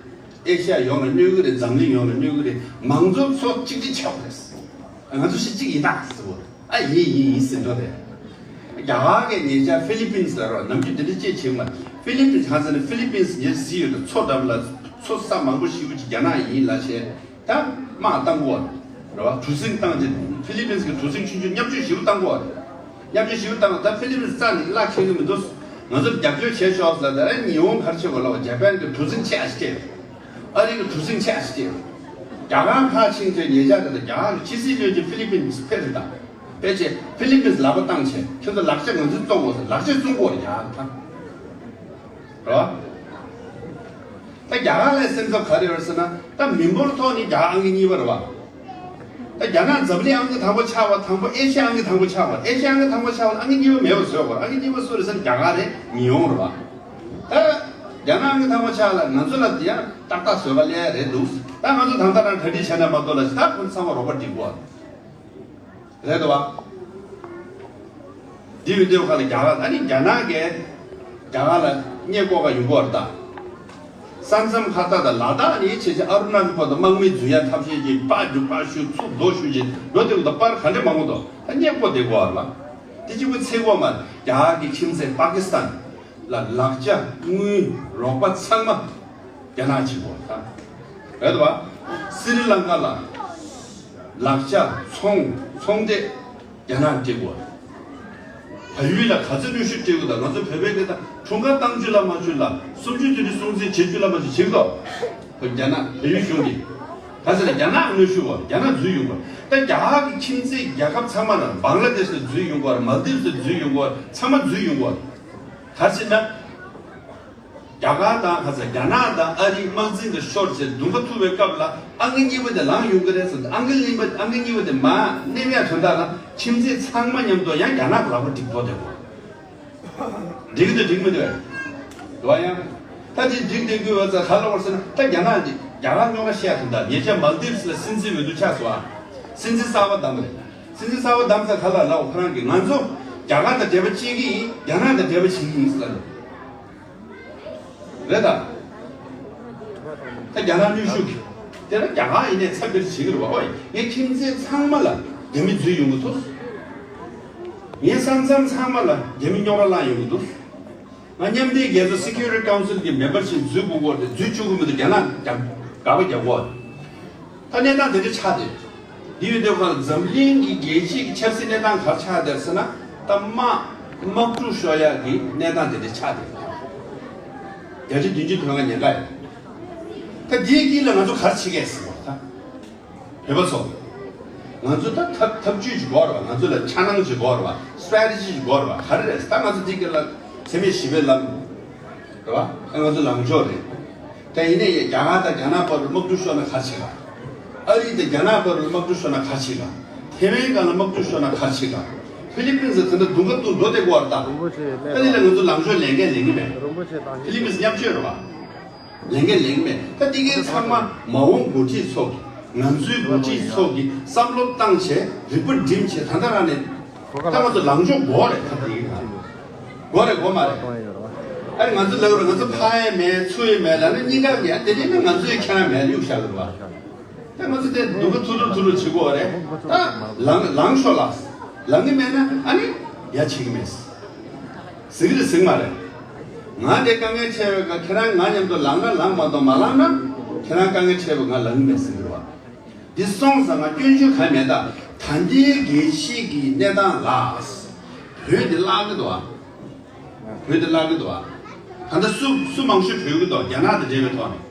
ཨེ་ཤ་ཡ་ཡོངས་ལ་གནོད་གི་རེད། འཛམ་གླིང་ཡོངས་ལ་གནོད་གི་རེད། མང་གཙོ་ཚོ་གཅིག་སྒྲིལ་བྱེད་དགོས་རེད། ང་ཚོ་གཞི་གཅིག་ཡིན་ད་ཟེར་བ། ཨ་ཡིན་ཡིན་ཡིན་ཟེར་འགྲོ་རེད། རྒྱ་གར་གྱི་ཉེ་ཆར་ཧྥི་ལི་པིན་ཟེར་རོ། ནམ་རྒྱུན་འདི་འདྲ་ཅེས་བྱེད་མ། ཧྥི་ལི་པིན་གང་ཟེར་ན་ཧྥི་ལི་པིན་ཉེ་ཟི་ཡོད་དུ་མཚོ་འགྲམ་ལ་མཚོ་ས་མང་པོ་ཞེ་པོ་ཅིག་རྒྱ་ནག་ཡིན་ལ་བྱས། ད་དམག་བཏང་གོ་རེད་བ། གྲུ་གཟིངས་བཏང་རྗེས་ཧྥི་ལི་པིན་གྱི་གྲུ་གཟིངས་ཆུང་ཆུང་མཉམ་སྤྱོད་ཞེ་པོ་བཏང་གོ་རེད། མཉམ་སྤྱོད་ཞེ་པོ་བཏང་ད་ཧྥི་ལི་པིན་རྩ་ནས་གླ་འཁེལ་གི་མི་འདུག་ང་ཚོར་རྒྱབ་སྐྱོར་བྱས་ཤོག་ཟེར་ད་ཉི་ཧོང་ག་རེ་བྱེད་དགོས་ལབ་པ། ཇ་པན་གྱི་གྲུ་གཟིངས་ཆེ་ཨ་ཞིག་སྐྱེས། ཨ་རི་གི་གྲུ་གཟིངས་ཆེ་ཨ་ཞིག་སྐྱེས། རྒྱ་གར་ཕར་ཕྱིན་ཚེ་ཉེ་ཆར་དེ་ད་རྒྱ་གར་གྱི་ཕྱི་སྲིད་བློན་ཆེན་ཧྥི་ལི་པིན་ཕེབས་རེད་ད། ཕལ་ཆེར་ཧྥི་ལི་པིན་ལག་པ་བཏང་བྱས་ཁྱོད་ཚོ་ལག་ཆ་ང་ཚོས་བཙོང་དགོས་ཟེར། ལག་ཆ་བཙོང་དགོས་རེད་ཡ་ད། རེད་བ། ད་རྒྱ་གར་ལ་སེམས་འཚབ་ག་རེ་ཡོད་ཟེར་ན། ད་མི་འབོར་ཐོག་ནས་རྒྱ་གར་ཨང་ཀི་གཉིས་པ་རེད་བ། ད་རྒྱ་ནག་འཛམ་གླིང་ཨང་ཀི་དང་པོ་ཆགས་པ་དང་པོ་ཨེ་ཤ་ཡ་ཨང་ཀི་དང་པོ་ཆགས་པ། ཨེ་ཤ་ཡ་ཨང་ཀི་དང་པོ་ཆགས་པ་ཨང་ཀི་གཉིས་པ་མེད་པ་བཟོས་དགོས། ཨང་ཀི་གཉིས་པ་སུ་རེད་ཟེར་ན་རྒྱ་གར་རེད། ཉི་ཧོང་རེད་བ། ད་རྒྱ་ནག་ཨང་ཀི་དང་པོ་ཆགས་ལ་ང་ཚོ་ལ་དེ་ཡང་ཏག་ཏག་བཟོས་པ་ལས་རེད་འདུག་ད་ང་ཚོ་ད་ལྟ་རང་གྲ་སྒྲིག་བྱས་ན་མ་གཏོགས་ལ་ད་ཁོང་ཚང་མ་རོགས་པ་སྒྲིག་དགོས། རེད་དོ། འདི་ཡོད་དུས་ཁ་ལ་རྒྱ་གར། ཨ་ནི་རྒྱ་ནག་གིས་རྒྱ་གར་ལ་མཉེས་སྐོར་ག་ཡོང་གི་ཡོད་རེད་ད། ས་མཚམས་ཁ་ཐག་དང་ལ་དྭགས་ནས་བྱས་བྱས་ཨ་རུ་ན་ཅལ་བར་དུ་དམག་མི་འཛུལ་ཡ་ཐབས་ཤེས་ཀྱིས་པར་རྒྱུག་པར་གཞུ་ཚུར་རྡོ་གཞུ་བྱས་འགྲོ་དེ་འདུག་པར་ག་འདྲ་མང་པོ་འདུག་ད་མཉེས་སྐོར་དེ་གོ་བ་རེད་པ། དེ་གཅིག་པུ་ཚེ་གོ་མ་རྒྱ་གར་གྱི་ཁྱིམ་མཚེས་པ་ཀི་སི་ཐན་ལ་ལག་ཆ་དངུལ་རོགས་པ་ཚང་མ། རྒྱ་ནག་བྱེད་དགོས་ད། རེད་བ། སི་རི་ལང་ཀ་ལ་ལག་ཆ་ཚོང་ཚོང་སྡེ་རྒྱ་ནག་སྤྲད་དགོས། བལ་ཡུལ་ལ་ག་ཚོད་གནོན་ཤུགས་སྤྲད་དགོས་ད། ང་ཚོ་བོད་པའི་སྐད་ད་འཁྲུངས་སྐར་བཏང་བཅུག་ལ་མ་བཅུག་ལ་སུམ་ཅུ་དེ་དུས་སྲུང་བརྩི་བྱེད་བཅུག་ལ་མ་བཅུག་བྱེད་དོ། བོད་རྒྱ་ནག་བལ་ཡུལ་གཞུང་གིས་ག་ཚོད་ལ་རྒྱ་ནག་གནོན་ཤུགས་བ་རྒྱ་ནག་འཛུལ་ཡོང་བ་ད་རྒྱ་གར་གྱི་ཁྱིམ་མཚེས་རྒྱལ་ཁབ་ཚང་མ་ལ་བང་ལ་དེ་ཤ་ལ་འཛུལ་ཡོང་བ་མལ་དིབ་ཤ་ལ་འཛུལ་ཡོང་བ་ཚང་མ་འཛུལ་ཡོང་བ་ག་ཚོད་ན། རྒྱ་གར་དང་ཁ་ས་རྒྱ་ནག་དང་ཨ་རིའི་དམག་འཛིང་དུ་ཤོར་བྱས་མདུན་ཁ་ཐུག་པའི་སྐབས་ལ་ཨང་ཀི་གཉིས་པ་དེ་ལངས་ཡོང་གི་རེད་ཟེར། ཨང་ཀི་གཉིས་པ་ཨང་ཀི་གཉིས་པ་དེ་མར་མནན་ཡ་དོན་དག་ལ་ཁྱིམ་མཚེས་ཚང་མ་མཉམ་དུ་ཡང་རྒྱ་ནག་གི་ལག་པ་འགྲིག་ཐོག་དེ་གོ། འགྲིག་གི་འདུག་འགྲིག་མི་འདུག་རེད་བ། ཡང་ད་དེ་འགྲིག་འདུག་གི་ཡོད་ཙང་ག་ལ་བར་སོང་ན་ད་རྒྱ་ནག་འདི་རྒྱ་གར་རྙོག་དྲ་བཤད་དོན་དག་ཉེ་ཆར་མལ་དིབ་སི་ལ་སྲིད་འཛིན་འོས་བསྡུ་ཆགས་སོང་ཨ། སྲིད་འཛིན་གསར་པ་བདམས་རེད། སྲིད་འཛིན་གསར་པ་བདམས་ཙང་ག་ལ་ལབ་ཁོ་རང་གིས་ང་ཚོ་རྒྱ་གར་དང་འབྲེལ་བ་བྱེད་ཀྱི་ཡིན། རྒྱ་ནག་དང་འབྲེལ་བ་བྱེད་ཀྱི་ཡིན་ཟེར་ལབ། རེད་ད། ད་རྒྱ་ནག་གནོན་ཤུགས་ཀྱིས། དེ་ལ་རྒྱ་གར་ཡིན་ནའི་ཚབ་སྤེལ་བྱེད་ཀྱི་རེད་བ། ཨོ་ཡ། ངའི་ཁྱིམ་མཚེས་ཚང་མ་ལ་རྒྱ་མི་འཛུལ་ཡོང་གི་འདུག་ངའི་ས་མཚམས་ཚང་མ་ལ་རྒྱ་མི་རྙོག་དྲ་བསླངས་ཡོང་གི་འདུག་ང་མཉམ་འབྲེལ་རྒྱལ་ཚོགས་Security Council་གྱི་མེམ་བར་ཞིག་འཛུལ་དགོས་སྐོར་དེ་འཛུལ་བཅུག་གི་མི་འདུག་རྒྱ་ནག་རྒྱ་དགག་པ་རྒྱག་གོ། ད་གནས་སྟངས་དེ་འདྲ་ཆགས་ཏེ། འདི་ཡོད་དུས་ཁོ་ལ་འཛམ་གླིང་གི་རྒྱལ་སྤྱིའི་ཆབ་སྲིད་གནས་སྟངས་ག་རེ་ཆགས་བསྡད་ཟེར་ན། ད་དམག་དམག་འཁྲུག་ཤོར་ཡག་གི་གནས་སྟངས་དེ་འདྲ་ཆགས་བསྡད། བརྒྱ་ཆ་བདུན་ཅུ་དོན་ལྔ་ཉེན་ཁ་ཡོད། ད་འདིའི་དཀྱིལ་ལ་ང་ཚོ་ག་རེ་བྱེད་ཀྱི་ཡོད་ཟེར་བ་ད། བོད་པ་ཚོ། ང་ཚོ་ད་ཐབས་ཐབས་ཇུས་ཅིག་དགོས་རེད་བ། ང་ཚོ་ལ་འཆར་སྣང་ཅིག་དགོས་རེད་བ། སི་ཊེ་རེ་ཊི་ཇི་ཅིག་དགོས་རེད་བ། ག་རེ་རེད། ད་ང་ཚོ་འདི་སྐད་ལ་འཚེ་མེད་ཞི་བའི་ལམ་རེད་བ། ད་ང་ཚོ་ལངས་ཕྱོགས་རེད། ད་ཡིན་ནའི་རྒྱ་གར་དང་རྒྱ་ནག་བར་དུ་དམག་འཁྲུག་ཤོར་ན་ག་རེ་བྱེད་ག། ཨ་རི་དང་རྒྱ་ནག་བར་དུ་དམག་འཁྲུག་ཤོར་ན་ག་རེ་བྱེད་ག། ཐེ་ཝན་སྒང་ལ་དམག་འཁྲུག་ཤོར་ན་ག་རེ་བྱེད་ག། ཧྥི་ལི་པིན་སི་དེ་འདྲ་མདུན་ཁ་ཏུ་འགྲོ་བསྡད་དགོས་རེད་ད། རིན་པོ་ཆེ་ཨ་ནི་ལ་ང་ཚོ་ལངས་ཕྱོགས་ལས་འགན་ལེན་གི་མེད། རིན་པོ་ཆེ་དང་ཧྥི་ལི་པིན་སི་མཉམ་སྤྱོད་རེད་བ། ལས་འགན་ལེན་མེད། ད་འདི་གའི་ཚང་མ་མ་འོངས་འགོ་ཁྲིད་ཚོ་གི། ང་ཚོའི་འགོ་ཁྲིད་ཚོ་གི་བསམ་བློ་བཏང་བྱས་རིག་པ་སྒྲིམ་བྱས་ད་ལྟ་རང་ནས། ད་ང་ཚོ་ལངས་ཕྱོགས་དགོས་རེད། ད་འདི་གི་དགོས་རེད་དགོས་མ་རེད། ཨ་ནི་ང་ཚོ་ལབ་རེད། ང་ཚོ་ཕ་ཡས་མེད་ཚུར་ཡས་མེད་ལབ་ན་གཉིས་ཀ་གི་ཡ་དེ་ནས་ནི་ང་ཚོའི་ཁྱེད་རང་མེད་གཡུག་བཞག་གི་རེད་བ། ད་ང་ཚོ་དེ་སྡུག་ག་ཐུ་རུ་ཐུ་རུ་བྱེད་དགོས་རེད། ད་ལངས་ལངས་ཤོག་ལ། ལངས་གི་མེད་ན་ཨ་ནི་ཡ་བྱེད་གི་མེད། ཟེར་གི་རེད་ཟེར་གི་མ་རེད། ང་དེ་དཀའ་ངལ་འཕྲད་པའི་སྐབས་ཁྱེད་རང་ང་མཉམ་དུ་ལངས་ན་ལངས་མ་གཏོགས་མ་ལངས་ན་ཁྱེད་རང་དཀའ་ངལ་འཕྲད་པ་ང་ལངས་གི་མེད་ཟེར་གི་རེད་བ། འདི་སོང་ཙང་ང་སྐྱོན་བརྗོད་གང་མེད། ད་ད་ལྟའི་རྒྱལ་སྤྱི་གི་གནས་སྟངས་ལ་བོད་འདི་བརླག་གི་འདུག་ཨ། བོད་འདི་བརླག་གི་འདུག་ཨ། ད་ལྟ་སུ་སུ་མང་ཤོས་བྲོས་གི་འདུག་རྒྱ་ནག་དང་འབྲེལ་བའི་ཐོག་ནས།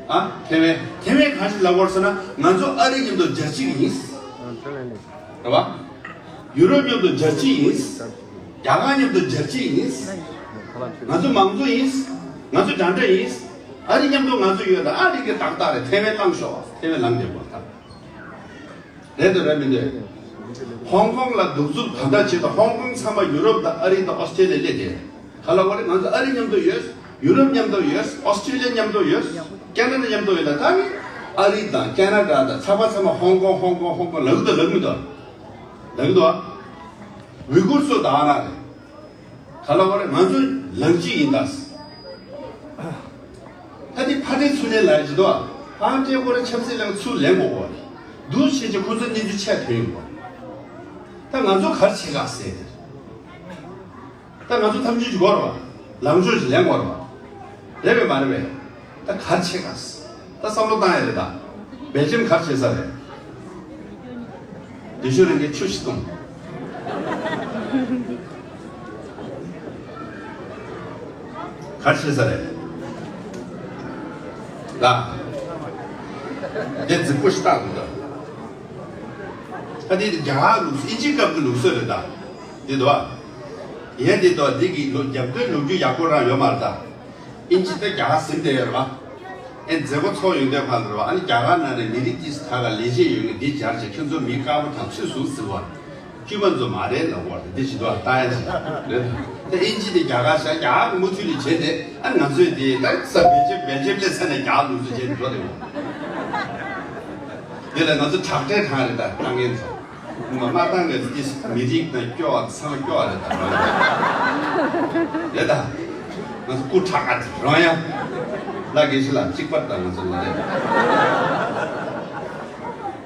ཨ། ཐེ་ཝན་ཐེ་ཝན་གང་ཞིག་ལབ་དགོས་ཟེར་ན་ང་ཚོ་ཨ་རི་མཉམ་དུ་རྒྱལ་སྤྱི་ཡིན། རེད་བ། ཡུ་རོབ་མཉམ་དུ་རྒྱལ་སྤྱི་ཡིན། རྒྱ་གར་མཉམ་དུ་རྒྱལ་སྤྱི་ཡིན། ང་ཚོ་མང་གཙོ་ཡིན། ང་ཚོ་འདྲ་འདྲ་ཡིན། ཨ་རི་མཉམ་དུ་ང་ཚོ་ཡོད་ལ་ཨ་རི་གི་ཏག་ཏག་རེད། ཐེ་ཝན་བླངས་ཤོག་ཐེ་ཝན་ལངས་བསྡད་དགོས་ད། རེད་འདུག་རེད་མི་འདུག་ཧོང་ཀོང་ལ་གདུག་རྩུབ་ད་ལྟ་བྱེད་དུས་ཧོང་ཀོང་ཚང་མ་ཡུ་རོབ་དང་ཨ་རི་དང་ཨོ་སི་ཀྲེ་ལི་ཡ་སླེབས་ཏེ། ག་ལ་བ་རེད། ང་ཚོ་ཨ་རི་མཉམ་དུ་ཡོད། ཡུ་རོབ་མཉམ་དུ་ཡོད། ཨོ་སི་ཀྲེ་ལི་ཡ་མཉམ་དུ་ཡོད། ཁེ་ན་ཌ་མཉམ་དུ་ཡོད་ལ་ད་ནི་ཨ་རི་དང་ཁེ་ན་ཌ་དང་ཚགས་པར་ཚང་མ་ཧོང་ཀོང་ཧོང་ཀོང་ཧོང་ཀོང་ལབ་གི་འདུག་ལབ་གི་མི་འདུག་ལབ་གི་འདུག་ཝི་གུར་ཚོ་ད་ཨ་ན་རེད། ག་ལ་བ་རེད། ང་ཚོ་ལངས་སྤྱི་ཡིན་ད། ད་དེ་ཕ་ཏེ་ཚུར་ལེན་ལ་ཡི་ཇི་དོ། ཕ་ཏེ་ཁོ་ར་ཆབ་སྲིད་ལ་ཚུར་ལེན་དགོས་གོ། འདུག་བྱེད་ཀྱི་ཁོ་ཚོ་གནས་ཚུལ་ཆད་ཐོན་ཡོད་གོ། ད་ང་ཚོ་ག་རེ་བྱེད་ག་ཟེར་དེ། ད་ང་ཚོ་ཐམས་ཅད་ཀྱི་དགོས་རེད་བ། ལངས་ཕྱོགས་ཤིག་ལེན་དགོས་རེད་བ། རེད་པས་མ་རེད་པས། ད་ག་རེ་བྱེད་ག་ཟེར། ད་བསམ་བློ་བཏང་ཡ་རེད་ད། སྦེལ་ཇམ་ག་རེ་བྱེད་ས་རེད། དེ་ཤོད་རིང་གི་ཆུ་ཞིག་བཏུང་། ག་རེ་བྱེད་ས་རེད། ལ། དེ་རྫིག་པོ་ཞིག་བཏགས་འདུག་ད་དེ་རྒྱ་གར་ལུགས་སྲོལ་དབྱིན་ཇི་སྐབས་ཀྱི་ལུགས་སྲོལ་རེད་ད། དེ་འདུག་བ། ཡན་དེ་དོ་འདི་གི་ལོ་རྒྱབ་སྐྱོར་ལོ་རྒྱུས་ཡག་པོ་རང་ཡོད་མ་རེད་ད། ཨིན་ཇི་ད་རྒྱ་གར་ཟིན་བསྡད་ཡོད་རེད་བ། ཨེ་མཛད་སྒོ་ཚོགས་ཡོང་དུས་ཕར་ལ་རེད་བ། ཨ་ནི་རྒྱ་གར་ནང་ནས་མི་རིགས་ཏིས་ད་ག་ལས་བྱེད་ཡོད་ངེས་འདི་སྦྱར་བྱས་ཁྱོད་ཚོ་མི་དཀར་པོ་དང་ཚོས་ཟུག་ཟེར་བ། དཀྱུས་མ་ཚོ་མ་རེད་ལབ་དགོས་རེད། འདི་ཇི་ལྟར་ལྟ་ཡ་ཞིག་རེད། ད་ཨིན་ཇི་དེ་རྒྱ་གར་ཤ་རྒྱ་གར་མུ་མཐུད་ནས་བྱས་ཏེ་ཨ་ང་ཚོས་དེ་ད་ས་བེད་སྤྱོད་བེད་སྤྱོད་ལས་ས་ནས་རྒྱ་གར་ལུགས་སུ་བྱས་ཏེ་འགྲོ་དེ་འོ། དེ་ལ་ང་ཚོ་དྲག་གྲས་གང་རེད་ད་ལྟ་ངན་ཚོ། མ་མ་བཏང་གི་ཏིས་མི་རིགས་དང་སྐྱོ་བ་ཚང་སྐྱོ་བ་རེད་ད། རེད་ད། ང་ཚོ་སྐུ་དྲག་ག་རང་ཡ། ལ་དགེ་བཤེས་ལགས་གཅིག་པར་དང་ང་ཚོ་ལ་རེད།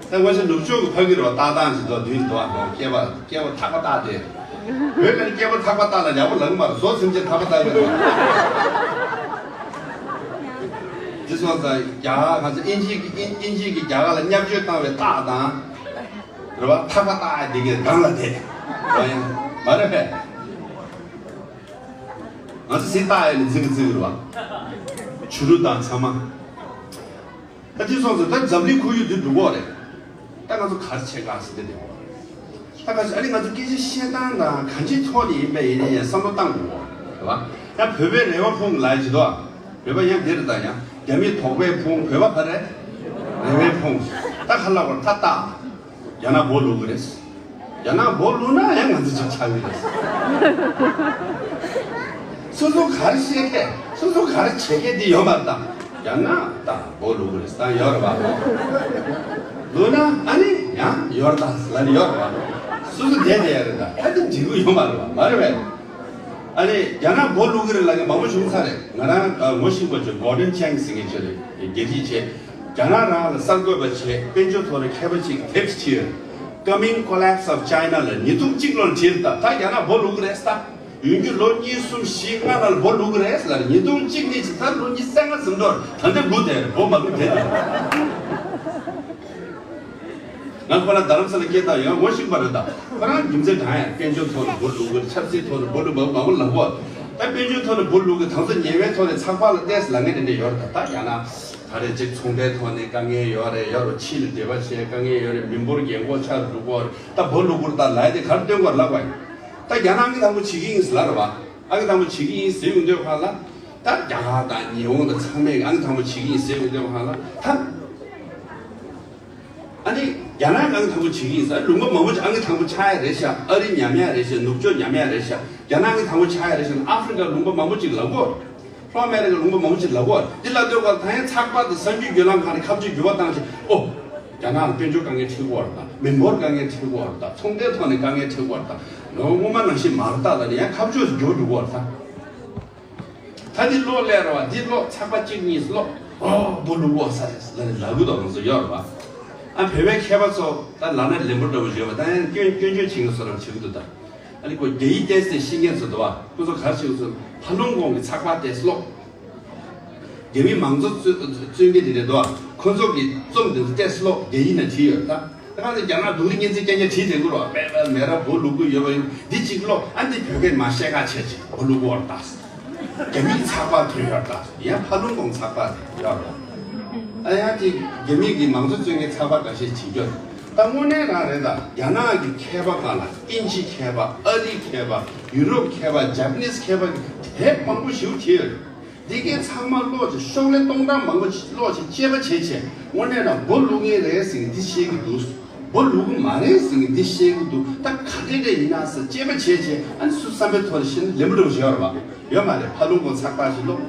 ད་ང་ཚོ་ནུབ་ཕྱོགས་ཀྱི་ཕ་གི་རོ་ཏག་ཏག་ཅིག་འདུག་དུས་འདུག་ཨ། སྐྱེས་པ་སྐྱེས་པ་ཐག་པ་བཏགས་ཏེ། བོད་ཀྱི་སྐྱེས་པ་ཐག་པ་བཏགས་ལ་ཡག་པོ་ལབ་མ་རེད། བཟོ་ཚིམ་ཆེ་ཐག་པ་བཏགས་ཡོད་རེད། འདི་སོང་ཙང་རྒྱ་གར་ང་ཚོ་ཨིན་ཇི་གི་ཨིན་ཨིན་ཇི་གི་རྒྱ་གར་ལ་བརྙས་བཅོས་བཏང་བའི་རྟགས་དང་། རེད་བ། ཐག་པ་བཏགས་ཡ་འདི་གའི་སྒང་ལ་བསྡད། རེད་ཡ། མ་རེད་པས། ང་ཚོ་སྲིད་ཐག་ཡ་ནི་འཛིང་གི་འཛིང་གི་རེད་བ། བྱུ་རུ་དང་ཚང་མ། ད་དེ་སོང་ཙང་ད་འཛམ་གླིང་ཁོར་ཡུག་འདི་འགྲོ་གི་རེད། ད་ང་ཚོ་ག་རེ་བྱེད་ག་ཟེར་ཏེ་བསྡད་ཡོད་རེད། ད་ག་ཚོད་ཨ་ནི་ང་ཚོ་སྐད་ཆ་བཤད་སྟངས་དང་གང་ཅིའི་ཐོག་ནས་ཡིན་པ་ཡིན་ན་ཡང་བསམ་བློ་བཏང་དགོས་རེད་བ། ཡང་བོད་པའི་རེ་བ་ཕུང་ལ་ཡི་ཇི་དོ། བོད་པ་ཡང་འདིར་དང་ཡང་རྒྱ་མིའི་དོགས་པའི་ཕུང་། བོད་པ་ག་རེ་རེ་བའི་ཕུང་། ད་ག་ལ་བར་ད་ལྟ་རྒྱ་ནག་སྦོ་ལུག་གི་རེད། རྒྱ་ནག་སྦོ་ལུག་ན་ཡང་ང་ཚོ་ཅིག་ཆགས་ཀྱི་རེད། སོ་སོ་ག་རེ་བཤད་མཁན། སོ་སོ་ག་རེ་བྱེད་མཁན་འདི་ཡོད་མ་རེད་ད། རྒྱ་ནག་ད་སྦོ་ལུག་གི་རེད་ད་ཡོད་རེད་བ། ལུག་ན་ཨ་ནི་ཡང་ཡོད་རེད་ད་ལ་ནི་ཡོད་རེད་བ། སོ་སོ་བསྡད་བསྡད་ཡ་རེད་ད། ད་འདི་འགྲིག་གི་ཡོད་མ་རེད་བ། མ་རེད་བས། ཨ་ནི་རྒྱ་ནག་སྦོ་ལུག་གི་རེད་ལབ་མཁན་མང་པོ་བྱུང་ཚར་རེད། ང་རང་ངོ་ཤེས་པ་ཅིག་Gordon Chang ཟེར་མཁན་ཅིག་རེད། རྒྱལ་སྤྱི་བྱས། རྒྱ་ནག་རང་ལ་གསར་འགོད་པ་བྱས། དཔལ་འབྱོར་ཐོག་ནས་མཁས་པ་ཅིག་དེབ་ཅིག་བྲིས་ཡོད། Coming Collapse of China ལ་ཉིས་སྟོང་གཅིག་ལོར་བྲིས་ད། ད་རྒྱ་ནག་སྦོ་ལུག་གི་རེད་ད། ཡོང་རྒྱུ་ལོ་གཉིས་གསུམ་བཞི་ལྔ་ལ་སྦོ་ལུག་གི་རེད་ལ། ཉིས་སྟོང་གཅིག་ནས་ཅིག་ད་ལོ་ཉི་ཤུ་རྩ་ལྔ་ཟིན་འགྲོ། ད་འདི་སྦོ་དེ་རེད། སྦོ་མ་ལུག་དེ་རེད། ང་ཁོ་ན་རྡ་རམ་ས་ལ་སྐད་བཏང་ཡོད། ངོ་ཤེས་པ་རེད་ད། ཁོ་རང་རྒྱུ་མཚན་གང་ཡང་དཔལ་འབྱོར་ཐོག་ནས་སྦོ་ལུག་གི་རེད། ཆབ་སྲིད་ཐོག་ནས་སྦོ་ལུག་མ་མ་མོ་ལ་སྦོ། ད་དཔལ་འབྱོར་ཐོག་ནས་སྦོ་ལུག་གི་དང་ཚོ་ཉེ་བའི་ཐོག་ནས་ཚགས་པར་ལ་བལྟས་ལ་ངས་དེ་འདྲ་ཡོད་རེད་ད། ད་ཡང་ན། ད་རེས་ཅིག་ཚོང་པའི་ཐོག་ནས་དཀའ་ངལ་ཡོད་རེད། ཡོད་རེད། ཕྱི་ལ་འབྲེལ་བ་བྱེད་དཀའ་ངལ་ཡོད་རེད། མི་འབོར་རྒན་གོག་ཆགས་འགྲོ་གི་རེད། ད་འབུ་བླུག་གི་རེད། ད་ལབ་དེ་ག་རེ་སྟོན་གི་རེད་ལབ་པ་ཡིན། ད་རྒྱ་ནག་གིས་དང་པོ་བྱེད་ཀྱི་ཡིན་ཟེར་ལབ་རེད་བ། ཨ་གི་དང་པོ་བྱེད་ཀྱི་ཡིན་ཟེར་ཡོང་དུས་ཁ་ལ། ད་རྒྱ་གར་དང་ཉི་ཧོང་དང་ཚང་མས་ཨ་གི་དང་པོ་བྱེད་ཀྱི་ཡིན་ཟེར་ཡོང་དུས་ཁ་ལ། ད་ཨ་ནི་རྒྱ་ནག་གིས་ཨ་གི་དང་པོ་བྱེད་ཀྱི་ཡིན་ཟེར། ལུང་པ་མང་པོ་ཅིག་ཨ་གི་དང་པོ་ཆགས་ཡ་རེད་ཤག་ཨ་རི་ཉམས་ཡ་རེད་ཤག་ནུབ་ཕྱོགས་ཉམས་ཡ་རེད་ཤག་རྒྱ་ནག་གིས་དང་པོ་ཆགས་ཡ་རེད་ཤག་ཨ་ཧྥི་རི་ཀ་ལུང་པ་མང་པོ་ཅིག་ལབ་གོ། ལྷོ་ཨ་མེ་རི་ཀ་ལུང་པ་མང་པོ་ཅིག་ལབ་གོ། འདི་ལབ་དུས་སྐབས་ད་ཡང་ཚགས་པར་དང་གསར་འགྱུར་བརྒྱུད་ལམ་ཁག་ནས་ཁ་མཆུ་འགྱུར་བ་བཏང་བྱས། ཨོ། རྒྱ་ནག་ལ་དཔལ་འབྱོར་དཀའ་ངལ་འཕྲད་ཀྱི་ཡོད་རེད་ད། མི་འབོར་དཀའ་ངལ་འཕྲད་ཀྱི་ཡོད་རེད་ད། ཚོང་དོན་ཐོག་ནས་དཀའ་ངལ་འཕྲད་ཀྱི་ཡོད་རེད་ད། ལོ་སྔོན་མ་ནང་བཞིན་མ་རེད་ད་ལབ་ནས་ཡང་ཁ་མཆུ་འགྱུར་འགྲོ་གི་ཡོད་རེད་ད། ད་འདི་ཀློག་ལབ་རེད་བ། འདི་ཀློག་ཚགས་པར་གཅིག་གཉིས་ཀློག་ཨོ། འབུ་བླུག་གི་ཡོད་ས་རེད་ལབ་ནས་ལབ་གི་འདུག་ང་ཚོ་ཡོད་རེད་བ། ཨ་བོད་པའི་མཁས་པ་ཚོ་ད་ལབ་ན་ལན་པོ་འདྲ་པོ་ཡོད་པ། ད་ཡང་སྐྱོན་སྐྱོན་བརྗོད་བྱེད་མཁན་བཟོ་འདྲ་བྱེད་ཀྱི་འདུག་ད། ཨ་ནི་ཁོ་རྒྱ་ཡིག་ཏོག་ཙམ་ཤེས་མཁན་ཚོ་འདུག་བ། ཁོ་ཚོ་ག་རེ་བྱེད་ཀྱི་འདུག་ཟེར་ན། ཕ་ལུང་ཀོང་གི་ཚགས་པར་ཏོག་ཙམ་ཀློག་རྒྱ་མིའི་མང་གཙོ་རྩོད་རྩོད་མཁན་དེ་འདྲ་འདུག་བ། ཁོ་ཚོ་གི་རྩོམ་དེ་ཚོ་ཏོག་ཙམ་ཀློག་རྒྱ་ཡིག་ནང་བྲིས་ཡོད་ད། ད་ག་ཚོད་རྒྱ་ནག་སྡུག་རུས་གཉན་ཚད་རྐྱང་རྐྱང་བྲིས་བསྡད་ཀྱི་རེད་བ། མེ་ར་འབུ་བླུག་གི་ཡོད་པ་ཡིན། འདི་གཅིག་ཀློག་ཨ་འདི་བོད་སྐད་མར་བཤད་ཁ་བྱས་བྱས། འབུ་བླུག་གི་ཡོད་རེད་ད། རྒྱ་མིའི་ཚགས་པར་ཐོན་ཡོད་རེད་ད། ཡང་ཕ་ལུང་ཀོང་ཚགས་པར་ཡོད་རེད། ཨ་ཡང་དེ་རྒྱ་མི་གི་མང་གཙོ་རྩོད་མཁན་ཚགས་པར་འགའ་ཤས་བྱེད་རྒྱུ། ད་དངོས་གནས་རང་རེད་ད། རྒྱ་ནག་གི་མཁས་པ་སྒང་ལ་དབྱིན་ཇི་མཁས་པ། ཨ་རི་མཁས་པ། ཡུ་རོབ་མཁས་པ། ཇ་པ་ནིས་མཁས་པ་གི་དེབ་མང་པོ་ཞེ་པོ་བྲིས་ཡོད་རེད། འདི་གའི་ཚང་མ་ཀློག་ཅིག་ཤོག་ལྷེ་སྟོང་ཕྲག་མང་པོ་ཅིག་ཀློག་ཅིག་དཔྱད་པ་བྱས་བྱས། དངོས་གནས་རང་འབུ་བླུག་མཁན་རེད་ཟེར་མཁན་འདི་ཤེས་ཀྱི་འདུག་འབུ་བླུག་གི་མ་རེད་ཟེར་མཁན་འདི་ཤེས་ཀྱི་འདུག་ད་ག་འདྲ་འདྲ་ཡིན་ན་ཟེར་དཔྱད་པ་བྱས་བྱས། ཨ་ནི་སུ་བསམ་པའི་ཐོག་ལ་བཤད་ན་ལེན་པོ་འདྲ་པོ་ཞིག་ཡོད་རེད་བ། ཡོད་མ་རེད། ཕ་ལུང་ཀོང་ཚགས་པར་ཞིག་ཀློག་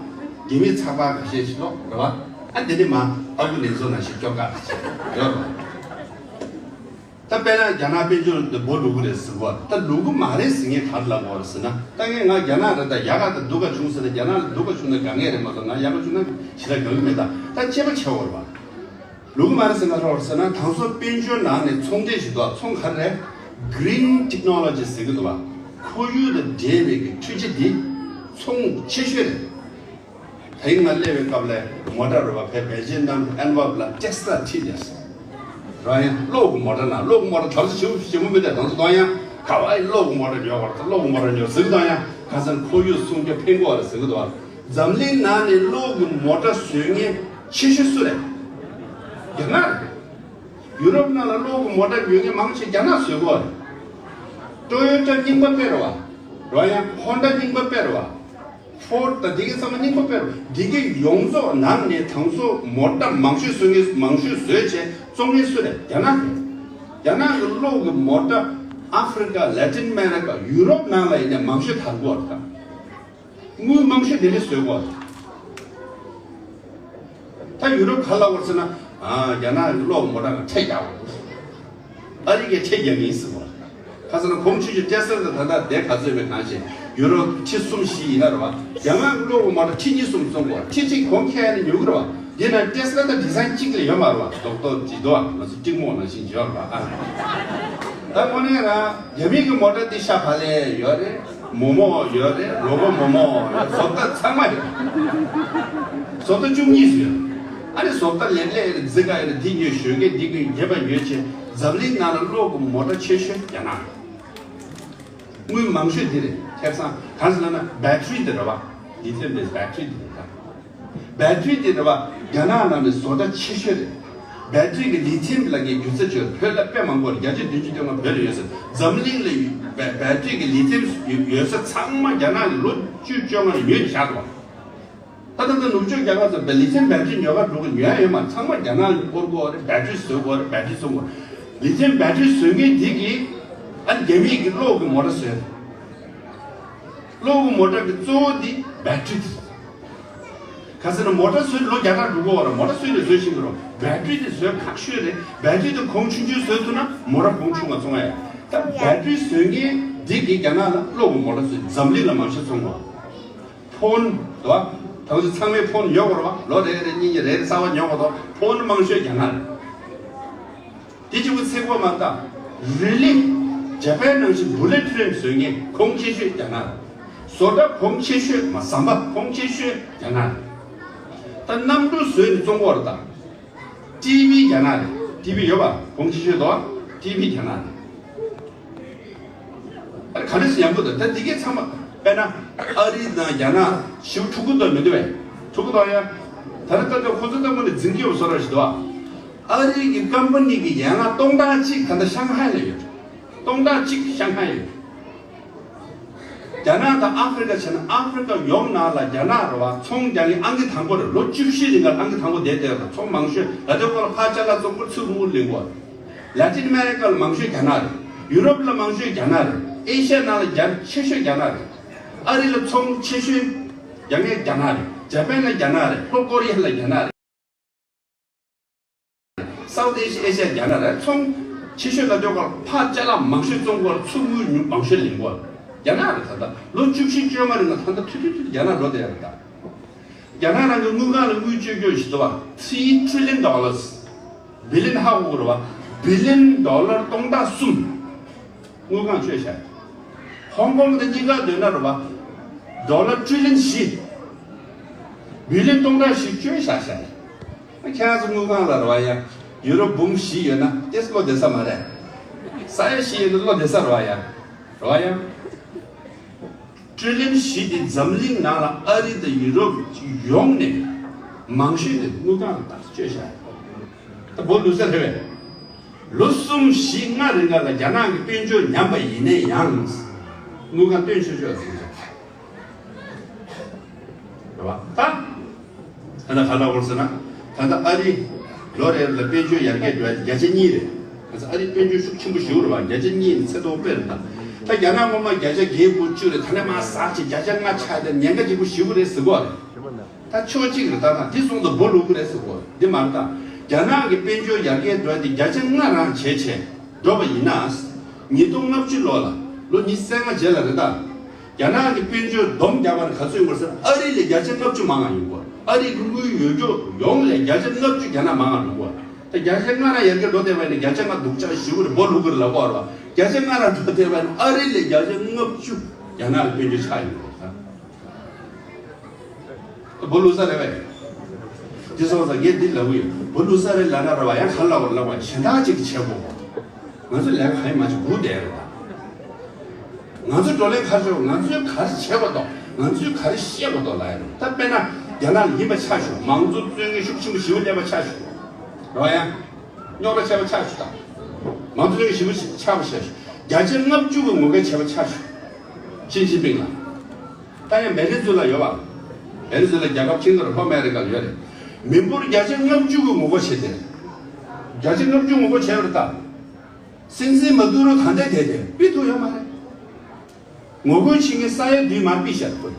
རྒྱ་མིའི་ཚགས་པར་འགའ་ཤས་ཤིག་ཀློག་རེད་བ། ཨ་འདི་ནི་མ་ཨ་ཁུ་ལེགས་མཛོད་ནང་བཞིན་སྐྱོར་ག་ཞིག་ཡོད་རེད་བ། ད་དཔེར་ན་རྒྱ་ནག་དཔལ་འབྱོར་འདི་འབུ་བླུག་གི་རེད་ཟེར་གོ། ད་བླུག་གི་མ་རེད་ཟེར་མཁན་ག་རེ་ལབ་དགོས་རེད་ཟེར་ན། ད་ངས་ང་རྒྱ་ནག་རེད་ད། ཡག་ག་ད་སྡུག་ག་བྱུང་ཟེར་ན། རྒྱ་ནག་ལ་སྡུག་ག་བྱུང་ན་དགའ་ངེས་རེད་མ་གཏོགས། ང་ཡག་ག་བྱུང་ན་ཞེ་དྲག་དགའ་གི་མེད་ད། ད་དཔྱད་པ་བྱེད་དགོས་རེད་བ། བླུག་གི་མ་རེད་ཟེར་ན་རོགས་ཟེར་ན། ད་གཟོད་དཔལ་འབྱོར་ནང་ནས་ཚོང་འབྲེལ་ཞིག་འདུག་ཚོང་ག་རེ་རེད། Green Technology ཟེར་གི་འདུག་བ། ཁོར་ཡུག་དང་འབྲེལ་བའི་གི་འཕྲུལ་ཆས་འདི་ཚོང་ཆེ་ཤོས་རེད། ད་ཡིན་ང་སླེབས་པའི་སྐབས་ལ་མོ་ཊ་རུ་བ་ཕེབས། པེ་ཅིན་ནང་ཨན་ཝར་པ་ལ་ཊེ་སི་ལ་ཁྲིད་ནས་སོང་། རང་ཡང་གློག་གི་མོ་ཊ་ན། གློག་གི་མོ་ཊ་གྲབས་ས་ཞིམ་པོ་ཞིམ་པོ་མི་འདུག་དང་ཚོ་དང་ཡང་ག་བ་ཡི་གློག་གི་མོ་ཊ་ཉོ་བར་ད། གློག་གི་མོ་ཊ་ཉོ་ཟེར་གི་དང་ཡང་། ཁ་སང་ཁོར་ཡུག་སྲུང་སྐྱོབ་ཕན་གོ་བ་རེད་ཟེར་གི་འདུག་འཛམ་གླིང་ནང་ནས་གློག་གི་མོ་ཊ་བཟོས་མཁན་ཆེ་ཤོས་སུ་རེད། རྒྱ་ནག་རེད། ཡུ་རོབ་ནང་ལ་གློག་གི་མོ་ཊ་ཉོ་མཁན་མང་ཆེ་རྒྱ་ནག་བཟོས་གོ་བ་རེད། ཊོ་ཡོ་ཊ་རྙིང་པ་དཔེ་རེད་བ། རོ་ཡང་ཧོན་ཌ་རྙིང་པ་དཔེ་རེད་བ། ཧྥོར་ཌ་དང་འདི་གའི་ཚང་མ་རྙིང་པ་དཔེ་རེད། འདི་གའི་ཡོངས་རྫོགས་ནང་ནས་དང་ཚོ་མོ་ཊ་མང་ཤོས་བཟོ་མཁན། མང་ཤོས་བཟོས་བྱས་བཙོང་མཁན་སུ་རེད། རྒྱ་ནག་རེད། རྒྱ་ནག་གི་གློག་གི་མོ་ཊ་ཨ་ཧྥི་རི་ཀ། ལེ་ཊིན་ཨ་མེ་རི་ཀ། ཡུ་རོབ་ནང་ལ་ཡིན་ནའི་མང་ཤོས་དར་གོ་བ་རེད་ད། དངུལ་མང་ཤོས་དེ་ནས་བཟོས་གོ། ད་ཡུ་རོབ་ག་ལབ་དགོས་ཟེར་ན། ཨ། རྒྱ་ནག་གི་གློག་མོ་ཊ་ལ་ཁྲལ་རྒྱག་དགོས། ཨ་རི་གས་ཁྲལ་རྒྱག་གི་ཡིན་ཟེར་གོ། ཁ་སང་གོང་ཆུང་ཆུང་ཏེ་སི་ལ་ད་ལྟ་དེ་ག་ཚོད་མེད་གང་ཞིག་ཡུ་རོབ་ཁྲི་གསུམ་བཞི་ཡིན་ན་རེད་བ། རྒྱ་ནག་གི་གློག་གི་མོ་ཊ་ཁྲི་གཉིས་གསུམ་བཙོང་གོ། ཁྲི་གཅིག་གོང་ཁེ་ནས་ཉོ་གི་རེད་བ། འདི་ན་ཏེ་སི་ལ་ད་ཌི་ཛའིན་གཅིག་ལས་ཡོད་མ་རེད་བ། རྡོག་རྡོག་ཅིག་འདུག་བ། ང་ཚོ་ཏིག་མོག་ནང་བཞིན་ཡོད་རེད་བ། ཨ། ད་དངོས་གནས་རང་རྒྱ་མི་གི་མོ་ཊ་འདི་ཤ་བག་ལེབ་ཡོད་རེད། མོག་མོག་ཡོད་རེད། ལོ་གོ་མོག་མོག་ཡོད། བཟོ་ལྟ་ཚང་མ་ཡོད། བཟོ་ལྟ་བཅུ་གཉིས་སུ་ཡོད། ཨ་ནི་བཟོ་ལྟ་ལེབ་ལེབ་ཡོད་རེད། རྫི་ག་ཡོད་རེད། འདི་ཉོས། ཞོགས་ཀས་འདི་གི་རྒྱབ་པ་ཉོས་བྱས། འཛམ་གླིང་ནང་ལ་གློག་གི་མོ་ཊ་ཆེ་ཤོས་རྒྱ་ནག་རེད། དངུལ་མང་ཤོས་འདི་རེད། ཁེ་བཟང་གང་ཟེར་ན་ན་བེ་ཊི་རི་འདི་རེད་བ། ལི་ཐི་ཡམ་བེ་ཊི་རི་འདི་རེད་ད། བེ་ཊི་རི་དེ་རེད་བ། རྒྱ་ནག་ནང་ནས་བཟོ་གྲྭ་ཆེ་ཤོས་རེད། བེ་ཊི་རི་གི་ལི་ཐི་ཡམ་ལབ་མཁན་རྒྱུ་ཆ་ཅིག་ཡོད་རེད། བོད་ལ་དཔེ་མང་པོ་རེད། བརྒྱ་ཆ་བདུན་ཅུ་དོན་ལྔ་བོད་ལ་ཡོད་ཟེར། འཛམ་གླིང་ལ་བེ་བེ་ཊི་རི་གི་ལི་ཐི་ཡམ་ཡོད་ས་ཚང་མ་རྒྱ་ནག་གིས་ལོ་བཅུ་བཅོ་ལྔ་ལ་ཉོས་ཏེ་བཞག་འདུག་བ། ད་ལྟ་ད་ནུབ་ཕྱོགས་རྒྱལ་ཁབ་ཚོ་བེ་ལི་ཐི་ཡམ་བེ་ཊི་རི་ཉོ་ག་འགྲོ་གི་ཉོ་ཡ་ཡོད་མ་རེད། ཚང་མ་རྒྱ་ནག་ལ་སྤོར་དགོས་རེད། བེ་ཊི་རི་བཟོ་དགོས་རེད། བེ་ཊི་རི་བཙོང་དགོས་རེད། ལི་ཐི་ཡམ་བེ་ཊི་རི་བཟོ་མཁན་དེ་གིས་ཨ་རྒྱ་མི་གི་གློག་གི་མོ་ཊ་བཟོས་རེད། གློག་གི་མོ་ཊ་གི་གཙོ་བོ་འདི་བེ་ཊི་རི་དེ་རེད། ག་ཟེར་ན་མོ་ཊ་བཟོས་ལོ་བརྒྱ་ཕྲག་འགྲོ་གི་ཡོད་རེད། མོ་ཊ་བཟོས་ནས་བཟོས་ཤིང་གི་རོ། བེ་ཊི་རི་དེ་བཟོས་ཁག་ཤོས་རེད། བེ་ཊི་རི་དེ་གོང་ཆུང་ཆུང་བཟོས་ཐུབ་ན་མོ་ཊ་གོང་ཆུང་བ་བཙོང་ཡ། ད་བེ་ཊི་རི་བཟོས་མཁན་འདི་གིས་རྒྱ་ནག་ལ་གློག་གི་མོ་ཊ་བཟོས། འཛམ་གླིང་ལ་མང་ཤོས་བཙོང་གི་ཡོད་རེད། ཕོན་དོ། ད་ཚོ་ཚང་མས་ཕོན་ཉོ་དགོས་རེད་བ། ལོ་རེ་རེ་གཉིས་གཉིས་རེ་རེ་གསར་པ་ཉོ་དགོས་དོ། ཕོན་མང་ཤོས་རྒྱ་ནག་རེད། དེ་གཅིག་པུ་ཚིག་པ་མ་གཏོགས། རི་ལི། ཇ་པན་ནང་བཞིན་བུ་ལེ་ཊི་ཊེན་བཟོ་མཁན་གོང་ཆེ་ཤོས་རྒྱ་ནག་རེད། བཟོ་གྲྭ་གོང་ཆེ་ཤོས་མ། ཟམ་པ་གོང་ཆེ་ཤོས་རྒྱ་ནག་རེད། ད་གནམ་གྲུ་བཟོས་ནས་བཙོང་གི་ཡོད་རེད་ད། ཊི་བི་རྒྱ་ནག་རེད། ཊི་བི་ཡོད་པ་གོང་ཆེ་ཤོས་དོ། ཊི་བི་རྒྱ་ནག་རེད། ཨ་ག་རེ་ཟེར་ཡག་པོ་འདུག་ད་འདི་གའི་ཚང་མ་དཔེར་ན་ཨ་རི་དང་རྒྱ་ནག་ཞིབ་ཕྲུ་གུ་དང་མི་འདུག་བས། ཕྲུ་གུ་དང་ཡང་ ད་ལྟ་ལྟ་ཁོ་ཚོ་ལྟ་བུ་ནས་འཛིན་གྱི་ཡོད་བཟོ་འདྲ་ཞིག་འདུག་ཨ། ཨ་རི་གི་ཀམ་པ་ནི་གི་ཡན་ལག་སྟོང་ཕྲག་གཅིག་ད་ལྟ་ཤང་ཧའེ་ལ་ཡོད། སྟོང་ཕྲག་གཅིག་ཤང་ཧའེ་ཡོད། རྒྱ་ནག་དང་ཨ་ཧྥེ་རི་ཀ་བྱས་ན་ཨ་ཧྥེ་རི་ཀ་ཡོངས་ནང་ལ་རྒྱ་ནག་རེད་བ། ཚོང་རྒྱག་མཁན་ཨང་ཀི་དང་པོ་རེད། ལོ་བཅུ་བཞི་རིང་ག་ཨང་ཀི་དང་པོ་བསྡད་བསྡད་རེད། ཚོང་མང་ཤོས་ལ་དེ་ཁོ་ལ་ཕར་ཅ་ལག་བཙོང་དགོས་ཚུར་དངུལ་ལེན་དགོས། ལ་ཏིན་ཨ་མེ་རི་ཀ་ལ་མང་ཤོས་རྒྱ་ནག་རེད། ཡུ་རོབ་ལ་མང་ཤོས་རྒྱ་ནག་རེད། ཨེ་ཤ་ཡ་ནང་ལ་རྒྱ་ཆེ་ཤོས་རྒྱ་ནག་རེད། ཨ་རི་ལ་ཚོང་ཆེ་ཤོས་རྒྱག་མཁན་རྒྱ་ནག་རེད། ཇ་པན་ལ་རྒྱ་ནག་རེད། ལྷོ་ཀོ་རི་ཡ་ལ་རྒྱ་ནག་རེད། སའུ་ཐི་ཨེ་ཤ་ཡ་རྒྱ་ནག་རེད། ཚོང་ཆེ་ཤོས་ལ་སྟོད་ཁར་ཕར་ཅ་ལག་མང་ཤོས་བཙོང་དགོས། ཚུར་དངུལ་ཉུང་མང་ཤོས་ལེན་དགོས། རྒྱ་ནག་རེད། ད་ལྟ་ལོ་བཅུ་བཞི་བཅོ་ལྔ་རིང་ལ་ད་ལྟ་ཐུ་ཐུ་ཐུ་རྒྱ་ནག་འགྲོ་བསྡད་ཡོད་རེད་ད། རྒྱ་ནག་རང་གི་དངུལ་ཁང་ལ་དངུལ་བཅོལ་རྒྱུ་ཞིག་འདུག་བ། Three trillion dollars། བི་ལི་ཡན་ཧ་གོ་གི་རེད་བ། བི་ལི་ཡན་ཌོ་ལར་སྟོང་ཕྲག་གསུམ། དངུལ་ཁང་བཅོལ་བཞག་ཧོང་ཀོང་དང་གཉིས་ཀ་བསྡོམས་ན་རེད་བ། ཌོ་ལར་ཊི་རི་ལི་ཡན་བཞི། བི་ལི་ཡན་སྟོང་ཕྲག་བཞི་བཅོལ་བཞག་བཞག་ཁྱེད་རང་ཚོ་དངུལ་ཁང་ལ་རེད་བ་ཡ། ཡུ་རོ་འབུམ་བཞི་ཡོད་ན་ཏེས་བློ་བདེ་ས་མ་རེད། ས་ཡ་བཞི་ཡོད་ན་བློ་བདེ་ས་རེད་བ་ཡ། རེད་བ་ཡ། ཊི་རི་ལི་ཡན་བཞི་དེ་འཛམ་གླིང་ནང་ལ་ཨ་རི་དང་ཡུ་རོབ་ཡོངས་ནས་མང་ཤོས་དེ་དངུལ་ཁང་ལ་བཅོལ་བཞག་ད་སྦོ་ལུག་ས་རེད་བས། ལོ་གསུམ་བཞི་ལྔ་རིང་ག་ལ་རྒྱ་ནག་གི་དཔལ་འབྱོར་ཉམས་པ་ཡིན་ནའི་ཡང་། དངུལ་ཁང་བཏོན་ཆོག་ཆོག་ཟེར་བཞག་རེད་བ། ད། ད་ལྟ་ག་ལ་བོར་ཟེར་ན། ད་ལྟ་ཨ་རི་ལོ་རེ་ལ་དཔལ་འབྱོར་ཡར་རྒྱས་འགྲོ་ཡ་བརྒྱ་ཆ་གཉིས་རེད། ད་ལྟ་ཨ་རི་དཔལ་འབྱོར་ཤུགས་ཆེན་པོ་ཞིག་རེད་བ། བརྒྱ་ཆ་གཉིས་ནི་ཚད་མཐོ་པོ་དཔེ་རེད་ད། ད་རྒྱ་ནག་སྔོན་མ་བརྒྱ་ཆ་བརྒྱད་དགུ་བཅུ་རེད། ད་ནས་མར་ཟག་ཅིག་བརྒྱ་ཆ་ལྔ་ཆགས་ཏེ་ཉེན་ཁ་ཆེན་པོ་ཞིག་རེད་ཟེར་གོ་རེད། ད་ཕྱོགས་གཅིག་རེད། ད་ད་འདི་སོང་ཙང་སྦོ་ལུག་རེད་ཟེར་གོ་རེད། འདི་མ་རེད་ད། རྒྱ་ནག་གི་དཔལ་འབྱོར་ཡར་རྒྱས་འགྲོ་ཡ་དེ་བརྒྱ་ཆ་ལྔ་རང་བྱས་བྱས་འགྲོ་བ་ཡིན་ན། ཉིས་སྟོང་ལྔ་བཅུ་ལོ་ལ་ལོ་ཉི་ཤུ་རྩ་ལྔ་རྗེས་ལ་རེད་ད། རྒྱ་ནག་གི་དཔལ་འབྱོར་སྡོམ་རྒྱག་པར་ག་ཚོད་ཡོང་བ་ཟེར། ཨ་རི་ལས་བརྒྱ་ཆ་ལྔ་བཅུ་མང་བ་ཡོང་གི་ཡོད། ཨ་རི་གི་དངུལ་ཡོད་རྒྱུ་ཡོངས་ལས་བརྒྱ་ཆ་ལྔ་བཅུ་རྒྱ་ནག་མང་བ་འགྲོ་གི་ཡོད། ད་བརྒྱ་ཆ་ལྔ་རང་ཡར་རྒྱས་འགྲོ་བསྡད་པ་ཡིན་ན་བརྒྱ་ཆ་ལྔ་སྡུག་ཅག་ཞེ་པོ་རེད། སྦོ་ལུག་རེད་ལབ་ཀྱི་ཡོད་རེད་བ། བརྒྱ་ཆ་ལྔ་རང་འགྲོ་བསྡད་པ་ཡིན་ན་ཨ་རི་ལས་བརྒྱ་ཆ་ལྔ་བཅུ་རྒྱ་ནག་གི་དཔལ་འབྱོར་ཆག་ཡོང་གི་ཡོད་ད། སྦོ་ལུག་ས་རེད་བས། དེ་སོང་ཙང་ངས་འདི་ལབ་ཀྱི་ཡོད། སྦོ་ལུག་ས་རེད་ལབ་ན་རེད་བ། ཡང་ག་ལབ་ལབ་བ་གཞན་དག་ཅིག་གིས་བྱེད་དགོས། ང་ཚོ་ལས་ཀ་གང་ཡང་མ་བྱེད་སྒུག་བསྡད་རེད་བ། ང་ཚོ་བགྲོ་གླེང་ག་རེ་བྱེད་དགོས། ང་ཚོས་ག་རེ་བྱེད་དགོས་འདུག་ང་ཚོས་ག་རེ་བཤད་དགོས་འདུག་ལབ་ཡ་རེད། ད་དཔེར་ན་རྒྱ་ནག་ལ་ཡིན་པ་ཆ་བཞག་མང་གཙོ་རྩོད་མཁན་ཤུགས་ཆེན་པོ་ཞེ་པོ་སླེབས་པ་ཆ་བཞག་རེད་བ། ཡང་རྙོག་དྲ་ཆེ་བ་ཆ་བཞག་ད་མང་གཙོ་རྩོད་མཁན་ཞེ་པོ་ཆགས་པ་ཆ་བཞག་བརྒྱ་ཆ་ལྔ་བཅུ་གི་ངོ་རྒོལ་བྱས་པ་ཆ་བཞག་ཞི་ཅིན་ཕིང་ལ། ད་ཡང་བེ་ནེ་ཛུ་ལ་ཡོད་པ། བེ་ནེ་ཛུ་ལ་རྒྱལ་ཁབ་ཆེན་པོ་རེད། ལྷོ་ཨ་མེ་རི་ཀ་ལ་ཡོད་རེད། མི་འབོར་བརྒྱ་ཆ་ལྔ་བཅུ་གི་ངོ་རྒོལ་བྱས་ཏེ། བརྒྱ་ཆ་ལྔ་བཅུ་ངོ་རྒོལ་བྱས་པ་རེད་ད། སྲིད་འཛིན་མ་དུ་རོ་ད་ལྟ་བསྡད་དེ་ཕུད་ཐུབ་ཡོད་མ་རེད། ངོ་རྒོལ་བྱེད་མཁན་ས་ཡ་བདུན་མར་ཕུད་བཞག་ཁོ།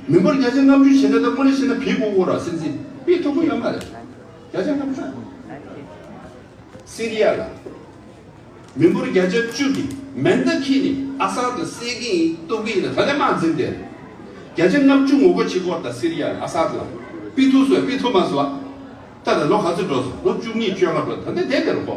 མི་འབོར་བརྒྱ་ཆ་ལྔ་བཅུ་བྱས་ན་ད་དངོས་གནས་བྱས་ན་ཕུད་དགོས་ཀྱི་རེད། སྲིད་འཛིན་ཕུད་ཐུབ་ཀྱི་ཡོད་མ་རེད། བརྒྱ་ཆ་ལྔ་བཅུ། སི་རི་ཡ་ལ། མི་འབོར་བརྒྱ་ཆ་བཅུ་གིས་མེ་མདའ་འཁྱེར་ནས་ཨ་སཱད་ལ་བསད་ཀྱི་ཡིན། གཏུབ་ཀྱི་ཡིན་ལ་ད་ལྟ་དམག་འཛིང་བསྡད་རེད། བརྒྱ་ཆ་ལྔ་བཅུ་ངོ་རྒོལ་བྱེད་ཀྱི་ཡོད་རེད་ད། སི་རི་ཡ་ལ་ཨ་སཱད་ལ་ཕུད་ཐུབ་སོང་། ཕུད་ཐུབ་མ་སོང་བ། ད་ལྟ་ལོ་ག་ཚོད་འགྲོ་སོང་། ལོ་བཅུ་གཉིས་བཅོ་ལྔ་འགྲོ། ད་ལྟ་བསྡད་དེ་རེད་ཁོ།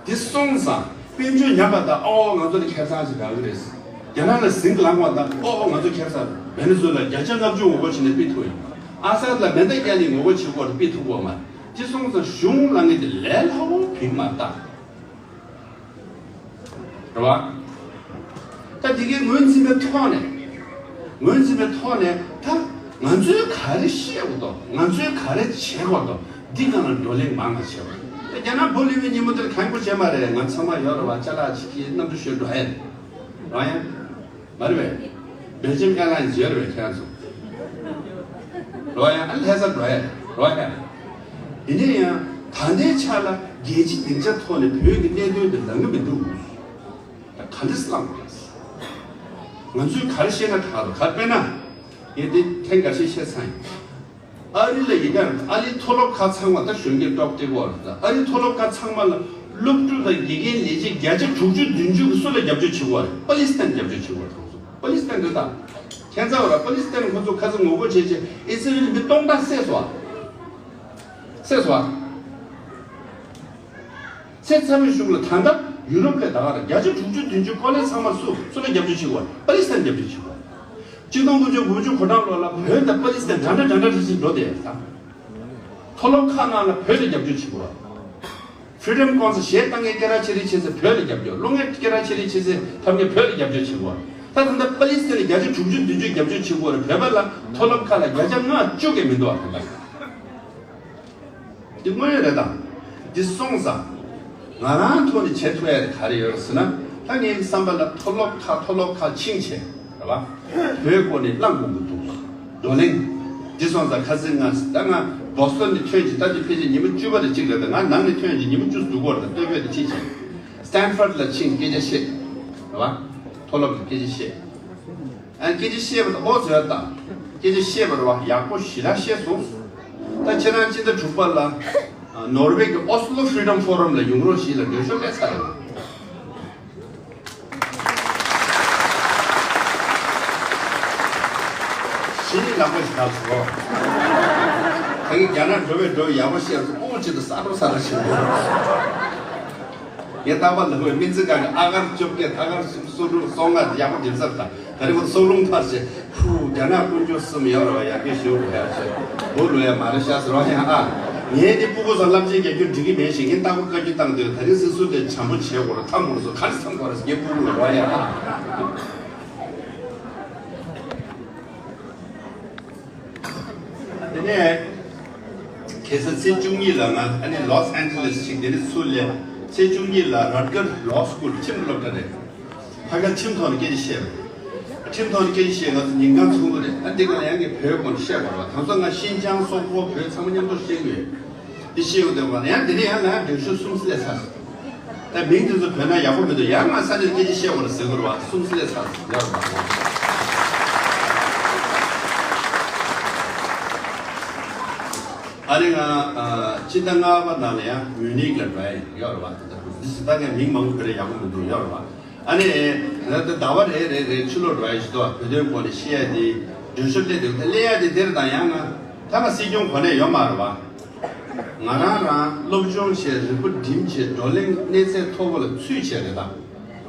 དེ་སོང་ཙང་དཔལ་འབྱོར་ཉམས་པ་དང་། ཨོ་ང་ཚོ་ལ་ཁེ་བཟང་ཞིག་རག་གི་རེད། རྒྱ་ནག་ལ་ཟིང་ལངས་པ་དང་། ཨོ་ང་ཚོ་ཁེ་བཟང་། བེ་ནེ་ཛུ་ལ་བརྒྱ་ཆ་ལྔ་བཅུ་ངོ་རྒོལ་བྱས་ནས་ཕུད་ཐུབ་ཡིན། ཨ་སཱད་ལ་མེ་མདའ་བརྒྱབ་ནས་ངོ་རྒོལ་བྱེད་ཀྱི་ཡོད་རེད། ཕུད་ཐུབ་ཀྱི་ཡོད་མ་རེད། དེ་སོང་ཙང་གཞུང་ལངས་མཁན་དེ་ལས་སླ་བོ་ཕིག་མ་བཏང་། རེད་བ། ད་དེ་གའི་ངོས་འཛིན་པའི་ཐོག་ནས། ངོས་འཛིན་པའི་ཐོག་ནས་ད་ང་ཚོས་ག་རེ་བཤད་དགོས་འདུག་ང་ཚོས་ག་རེ་བྱེད་དགོས་འདུག་འདི་སྒང་ལ་བགྲོ་གླེང་མང་ང་བྱེད་དགོས། ད་རྒྱ་ནག་སྦོ་ལི་བི་ཉིན་མོ་དེར་གང་པོ་བྱས་མ་རེད། ང་ཚང་མ་ཡོད་རེད་བ། ཅ་ལག་ཅིག་གིས་གནམ་གྲུ་བཞོན་འགྲོ་ཡ་རེད། རེད་བ་ཡ། མ་རེད་པས། སྦེལ་ཇམ་ཨེར་ལའིན་ཡོད་རེད་པས་ཁྱེད་རང་ཚོ། རེད་བ་ཡ། ཨ་ལྷ་ས་འགྲོ་ཡ་རེད། རེད་བ་ཡ། ཡིན་ན་ཡང་ད་ལྟའི་ཆ་ལ་རྒྱལ་སྤྱིའི་སྡིངས་ཆ་ཐོག་ནས་བོད་ཀྱི་གནད་དོན་དེ་ལངས་ཀྱི་མི་འདུག་ད་ག་འདྲ་སེ་ལངས་དགོས་རེད། ང་ཚོས་ག་རེ་བཤད་ན་ད་ག་རེད། ག་རེ་དཔེར་ན། ངས་འདི་ཐེངས་འགའ་ཤས་བཤད་ཚར་ཡིན། ཨ་རི་ལ་ཡིན་ན་ཨ་རིའི་མཐོ་སློབ་ཁག་ཚང་མ་ད་གཞོན་སྐྱེས་ཏོག་ཙམ་ཡོད་རེད། ཨ་རིའི་མཐོ་སློབ་ཁག་ཚང་མ་ལ་སློབ་ཕྲུག་དང་དགེ་རྒན་ལས་བྱེད་བརྒྱ་ཆ་དྲུག་ཅུ་བདུན་ཅུ་གིས་སུ་ལ་རྒྱབ་སྐྱོར་བྱེད་ཀྱི་ཡོད་རེད། པ་ལི་སི་ཐན་རྒྱབ་སྐྱོར་བྱེད་ཀྱི་ཡོད་རེད། ཁོང་ཚོ་པ་ལི་སི་ཐན་རེད་ད། ཁྱེད་ཚོ་ར་པ་ལི་སི་ཐན་ཁོང་ཚོ་ཁ་སང་ངོ་རྒོལ་བྱས་བྱས་ཨི་སི་རེལ་མི་སྟོང་ཕྲག་བསད་སོང་བ། བསད་སོང་བ། ཚེ་ཚད་མེད་གཞུང་ལ་ད་ལྟ་ཡུ་རོབ་ལ་ད་ག་རེ་བརྒྱ་ཆ་དྲུག་ཅུ་བདུན་ཅུ་ཁོ་ལས་ཚང་མ་སུ་སུ་ལ་རྒྱབ་སྐྱོར་བྱེད་དགོས། པ་ལི་སི་ཐན་རྒྱབ་སྐྱོར་བྱེད་དགོས། གཅིག་སྟོང་དགུ་བརྒྱ་དགུ་བཅུ་གོ་གྲངས་ལོ་ལ་བོད་དང་པ་ལི་སི་ཐན་འདྲ་འདྲ་འདྲ་འདྲ་ཞིག་འགྲོ་བསྡད་ཡོད་ད། མཐོ་སློབ་ཁག་ནང་ལ་བོད་ལ་རྒྱབ་སྐྱོར་བྱེད་དགོས། Freedom Council གཞས་བཏང་མཁན་སྐད་གྲགས་ཆེ་རིགས་ཆེ་ཚེ་བོད་ལ་རྒྱབ་སྐྱོར། གླུ་མཁན་སྐད་གྲགས་ཆེ་རིགས་ཆེ་ཚེ་འཐབ་མཁན་བོད་ལ་རྒྱབ་སྐྱོར་བྱེད་དགོས། ད་ད་ལྟ་པ་ལི་སི་ཐན་ལ་བརྒྱ་ཆ་དྲུག་ཅུ་བདུན་ཅུ་རྒྱབ་སྐྱོར་བྱེད་དགོས་རེད། བོད་པ་ལ་མཐོ་སློབ་ཁག་ལ་བརྒྱ་ཆ་ལྔ་བཅུ་གས་མི་འདུག་ཨ། ད་ལྟ་འདི་དངོས་ཡོད་རེད་དམ། འདི་སོང་ཙང་ང་རང་ཐོག་ནས་བྱེད་ཐུབ་ཡ་དེ་ག་རེ་ཡོད་རེད་ཟེར་ན། ད་ངའི་བསམ་པ་ལ་མཐོ་སློབ་ཁག་མཐོ་སློབ་ཁག་ཕྱིན་བྱས་རེད་བ། བོད་སྐོར་ནས་བླངས་དགོས་ཀྱི་འདུག་བགྲོ་གླེང་། འདི་སོང་ཙང་ཁ་སང་ང་ད་ང་བོ་སི་ཊོན་ནས་ཐོན་བྱས། ད་འདི་ཕལ་ཆེར་ཉི་མ་བཅུ་པ་དང་གཅིག་རེད། ད་ང་ནང་ནས་ཐོན་བྱས་ཉི་མ་བཅུ་ཙམ་འདུག་གོ་རེད། ད་སྟོད་བོད་དེ་ཕྱིན་བྱས། སི་ཊན་ཕོར་ཌི་ལ་ཕྱིན་སྐད་ཆ་བཤད་རེད་བ། མཐོ་སློབ་ལ་སྐད་ཆ་བཤད། ཨ། སྐད་ཆ་བཤད་པ་དང་། ཨོ་ཟེར་དང་། སྐད་ཆ་བཤད་པ་རེད་བ། ཡག་པོ་ཞེ་དྲག་བཤད་སོང་། ད་ཁྱེད་རང་སྤྱི་ཟླ་དྲུག་པ་ལ་ནོར་ཝེ་གི་ཨོ་སི་ལོ་ཕི་རི་ཌམ་ཕོ་རམ་ལ་ཡོང་རོགས་ཞེས་ལ་འབྲེལ་ཤོག་སླེབས་ཚར་རེད་བ། གཞི་ནས་ལག་པ་ཞིག་བརྡབས་སོང་། ད་གིན་རྒྱ་ནག་འགྲོ་བའི་འགྲོ་བའི་ཡག་པོ་བཤད་སོང་། ཨོ་ཅིག་ཏུ་ས་འགྲོ་ས་ར་ཞིག་ངས་རྟག་པར་ལབ་པའི་སྨན་རྩིས་ཁང་གི་ཨ་གར་བཅོ་བརྒྱད། ཨ་གར་སུམ་ཅུ་སོ་ལྔ་ཡག་པོ་འགྲེམས་ཚར་དང་། ད་རེས་ཁོ་སྲོག་རླུང་འཕར་བྱས། ཧུ། རྒྱ་ནག་དཀོན་མཆོག་གསུམ་ཡོད་རེད་བ། ཡར་རྒྱས་ཞུ་རེད་ཡ་ཞེས། འོ་ལོ་ཡ་མ་རེད་ཤག་ཟེར་བ་ཡང་ཨ། ངས་འདི་སྤུ་གུ་ཚོ་བསླབ་ཆེན་རྒྱག་རྒྱུ་འགྲིག་གི་མེད་ཞེས་ངས་རྟག་པར་བཀའ་བཀྱོན་བཏང་དུས། ད་རིང་སྲིད་ཟུར་དེ་བྱམས་པོ་བྱེད་དགོས་རེད། འཐམ་དགོས་རེད་ཟེར། ག་རེ་འཐམ་དགོས་རེད་ཟེར། ངས་སྤུ་གུ་ལ་རེད་བ་ཡ་ཨ། དེ་ནས་ཁ་སང་ཚེས་བཅུ་གཉིས་ལ་ང་ཨ་ནི་ལོས་ཨན་ཇེ་ལེས་ཅིག་དེ་ནས་ཚུར་སླེབས། ཚེས་བཅུ་གཉིས་ལ་རཊ་གར་ལོ་སི་ཀུལ་ཁྱིམ་གྱི་སློབ་གྲྭ་རེད། ཕ་གིར་ཁྱིམ་ཐོག་ནས་སྐད་ཆ་བཤད་པ་རེད། ཁྱིམ་ཐོག་ནས་སྐད་ཆ་བཤད། ང་ཚོ་ཉིན་གང་ཚོགས་འདུ་རེད། ཨ། འདི་ག་ལ་ཡང་གི་བོད་སྐོར་བཤད་དགོས་རེད་བ། དེང་སང་ང་ཤིན་ཅང་སོག་པོ་བོད་ཚང་མ་མཉམ་དུ་བཤད་ཀྱི་ཡོད། འདི་བཤད་ཡོང་དུས་ང་ཡང་དེ་ནས་ཡང་ང་ཡང་འགྲེལ་བཤད་གསུམ་སླེབས་ཚར་སོང་། ད་མིང་དེ་ཚོ་བོད་ན་ཡག་པོ་མི་འདུག་ཡང་ང་ས་ནས་སྐད་ཆ་བཤད་དགོས་རེད་ཟེར་དགོས་རེད་བ། གསུམ་སླེབས་ཚར་སོང་། ཡག་པོ་མ་རེད། ཨ་ནི་ང་ཨ་སྤྱི་ཟླ་ལྔ་པ་ནང་ལ་ཡང་མིའུ་ནིག་ལ་འགྲོ་ཡ་ཡོད་རེད་བ། འདི་ཟེར་ད་ངས་མིང་མང་པོ་བོད་ལ་ཡག་པོ་མི་འདུག་ཡོད་རེད་བ། ཨ་ནི་ང་ད་ཟླ་བ་རེ་རེ་རེ་ཕྱི་ལོགས་འགྲོ་ཡ་ཞིག་འདུག་བོད་དོན་སྐོར་ནས་བཤད་ཡ་དེ་འགྲེལ་བཤད་སླེབས་འདུག་ད་སླེབས་ཡ་དེ་དེར་དང་ཡང་ང་ད་ང་སྲིད་སྐྱོང་གོ་གནས་ཡོད་མ་རེད་བ། ང་རང་རང་སློབ་སྦྱོང་བྱས། རིག་པ་སྒྲིམ་བྱས། བགྲོ་གླེང་གནས་ཚད་མཐོ་པོ་ལ་ཚུད་བྱས་རེད་ད། རེད་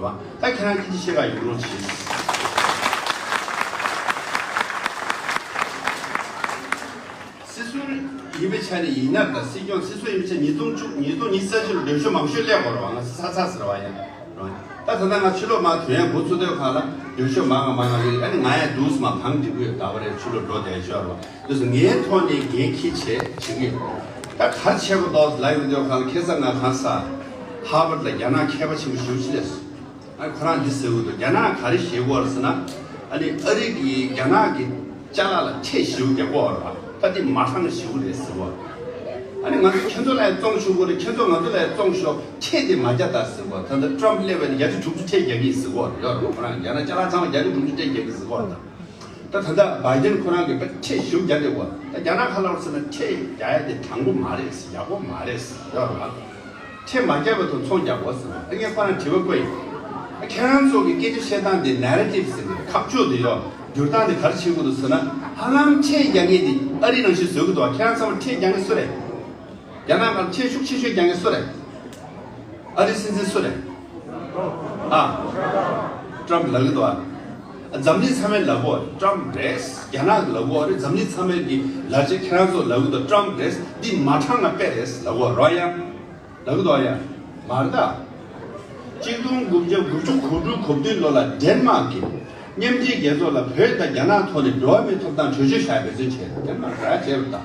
བ། ད་ཁྱེད་རང་སྐད་ཆ་བཤད་ག་ཡོང་རོགས་བྱེད། སྲིད་ཟུར་ཡིན་པའི་ཆ་ནས་ཡིན་ན། ད་སྲིད་སྐྱོང་སྲིད་ཟུར་ཡིན་པའི་ཆ་ནས་ཉིས་སྟོང་བཅུ། ཉིས་སྟོང་ཉི་ཤུ་རྩ་གཅིག་ལ་འགྲེལ་བཤད་མང་ཤོས་སླེབས་དགོས་རེད་བ། ང་ཚོ་ཚ་ཚ་ཟེར་བ་ཡིན་རེད་བ། ད་ད་ལྟ་ང་ཕྱི་ལོགས་མར་ཐོན་ཡ་འགོ་ཚུགས་དུས་སྒང་ལ་འགྲེལ་བཤད་མང་ང་མང་ང་ཡོད། ཨ་ནི་ང་ཡང་འདུག་སེ་མར་བང་སྒྲིག་གི་ཡོད། ད་བར་རེ་ཕྱི་ལོགས་འགྲོ་བསྡད་ཡོད་རེད་བ། དེ་ཚོ་ངའི་ཐོག་ནས་འགན་འཁྱེར་བྱས་བྱེད་ཀྱི་ཡོད། ད་ག་རེ་བྱེད་དགོས་འདུག་ལབ་ཡོང་དུས་སྒང་ལ། ཁ་སང་ང་གང་ཟག་ཧར་ཝརཌ་ལ་རྒྱ་ནག་མཁས་པ་ཆེན་པོ་ཞེ་པོ་ཅིག་སླེབས་སོང་། ཨ། ཁོ་རང་འདི་ཟེར་གྱི་འདུག་རྒྱ་ནག་ག་རེ་བྱེད་ཀྱི་ཡོད་རེད་ཟེར་ན། ཨ་ནི་ཨ་རི་གིས་རྒྱ་ནག་གི་ཅ་ལག་ལ་ཁྲལ་ཞེ་པོ་རྒྱག་གི་ཡོད་རེད་བ། ད་འདི་མ་དྲང་ཞེ་པོ་རེད་ཟེར་གྱི་ཡོད་རེད། ཨ་ནི་ང་ཚོ་ཁྱེད་ཚོ་ལ་ཡང་བཙོང་ཆོག་གི་རེད། ཁྱེད་ཚོ་ང་ཚོ་ལ་ཡང་བཙོང་ཤོག་ཁྲལ་དེ་མ་རྒྱག་དང་ཟེར་གྱི་ཡོད་རེད། ད་ལྟ་ཊམ་ཕ་སླེབས་པ་ནས་བརྒྱ་ཆ་དྲུག་ཅུ་ཁྲལ་རྒྱག་གི་ཡིན་ཟེར་གྱི་ཡོད་རེད། ཡོད་རེད། ཁོ་རང་རྒྱ་ནག་ཅ་ལག་ཚང་མ་བརྒྱ་ཆ་དྲུག་ཅུ་ཁྲལ་རྒྱག་གི་ཟེར་གྱི་ཡོད་རེད། ད་ད་ལྟ་བྷའི་ཌེན་ཁོ་རང་གིས་དཔེ་ཁྲལ་ཞེ་པོ་རྒྱག་བསྡད་ཡོད། ད་རྒྱ་ནག་ག་རེ་ལབ་ཟེར་ན། ཁྲལ་རྒྱག་ཡ་དེ་དྲང་པོ་མ་རེད་ཟེར། ཡག་པོ་མ་རེད་ཟེར། ཡོད་རེད་བ། ཁྲལ་མ་བརྒྱབ་པའི་ཐོག་ཚོང་རྒྱག་དགོས་ཟེར་བ། ད་ངས་ཁོ་རང་དྲི་བ་བཀོད་ཡིན། ད་ཁྱེད་རང་ཚོ་གི་སྐད་ཆ་བཤད་སྟངས་དེ། ནེ་རེ་ཊིབ་ཟེར་གི་ཁ་ཕྱོགས་དེ་ཡོད། བསྒྱུར་སྟངས་དེ་ག་རེ་བྱེད་དགོས་འདུག་ཟེར་ན། ཧ་ལམ་ཁྲལ་རྒྱག་མཁན་དེ་ཨ་རི་ནང་བཞིན་བཟོ་གི་འདུག་བ། ཁྱེད་རང་ཚང་མ་ཁྲལ་རྒྱག་མཁན་སུ་རེད། རྒྱ་ནག་ནང་ཁྲལ་ཤུགས་ཆེ་ཤོས་རྒྱག་མཁན་སུ་རེད། ཨ་རིའི་སྲིད་འཛིན་སུ་རེད། ཨ། ཊམ་ཕ་ལབ་ཀྱི་འདུག་ཨ། འཛམ་གླིང་ཚང་མས་ལབ་གོ། ཊམ་ཕ་རེད། རྒྱ་ནག་གིས་ལབ་གོ་རེད། འཛམ་གླིང་ཚང་མས་ཀྱི་ལབ་བྱས་ཁྱེད་རང་ཚོ་ལབ་ཀྱི་འདུག་ཊམ་ཕ་རེད། འདི་མ་དྲང་ང་དཔེ་རེད་ལབ་གོ་རེད་ཡ། ལབ་ཀྱི་འདུག་ཡ། མ་རེད་ད། གཅིག་སྟོང་དགུ་བརྒྱ་དགུ་བཅུ་གོ་དྲུག་གོ་བདུན་ལོ་ལ་ཌེན་མཱག་གིས་མཉམ་འབྲེལ་རྒྱལ་ཚོགས་ལ་བོད་དང་རྒྱ་ནག་ཐོག་ནས་འགྲོ་བ་མིའི་ཐོབ་ཐང་གྲོས་ཆོད་བཞག་འབད་བརྩོན་བྱས། ཌེན་མཱག་ར་བྱས་པ་དང་།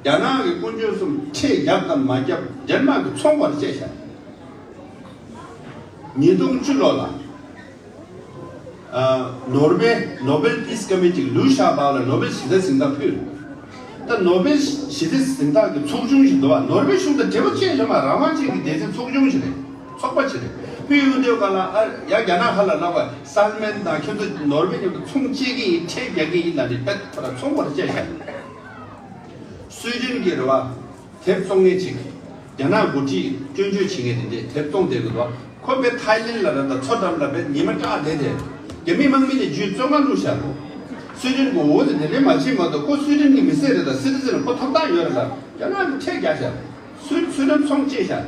རྒྱ་ནག་གི་དཀོན་མཆོག་གསུམ་ཁྲལ་བརྒྱབ་དང་མ་བརྒྱབ་ཌེན་མཱག་གིས་ཚོང་བར་བཅད་བཞག་ཉིས་སྟོང་བཅུ་ལོ་ལ། ཨ། ནོར་ཝེ་ནོ་བེལ་པིས་ཀོ་མི་ཊིས་ལུའུ་ཞའོ་པའོ་ལ་ནོ་བེལ་ཞི་བདེ་གཟེངས་རྟགས་ཕུལ། ད་ནོ་བེལ་ཞི་བདེ་གཟེངས་རྟགས་ཀྱི་ཚོགས་ཆུང་ཞིག་འདུག་བ། ནོར་ཝེ་གཞུང་དང་འབྲེལ་བ་ཅི་ཡང་མེད། རང་དབང་ཅན་གྱི་སྡེ་ཚན་ཚོགས་ཆུང་ཞིག་རེད། ཚོགས་པ་ཞིག་རེད། ཕུལ་ཡོང་དུས་སྒང་ལ། ཨ། ཡ་རྒྱ་ནག་ཧ་ལ་ལབ་པ། སཱལ་མན་དང་ཁྱོད་ཚོ་ནོར་ཝེ་མཉམ་དུ་ཚོང་བཅད་ཀྱི་ཡིན། ཁྲལ་རྒྱག་གི་ཡིན་ལབ་ནས་དཔེ་ཁོ་རང་ཚོང་བར་བཅད་བཞག་སུའེ་ཌེན་གྱི་རེད་བ། དེབ་བཙོང་མཁན་ཅིག་རྒྱ་ནག་འགོ་ཁྲིད་སྐྱོན་བརྗོད་བྱེད་མཁན་དེ་འདྲས་དེབ་བཙོང་བསྡད་ཀྱི་འདུག་ཁོ་དཔེ་ཐའི་ལེན་ལ་རེད་ད། མཚོ་འགྲམ་ལ་དཔེ་ཉི་མ་སྐྲག་བསྡད་དེ། རྒྱ་མི་དམག་མི་ནས་རྒྱུས་བཙོན་ཁང་བླུགས་བཞག་སུའེ་ཌེན་གྱི་འོག་ཏུ་དེ་འདྲས་མ་བྱེད་མ་གཏོགས། ཁོ་སུའེ་ཌེན་གྱི་མི་སེར་རེད་ད། སི་ཊི་ཛེན་རེད། ཁོ་ཐོབ་ཐང་ཡོད་རེད་ད། རྒྱ་ནག་གིས་ཁྲལ་རྒྱག་བཞག་སུའེ་སུའེ་ཌེན་ཚོང་བཅད་བཞག་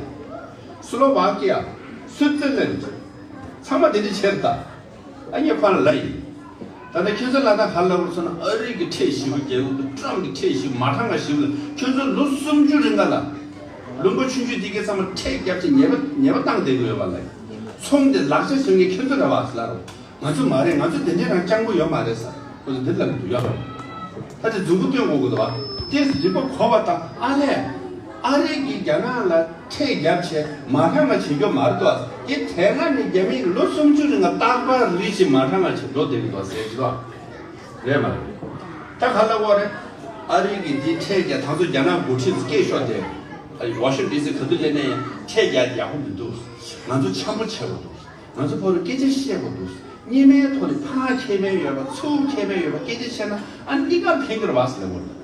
སུ་ལོ་ཝ་ཀི་ཡ། སུའི་ཙི་ལན། ཚང་མ་དེ་འདྲས་བྱས་རེད་ད། ཨ། ངས་ཁོ་རང་ལ་ཡིན། ད་ལྟ་ཁྱོད་ཚོ་ལ་ད་ག་རེ་ལབ་དགོས་ཟེར་ན། ཨ་རི་གིས་ཁྲལ་ཞེ་པོ་རྒྱག་གི་འདུག་ཊམ་ཕ་གིས་ཁྲལ་ཞེ་པོ་མ་དྲང་ང་ཞེ་པོ་ལ། ཁྱོད་ཚོ་ལོ་སུམ་ཅུ་རིང་ག་ལ་ལུང་པ་ཆུང་ཆུང་དེ་གའི་ཚང་མ་ཁྲལ་བརྒྱབ་བྱས་ཉེས་པ་ཉེས་པ་བཏང་བསྡད་ཀྱི་ཡོད་པ་ལ། ཚོང་དེ་ལག་ཆ་བཟོ་མཁན་ཁྱེད་ཚོ་རེད་བ་ཟེར་ལབ་རོ། ང་ཚོ་མ་རེད། ང་ཚོ་དེ་འདྲའི་རང་སྤྱང་པོ་ཡོད་མ་རེད་ཟེར། ཁོ་ཚོ་འདི་ལབ་འདུག་ཡོད་རོ། ད་དེ་མཛུབ་གུ་སྟོན་དགོས་ཀྱི་འདུག་བ། ཏེས་རིག་པ་གོ་བ་དང་ཨ་ལས། ཨ་རི་གིས་རྒྱ་ནག་ལ་ཁྲལ་བརྒྱབ་བྱས་མ་ཧྲ་ང་བྱེད་རྒྱུ་མ་རེད་དོ། དེ་དེ་སྔ་ནས་རྒྱ་མིས་ལོ་སུམ་ཅུ་རིང་ལ་རྟག་པར་རེ་བཞིན་མ་ཧྲ་ང་བྱེད་འགྲོ་བསྡད་ཀྱི་འདུག་ཟེར་གྱི་འདུག་རེད་མ་རེད། ད་ག་ལ་བ་རེད། ཨ་རི་གིས་འདི་ཁྲལ་རྒྱག་ད་ཚོ་རྒྱ་ནག་འགོ་ཁྲིད་སྐད་ཤོར་ཏེ། ཝ་ཤིང་ཊོན་ཌི་སི་ག་དུས་སླེབས་ནས་ཡང་ཁྲལ་རྒྱག་ཡག་པོ་མི་འདུག་ང་ཚོ་འཆམ་པོ་བྱེད་དགོས་འདུག་ང་ཚོ་ཕོ་རུ་སྐད་ཆ་བཤད་དགོས་འདུག་གཉིས་མའི་ཐོག་ནས་ཕར་ཁེ་ཕན་ཡོད་པ་ཚུར་ཁེ་ཕན་ཡོད་པ་སྐད་ཆ་བཤད་ན་ཨ་ནི་གཉིས་ཀ་ཕན་གྱི་རེད་བ་ཟེར་ལབ་དགོས་འདུག་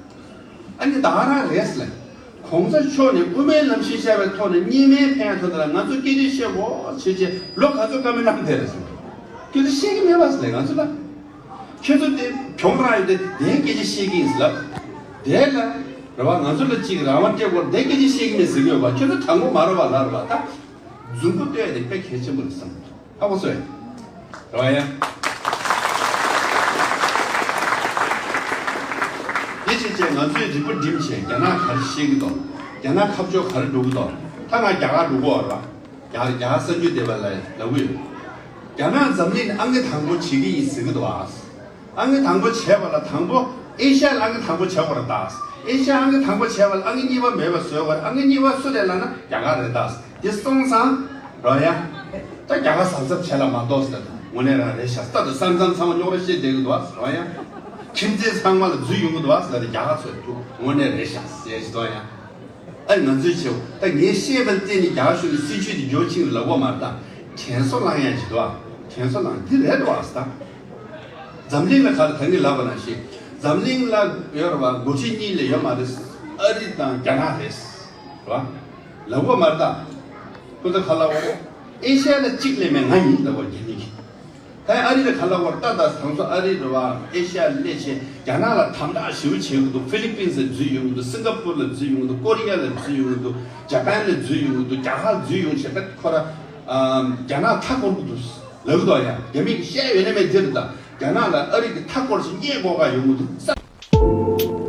ཨ་ནི་ད་ག་རང་རེད་ཟེར་ལབ། གོང་ས་མཆོག་ནས་དབུ་མའི་ལམ་ཞིག་བཤད་པའི་ཐོག་ནས་གཉིས་སྨན་ཕན་ཡག་ཐོག་ནས་ལ་ང་ཚོ་སྐད་ཆ་བཤད་དགོས་བྱེད་ཆེད་ལོ་ག་ཚོད་བཀའ་མོལ་གནང་བསྡད་རེད་ཟེར། སྐད་ཆ་བཤད་ཀྱི་མེད་པ་ཟེར་ལབ་ང་ཚོ་ལ། ཁྱེད་ཚོ་དེ་གྱོང་རག་ཡོད་དེ་དེའི་སྐད་ཆ་བཤད་ཀྱི་ཡིན་ཟེར་ལབ། དེ་ལ་རེད་བ་ང་ཚོ་ལ་གཅིག་རང་དབང་སྤྲད་དགོས་དེ་སྐད་ཆ་བཤད་ཀྱི་མེད་ཟེར་གྱི་ཡོད་པ་ཁྱེད་ཚོ་དྲང་པོ་མ་རེད་བ་ལ་རེད་བ་ད། མཛུབ་གུ་སྟོན་དེ་དཔེ་གལ་ཆེན་པོ་རེད་བསམ། ཧ་གོ་སོང་། རེད་བ་ཡ། དེ་བྱས་བྱས་ང་ཚོས་རིག་པ་སྒྲིམ་བྱས་རྒྱ་ནག་ག་རེ་བཤད་ཀྱི་འདུག་རྒྱ་ནག་ཁ་ཕྱོགས་ག་རེ་འགྲོ་གི་འདུག་ད་ང་རྒྱ་གར་འགྲོ་གི་ཡོད་རེད་བ། རྒྱ་རྒྱ་གར་གསར་འགྱུར་སྡེ་བ་ལ་ལབ་གི་ཡོད། རྒྱ་ནག་འཛམ་གླིང་ནས་ཨང་ཀི་དང་པོ་བྱེད་ཀྱི་ཡིན་ཟེར་གི་འདུག་བ། ཨང་ཀི་དང་པོ་བྱས་པ་ལ་དང་པོ་ཨེ་ཤ་ཡ་ལ་ཨང་ཀི་དང་པོ་བྱས་པ་རེད་ད། ཨེ་ཤ་ཡ་ཨང་ཀི་དང་པོ་བྱས་པ་ལ་ཨང་ཀི་གཉིས་པ་མེད་པ་བཟོས་པ་རེད། ཨང་ཀི་གཉིས་པ་སུ་རེད་ལབ་ན་རྒྱ་གར་རེད་ད། དེ་སོང་ཙང་རོ་ཡ། ད་རྒྱ་གར་གཟབ་གཟབ་བྱས་ལ་མ་གཏོགས་ཟེར། དངོས་གནས་རང་རེད་ཤག་ད་དུང་ས་མཚམས་ཚང་མ་རྙོག་དྲ་བཤད་བསྡད་གི་འདུག་བ་རོ་ཡ། ཁྱིམ་མཚེས་ཚང་མ་ལ་འཛུལ་ཡོང་གི་འདུག་བ་ཟེར། ད་རྒྱ་གར་ཚོས་ཐུག་དངོས་གནས་རེད་ཤག་ཟེར་ཞིག་འདུག་ཡ། ཨ་ང་ཚོས་བྱེད་ད་ངས་བཤད་པར་བརྟེན་ནས་རྒྱ་གར་གཞུང་གི་སྲིད་ཇུས་དེ་འགྱུར་ཕྱིན་ལབ་གོ་མ་རེད་ད། དྲན་གསོ་ལངས་ཡ་ཞིག་འདུག་བ། དྲན་གསོ་ལངས་འདི་རེད་འདུག་བ་ཟེར་ད། འཛམ་གླིང་ལ་ག་ལ་ད་གིན་ལབ་པ་ནང་བཞིན་འཛམ་གླིང་ལ་ཡོད་རེད་བ། འགོ་ཁྲིད་གཉིས་ལས་ཡོད་མ་རེད། ཨ་རི་དང་རྒྱ་ནག་རེད། རེད་བ། ལབ་དགོས་མ་རེད་ད། ཁོ་ཚོ་ག་ལབ་དགོས་རེད། ཨེ་ཤ་ཡ་ལ་གཅིག་ལས་མེད་ང་ཡིན་ལབ་དགོས་རྒྱ་མི་གིས། ད་ཨ་རི་ལ་ག་ལབ་དགོས་རེད་ད། ད་དང་སོ་ཨ་རི་རེད་བ། ཨེ་ཤ་ཡ་སླེབས་བྱས་རྒྱ་ནག་ལ་དམ་དྲག་ཞེ་པོ་བྱེད་ཀྱི་འདུག་ཧྥི་ལི་པིན་སི་ལ་འཛུལ་ཡོང་གི་འདུག་སིང་ག་པུར་ལ་འཛུལ་ཡོང་གི་འདུག་ཀོ་རི་ཡ་ལ་འཛུལ་ཡོང་གི་འདུག་ཇ་པན་ལ་འཛུལ་ཡོང་གི་འདུག་རྒྱ་གར་འཛུལ་ཡོང་བྱས་པས་ཁོ་ར་རྒྱ་ནག་མཐའ་བསྐོར་གྱི་འདུག་ལབ་ཀྱི་འདུག་ཡ་རྒྱ་མི་གིས་བཤད་ཡོད་ན་མེད་འདི་རེད་ད། རྒྱ་ནག་ལ་ཨ་རི་གིས་མཐའ་བསྐོར་བྱས་སྙད་དགོས་ག་ཡོང་གི་འདུག